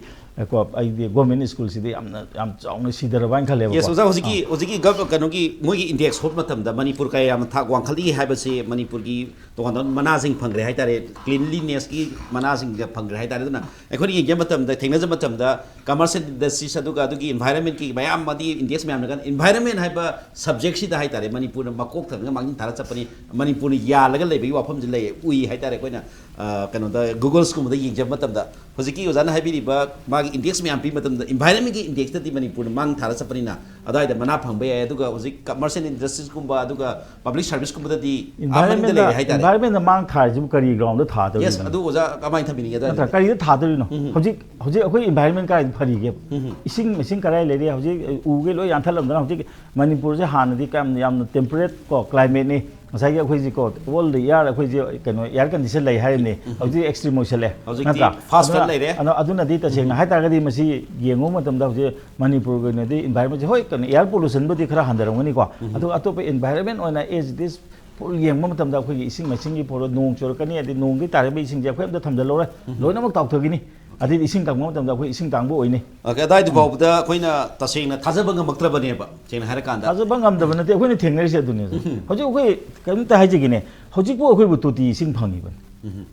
ꯀꯣ ꯑꯩꯗꯤ ꯒꯣꯔꯃꯦꯟ ꯁ꯭ꯀꯨꯜꯁꯤꯗꯤ ꯌꯥꯝꯅ, ꯌꯥꯝ ꯆꯥꯎꯅ ꯁꯤꯊꯔꯕ ꯍꯥꯏꯅ ꯈꯜꯂꯦꯕꯀꯣ꯫ ꯌꯦꯁ, ꯑꯣꯖꯥ, ꯍꯧꯖꯤꯛꯀꯤ, ꯑꯥ꯫ ꯍꯧꯖꯤꯛꯀꯤ ꯒꯚ-, ꯀꯩꯅꯣꯒꯤ ꯃꯣꯏꯒꯤ ꯏꯟꯗꯦꯛꯁ ꯍꯣꯠꯄ ꯃꯇꯝꯗ ꯃꯅꯤꯄꯨꯔ ꯀꯌꯥ ꯌꯥꯝꯅ ꯊꯥꯛ ꯋꯥꯡꯈꯠꯂꯤ ꯍꯥꯏꯕꯁꯤ ꯃꯅꯤꯄꯨꯔꯒꯤ ꯇꯣꯉꯥꯟ ꯇꯣꯉꯥꯟꯕ ꯃꯅꯥꯁꯤꯡ ꯐꯪꯈ꯭ꯔꯦ ꯍꯥꯏꯇꯥꯔꯦ, ꯀ꯭ꯂꯤꯟꯂꯤꯅꯦꯁꯀꯤ ꯃꯅꯥꯁꯤꯡꯒ ꯐꯪꯈ꯭ꯔꯦ ꯍꯥꯏꯇꯥꯔꯦ꯫ ꯑꯗꯨꯅ ꯑꯩꯈꯣꯏꯅ ꯌꯦꯡꯖꯕ ꯃꯇꯝꯗ, ꯊꯦꯡꯅꯖꯕ ꯃꯇꯝꯗ, ꯀꯃꯔꯁ ꯑꯦꯟ ꯏꯟꯗꯁꯇ꯭ꯔꯤꯁ, ꯑꯗꯨꯒ ꯑꯗꯨꯒꯤ ꯏꯟꯚꯥꯏꯔꯟꯃꯦꯟꯀꯤ ꯃꯌꯥꯝ ꯑꯃꯗꯤ ꯏꯟꯗꯦꯛꯁ ꯃꯌꯥꯝꯅ ꯀꯟ-, ꯏꯟꯚꯥꯏꯔꯟꯃꯦꯟ ꯍꯥꯏꯕ ꯁꯕꯖꯦꯛꯁꯤꯗ ꯍꯥꯏꯇꯥꯔꯦ, ꯃꯅꯤꯄꯨꯔꯅ ꯃꯀꯣꯛ ꯊꯪꯅ ꯃꯥꯡꯖꯤꯟ ꯊꯥꯔ ꯆꯠꯄꯅꯤ, ꯃꯅꯤꯄꯨꯔꯅ ꯌꯥꯜꯂꯒ ꯂꯩꯕꯒꯤ ꯋꯥꯐꯝꯁꯤ ꯂꯩ, ꯎꯏ ꯍꯥꯏꯇꯥꯔꯦ꯫ ꯑꯩꯈꯣꯏꯅ, ꯑ, ꯀꯩꯅꯣꯗ, Google ꯁꯤꯒꯨꯝꯕꯗ ꯌꯦꯡꯖꯕ ꯃꯇꯝꯗ ꯍꯧꯖꯤꯛꯀꯤ ꯑꯣꯖꯥꯅ ꯍꯥꯏꯕꯤꯔꯤꯕ ꯃꯥꯒꯤ ꯏꯟꯗꯦꯛꯁ ꯃꯌꯥꯝ ꯄꯤꯕ ꯃꯇꯝꯗ ꯏꯟꯚꯥꯏꯔꯟꯃꯦꯟꯒꯤ ꯏꯟꯗꯦꯛꯁꯇꯗꯤ ꯃꯅꯤꯄꯨꯔꯅ ꯃꯥꯡ ꯊꯥꯔ ꯆꯠꯄꯅꯤꯅ ꯑꯗꯨꯋꯥꯏꯗ ꯃꯅꯥ ꯐꯪꯕ ꯌꯥꯏ꯫ ꯑꯗꯨꯒ ꯍꯧꯖꯤꯛ ꯀꯃꯔꯁ ꯑꯦꯟ ꯏꯟꯗꯁꯇ꯭ꯔꯤꯁꯀꯨꯝꯕ, ꯑꯗꯨꯒ ꯄꯕ꯭ꯂꯤꯛ ꯁꯥꯔꯚꯤꯁꯀꯨꯝꯕꯗ ꯗꯤ ꯑꯥ ꯃꯅꯨꯡꯗ ꯏꯟꯚꯥꯏꯔꯟꯃꯦꯟꯗ, ꯂꯩꯔꯦ ꯍꯥꯏꯇꯥꯔꯦ꯫ ꯏꯟꯚꯥꯏꯔꯟꯃꯦꯟꯗ ꯃꯥꯡ ꯊꯥꯔꯤꯁꯤꯕꯨ ꯀꯔꯤ ꯒ꯭ꯔꯥꯎꯟꯗ ꯊꯥꯗꯣꯔꯤꯅꯣ? ꯌꯦꯁ, ꯑꯗꯨ ꯑꯣꯖꯥ ꯀꯃꯥꯏꯅ ꯊꯝꯕꯤꯅꯤꯡꯉꯦ ꯅꯠꯇ꯭ꯔꯥ, ꯑꯗꯨꯋꯥꯏꯗꯗꯤ? ꯀꯔꯤꯗ ꯊꯥꯗꯣꯔꯤꯅꯣ? ꯎꯝ꯫ ꯍꯧꯖꯤꯛ, ꯍꯧꯖꯤꯛ ꯑꯩꯈꯣꯏ ꯏꯟꯚꯥꯏꯔꯟꯃꯦꯟ ꯀꯗꯥꯏꯗ ꯐꯔꯤꯒꯦ? ꯎꯝ꯫ ꯏꯁꯤꯡ ꯃꯥꯏꯁꯤꯡ ꯀꯗꯥꯏ ꯂꯩꯔꯤ? ꯍꯧꯖꯤꯛ ꯎꯒꯩ ꯂꯣꯏ ꯌꯥꯟꯊꯠꯂꯝꯗꯅ ꯍꯧꯖꯤꯛ ꯃꯅꯤꯄꯨꯔꯁꯦ ꯍꯥꯟꯅꯗꯤ ꯀꯌꯥꯝ ꯌꯥꯝꯅ ꯇꯦꯝꯄꯔꯦꯠ ꯀꯣ ꯀ꯭ꯂꯥꯏꯃꯦꯠꯅꯤ꯫ ꯉꯁꯥꯏꯒꯤ ꯑꯩꯈꯣꯏꯁꯤ ꯀꯣ ꯑꯣꯜ ꯗ ꯏꯌꯥꯔ ꯑꯩꯈꯣꯏꯁꯤ ꯀꯩꯅꯣ ꯏꯌꯥꯔ ꯀꯟꯗꯤꯁꯟ ꯂꯩ ꯍꯥꯏꯔꯤꯕꯅꯤ꯫ ꯎꯝ꯫ ꯍꯧꯖꯤꯛ ꯑꯦꯛꯁꯇ꯭ꯔꯤꯝ ꯑꯣꯏꯁꯜꯂꯦ꯫ ꯍꯧꯖꯤꯛꯇꯤ ꯅꯠꯇ꯭ꯔꯥ? ꯐꯥꯁ ꯑꯗꯨꯅ, ꯐꯦꯟ ꯂꯩꯔꯦ꯫ ꯑꯗꯨ-, ꯑꯗꯨꯅꯗꯤ ꯇꯁꯦꯡꯅ ꯎꯝ꯫ ꯍꯥꯏ ꯇꯥꯔꯒꯗꯤ ꯃꯁꯤ ꯌꯦꯡꯉꯨꯕ ꯃꯇꯝꯗ ꯍꯧꯖꯤꯛ ꯃꯅꯤꯄꯨꯔꯒꯤ ꯑꯣꯏꯅꯗꯤ ꯏꯟꯚꯥꯏꯔꯟꯃꯦꯟꯁꯦ ꯍꯣꯏ ꯀꯩꯅꯣ ꯏꯌꯥꯔ ꯄꯣꯂꯨꯁꯟꯕꯨꯗꯤ ꯈꯔ ꯍꯟꯊꯔꯝꯒꯅꯤꯀꯣ꯫ ꯎꯝ꯫ ꯑꯗꯨꯒ ꯑꯇꯣꯞꯄ ꯏꯟꯚꯥꯏꯔꯟꯃꯦꯟ ꯑꯣꯏꯅ ꯑꯦꯖ ꯏꯠ ꯏꯁ ꯐꯨꯜ ꯌꯦꯡꯕ ꯃꯇꯝꯗ ꯑꯩꯈꯣꯏꯒꯤ ꯏꯁꯤꯡ ꯃꯥꯏꯁꯤꯡꯒꯤ ꯐꯣꯔꯣ ꯅꯣꯡ ꯆꯨꯔꯛꯀꯅꯤ, ꯑꯗꯩ ꯅꯣꯡꯗꯒꯤ ꯇꯥꯔꯛꯄ ꯏꯁꯤꯡꯁꯦ ꯑꯩꯈꯣꯏ ꯑꯝꯇ ꯊꯝꯖꯤꯜꯂꯧꯔꯦ, ꯎꯝ꯫ ꯂꯣꯏꯅꯃꯛ ꯇꯥꯎꯊꯈꯤꯅꯤ꯫ ꯑꯗꯩꯗꯤ ꯏꯁꯤꯡ ꯀꯪꯕ ꯃꯇꯝꯗ ꯑꯩꯈꯣꯏ ꯏꯁꯤꯡ ꯇꯥꯡꯕ ꯑꯣꯏꯅꯤ꯫ ꯑꯣꯀꯦ, ꯑꯗꯥꯏꯗꯨ ꯎꯝ꯫ ꯐꯥꯎꯕꯗ ꯑꯩꯈꯣꯏꯅ ꯇꯁꯦꯡꯅ ꯊꯥꯖꯕ ꯉꯝꯃꯛꯇ꯭ꯔꯕꯅꯦꯕ, ꯁꯦꯡꯅ ꯍꯥꯏꯔꯀꯥꯟꯗ꯫ ꯊꯥꯖꯕ ꯉꯝꯗꯕ ꯅꯠꯇꯦ, ꯑꯩꯈꯣꯏꯅ ꯊꯦꯡꯅꯔꯤꯁꯦ ꯑꯗꯨꯅꯦ꯫ ꯎꯝ꯫ ꯍꯧꯖꯤꯛ ꯑꯩꯈꯣꯏ ꯀꯔꯤꯝꯇ ꯍꯥꯏꯖꯒꯦꯅꯦ, ꯍꯧꯖꯤꯛꯄꯨ ꯑꯩꯈꯣꯏꯕꯨ ꯇꯣꯇꯤ ꯏꯁꯤꯡ ꯐꯪꯉꯤꯕꯅꯤ꯫ ꯎꯝ꯫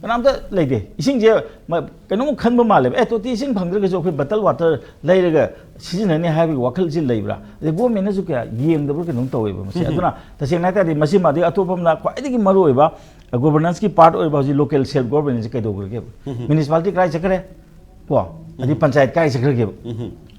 ꯀꯅꯥꯝꯇ ꯂꯩꯇꯦ꯫ ꯏꯁꯤꯡꯁꯦ ꯃ-, ꯀꯩꯅꯣꯝ ꯈꯟꯕ ꯃꯥꯜꯂꯦꯕ, "ꯑꯦ, ꯇꯣꯇꯤ ꯏꯁꯤꯡ ꯐꯪꯗ꯭ꯔꯒꯁꯨ ꯑꯩꯈꯣꯏ ꯕꯇꯜ ꯋꯥꯇꯔ ꯂꯩꯔꯒ ꯁꯤꯖꯤꯟꯅꯅꯤ" ꯍꯥꯏꯕꯒꯤ ꯋꯥꯈꯜꯁꯤ ꯂꯩꯕ꯭ꯔꯥ? ꯑꯗꯩ ꯒꯣꯔꯃꯦꯟꯅꯁꯨ ꯀꯌꯥ ꯌꯦꯡꯗꯕ꯭ꯔꯥ ꯀꯩꯅꯣꯝ ꯇꯧꯋꯦꯕ ꯃꯁꯤ꯫ ꯑꯗꯨꯅ ꯇꯁꯦꯡꯅ ꯍꯥꯏ ꯇꯥꯔꯗꯤ ꯃꯁꯤꯃ, ꯑꯗꯩ ꯑꯇꯣꯞꯄ ꯑꯃꯅ ꯈ꯭ꯋꯥꯏꯗꯒꯤ ꯃꯔꯨꯑꯣꯏꯕ ꯒꯣꯕꯔꯅꯦꯟꯁꯀꯤ ꯄꯥꯔꯠ ꯑꯣꯏꯔꯤꯕ ꯍꯧꯖꯤꯛ ꯂꯣꯀꯦꯜ ꯁꯦꯜꯐ ꯒꯣꯔꯃꯦꯟꯁꯦ ꯀꯩꯗꯧꯈ꯭ꯔꯒꯦꯕ? ꯃ꯭ꯌꯨꯅꯤꯁꯤꯄꯥꯂꯤꯇꯤ ꯀꯗꯥꯏ ꯆꯠꯈ꯭ꯔꯦ? ꯀꯣ? ꯑꯗꯩ ꯄꯟꯆꯥꯌꯠ ꯀꯗꯥꯏ ꯆꯠꯈ꯭ꯔꯒꯦꯕ?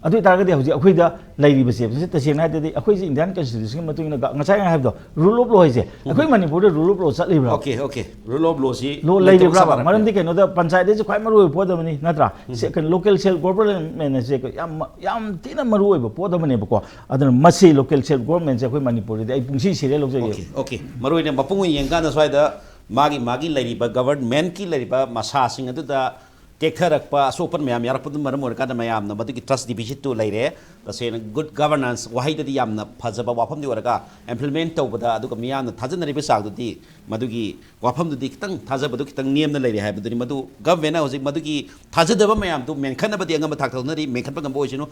ꯑꯗꯨ ꯑꯣꯏꯇꯥꯔꯒꯗꯤ ꯍꯧꯖꯤꯛ ꯑꯩꯈꯣꯏꯗ ꯂꯩꯔꯤꯕꯁꯦ, ꯃꯁꯤ ꯇꯁꯦꯡꯅ ꯍꯥꯏꯔꯗꯤ ꯑꯩꯈꯣꯏꯁꯦ ꯏꯟꯗꯤꯌꯥꯟ ꯀꯟꯁꯇꯤꯇ꯭ꯌꯨꯁꯟꯒꯤ ꯃꯇꯨꯡ ꯏꯟꯅ ꯉꯁꯥꯏ ꯑꯩꯅ ꯍꯥꯏꯕꯗꯣ, ꯔꯨꯜ ꯑꯣꯐ ꯂꯣ ꯍꯥꯏꯁꯦ ꯑꯩꯈꯣꯏ ꯃꯅꯤꯄꯨꯔꯗ ꯔꯨꯜ ꯑꯣꯐ ꯂꯣ ꯆꯠꯂꯤꯕ꯭ꯔꯥ? Okay, okay. ꯔꯨꯜ ꯑꯣꯐ ꯂꯣꯁꯤ ꯂꯣ ꯂꯩꯔꯤꯕ꯭ꯔꯥꯕ? ꯃꯔꯝꯗꯤ ꯀꯩꯅꯣꯗ ꯄꯟꯆꯥꯌꯠ ꯍꯥꯏꯁꯦ ꯈ꯭ꯋꯥꯏ ꯃꯔꯨꯑꯣꯏꯕ ꯄꯣꯠ ꯑꯃꯅꯤ, ꯅꯠꯇ꯭ꯔꯥ? ꯁꯦ-, ꯀꯩꯅꯣ, ꯂꯣꯀꯦꯜ ꯁꯦꯜꯐ ꯒꯣꯚꯔꯟꯃꯦꯟ ꯍꯥꯏꯁꯦ ꯌꯥꯝ, ꯌꯥꯝ ꯊꯤꯅ ꯃꯔꯨꯑꯣꯏꯕ ꯄꯣꯠ ꯑꯃꯅꯦꯕꯀꯣ꯫ ꯑꯗꯨꯅ ꯃꯁꯤ ꯂꯣꯀꯦꯜ ꯁꯦꯜꯐ ꯒꯣꯚꯔꯟꯃꯦꯟꯁꯦ ꯑꯩꯈꯣꯏ ꯃꯅꯤꯄꯨꯔꯗꯗꯤ ꯑꯩ ꯄꯨꯡꯁꯤ ꯁꯤꯔꯦ ꯂꯧꯖꯒꯦ꯫ Okay, okay. ꯃꯔꯨꯑꯣꯏꯅ ꯃꯄꯨꯡ ꯑꯣꯏꯅ ꯌꯦꯡꯀꯥꯟꯗ ꯁ꯭ꯋꯥꯏꯗ ꯃꯥꯒꯤ, ꯃꯥꯒꯤ ꯂꯩꯔꯤꯕ ꯒꯚꯔꯟꯃꯦꯟꯠꯀꯤ ꯂꯩꯔꯤꯕ ꯃꯁꯥꯁꯤꯡ ꯑꯗꯨꯗ ꯇꯦꯛꯊꯔꯛꯄ, ꯑꯁꯣꯛꯄ ꯃꯌꯥꯝ ꯌꯥꯎꯔꯛꯄꯗꯨꯅ ꯃꯔꯝ ꯑꯣꯏꯔꯀꯥꯟꯗ ꯃꯌꯥꯝꯅ ꯃꯗꯨꯒꯤ ꯇ꯭ꯔꯁ ꯗꯤꯐꯤꯁꯤꯠꯇꯨ ꯂꯩꯔꯦ꯫ ꯇꯁꯦꯡꯅ ꯒꯨꯗ ꯒꯚꯔꯅꯦꯟꯁ ꯋꯥꯍꯩꯗꯗꯤ ꯌꯥꯝꯅ ꯐꯖꯕ ꯋꯥꯐꯝꯗꯤ ꯑꯣꯏꯔꯒ ꯏꯝꯄ꯭ꯂꯤꯃꯦꯟꯠ ꯇꯧꯕꯗ ꯑꯗꯨꯒ ꯃꯤꯌꯥꯝꯅ ꯊꯥꯖꯅꯔꯤꯕ ꯆꯥꯡꯗꯨꯗꯤ ꯃꯗꯨꯒꯤ ꯋꯥꯐꯝꯗꯨꯗꯤ ꯈꯤꯇꯪ ꯊꯥꯖꯕꯗꯨ ꯈꯤꯇꯪ ꯅꯦꯝꯅ ꯂꯩꯔꯦ ꯍꯥꯏꯕꯗꯨꯅꯤ꯫ ꯃꯗꯨ ꯒꯚꯔꯟꯃꯦꯟꯠꯅ ꯍꯧꯖꯤꯛ ꯃꯗꯨꯒꯤ ꯊꯥꯖꯗꯕ ꯃꯌꯥꯝꯗꯨ ꯃꯦꯟꯈꯠꯅꯕꯗꯤ ꯑꯉꯝꯕ ꯊꯥꯛꯇ ꯍꯣꯠꯅꯔꯤ, ꯃꯦꯟꯈꯠꯄ ꯉꯝꯕ ꯑꯣꯏꯁꯅꯨ꯫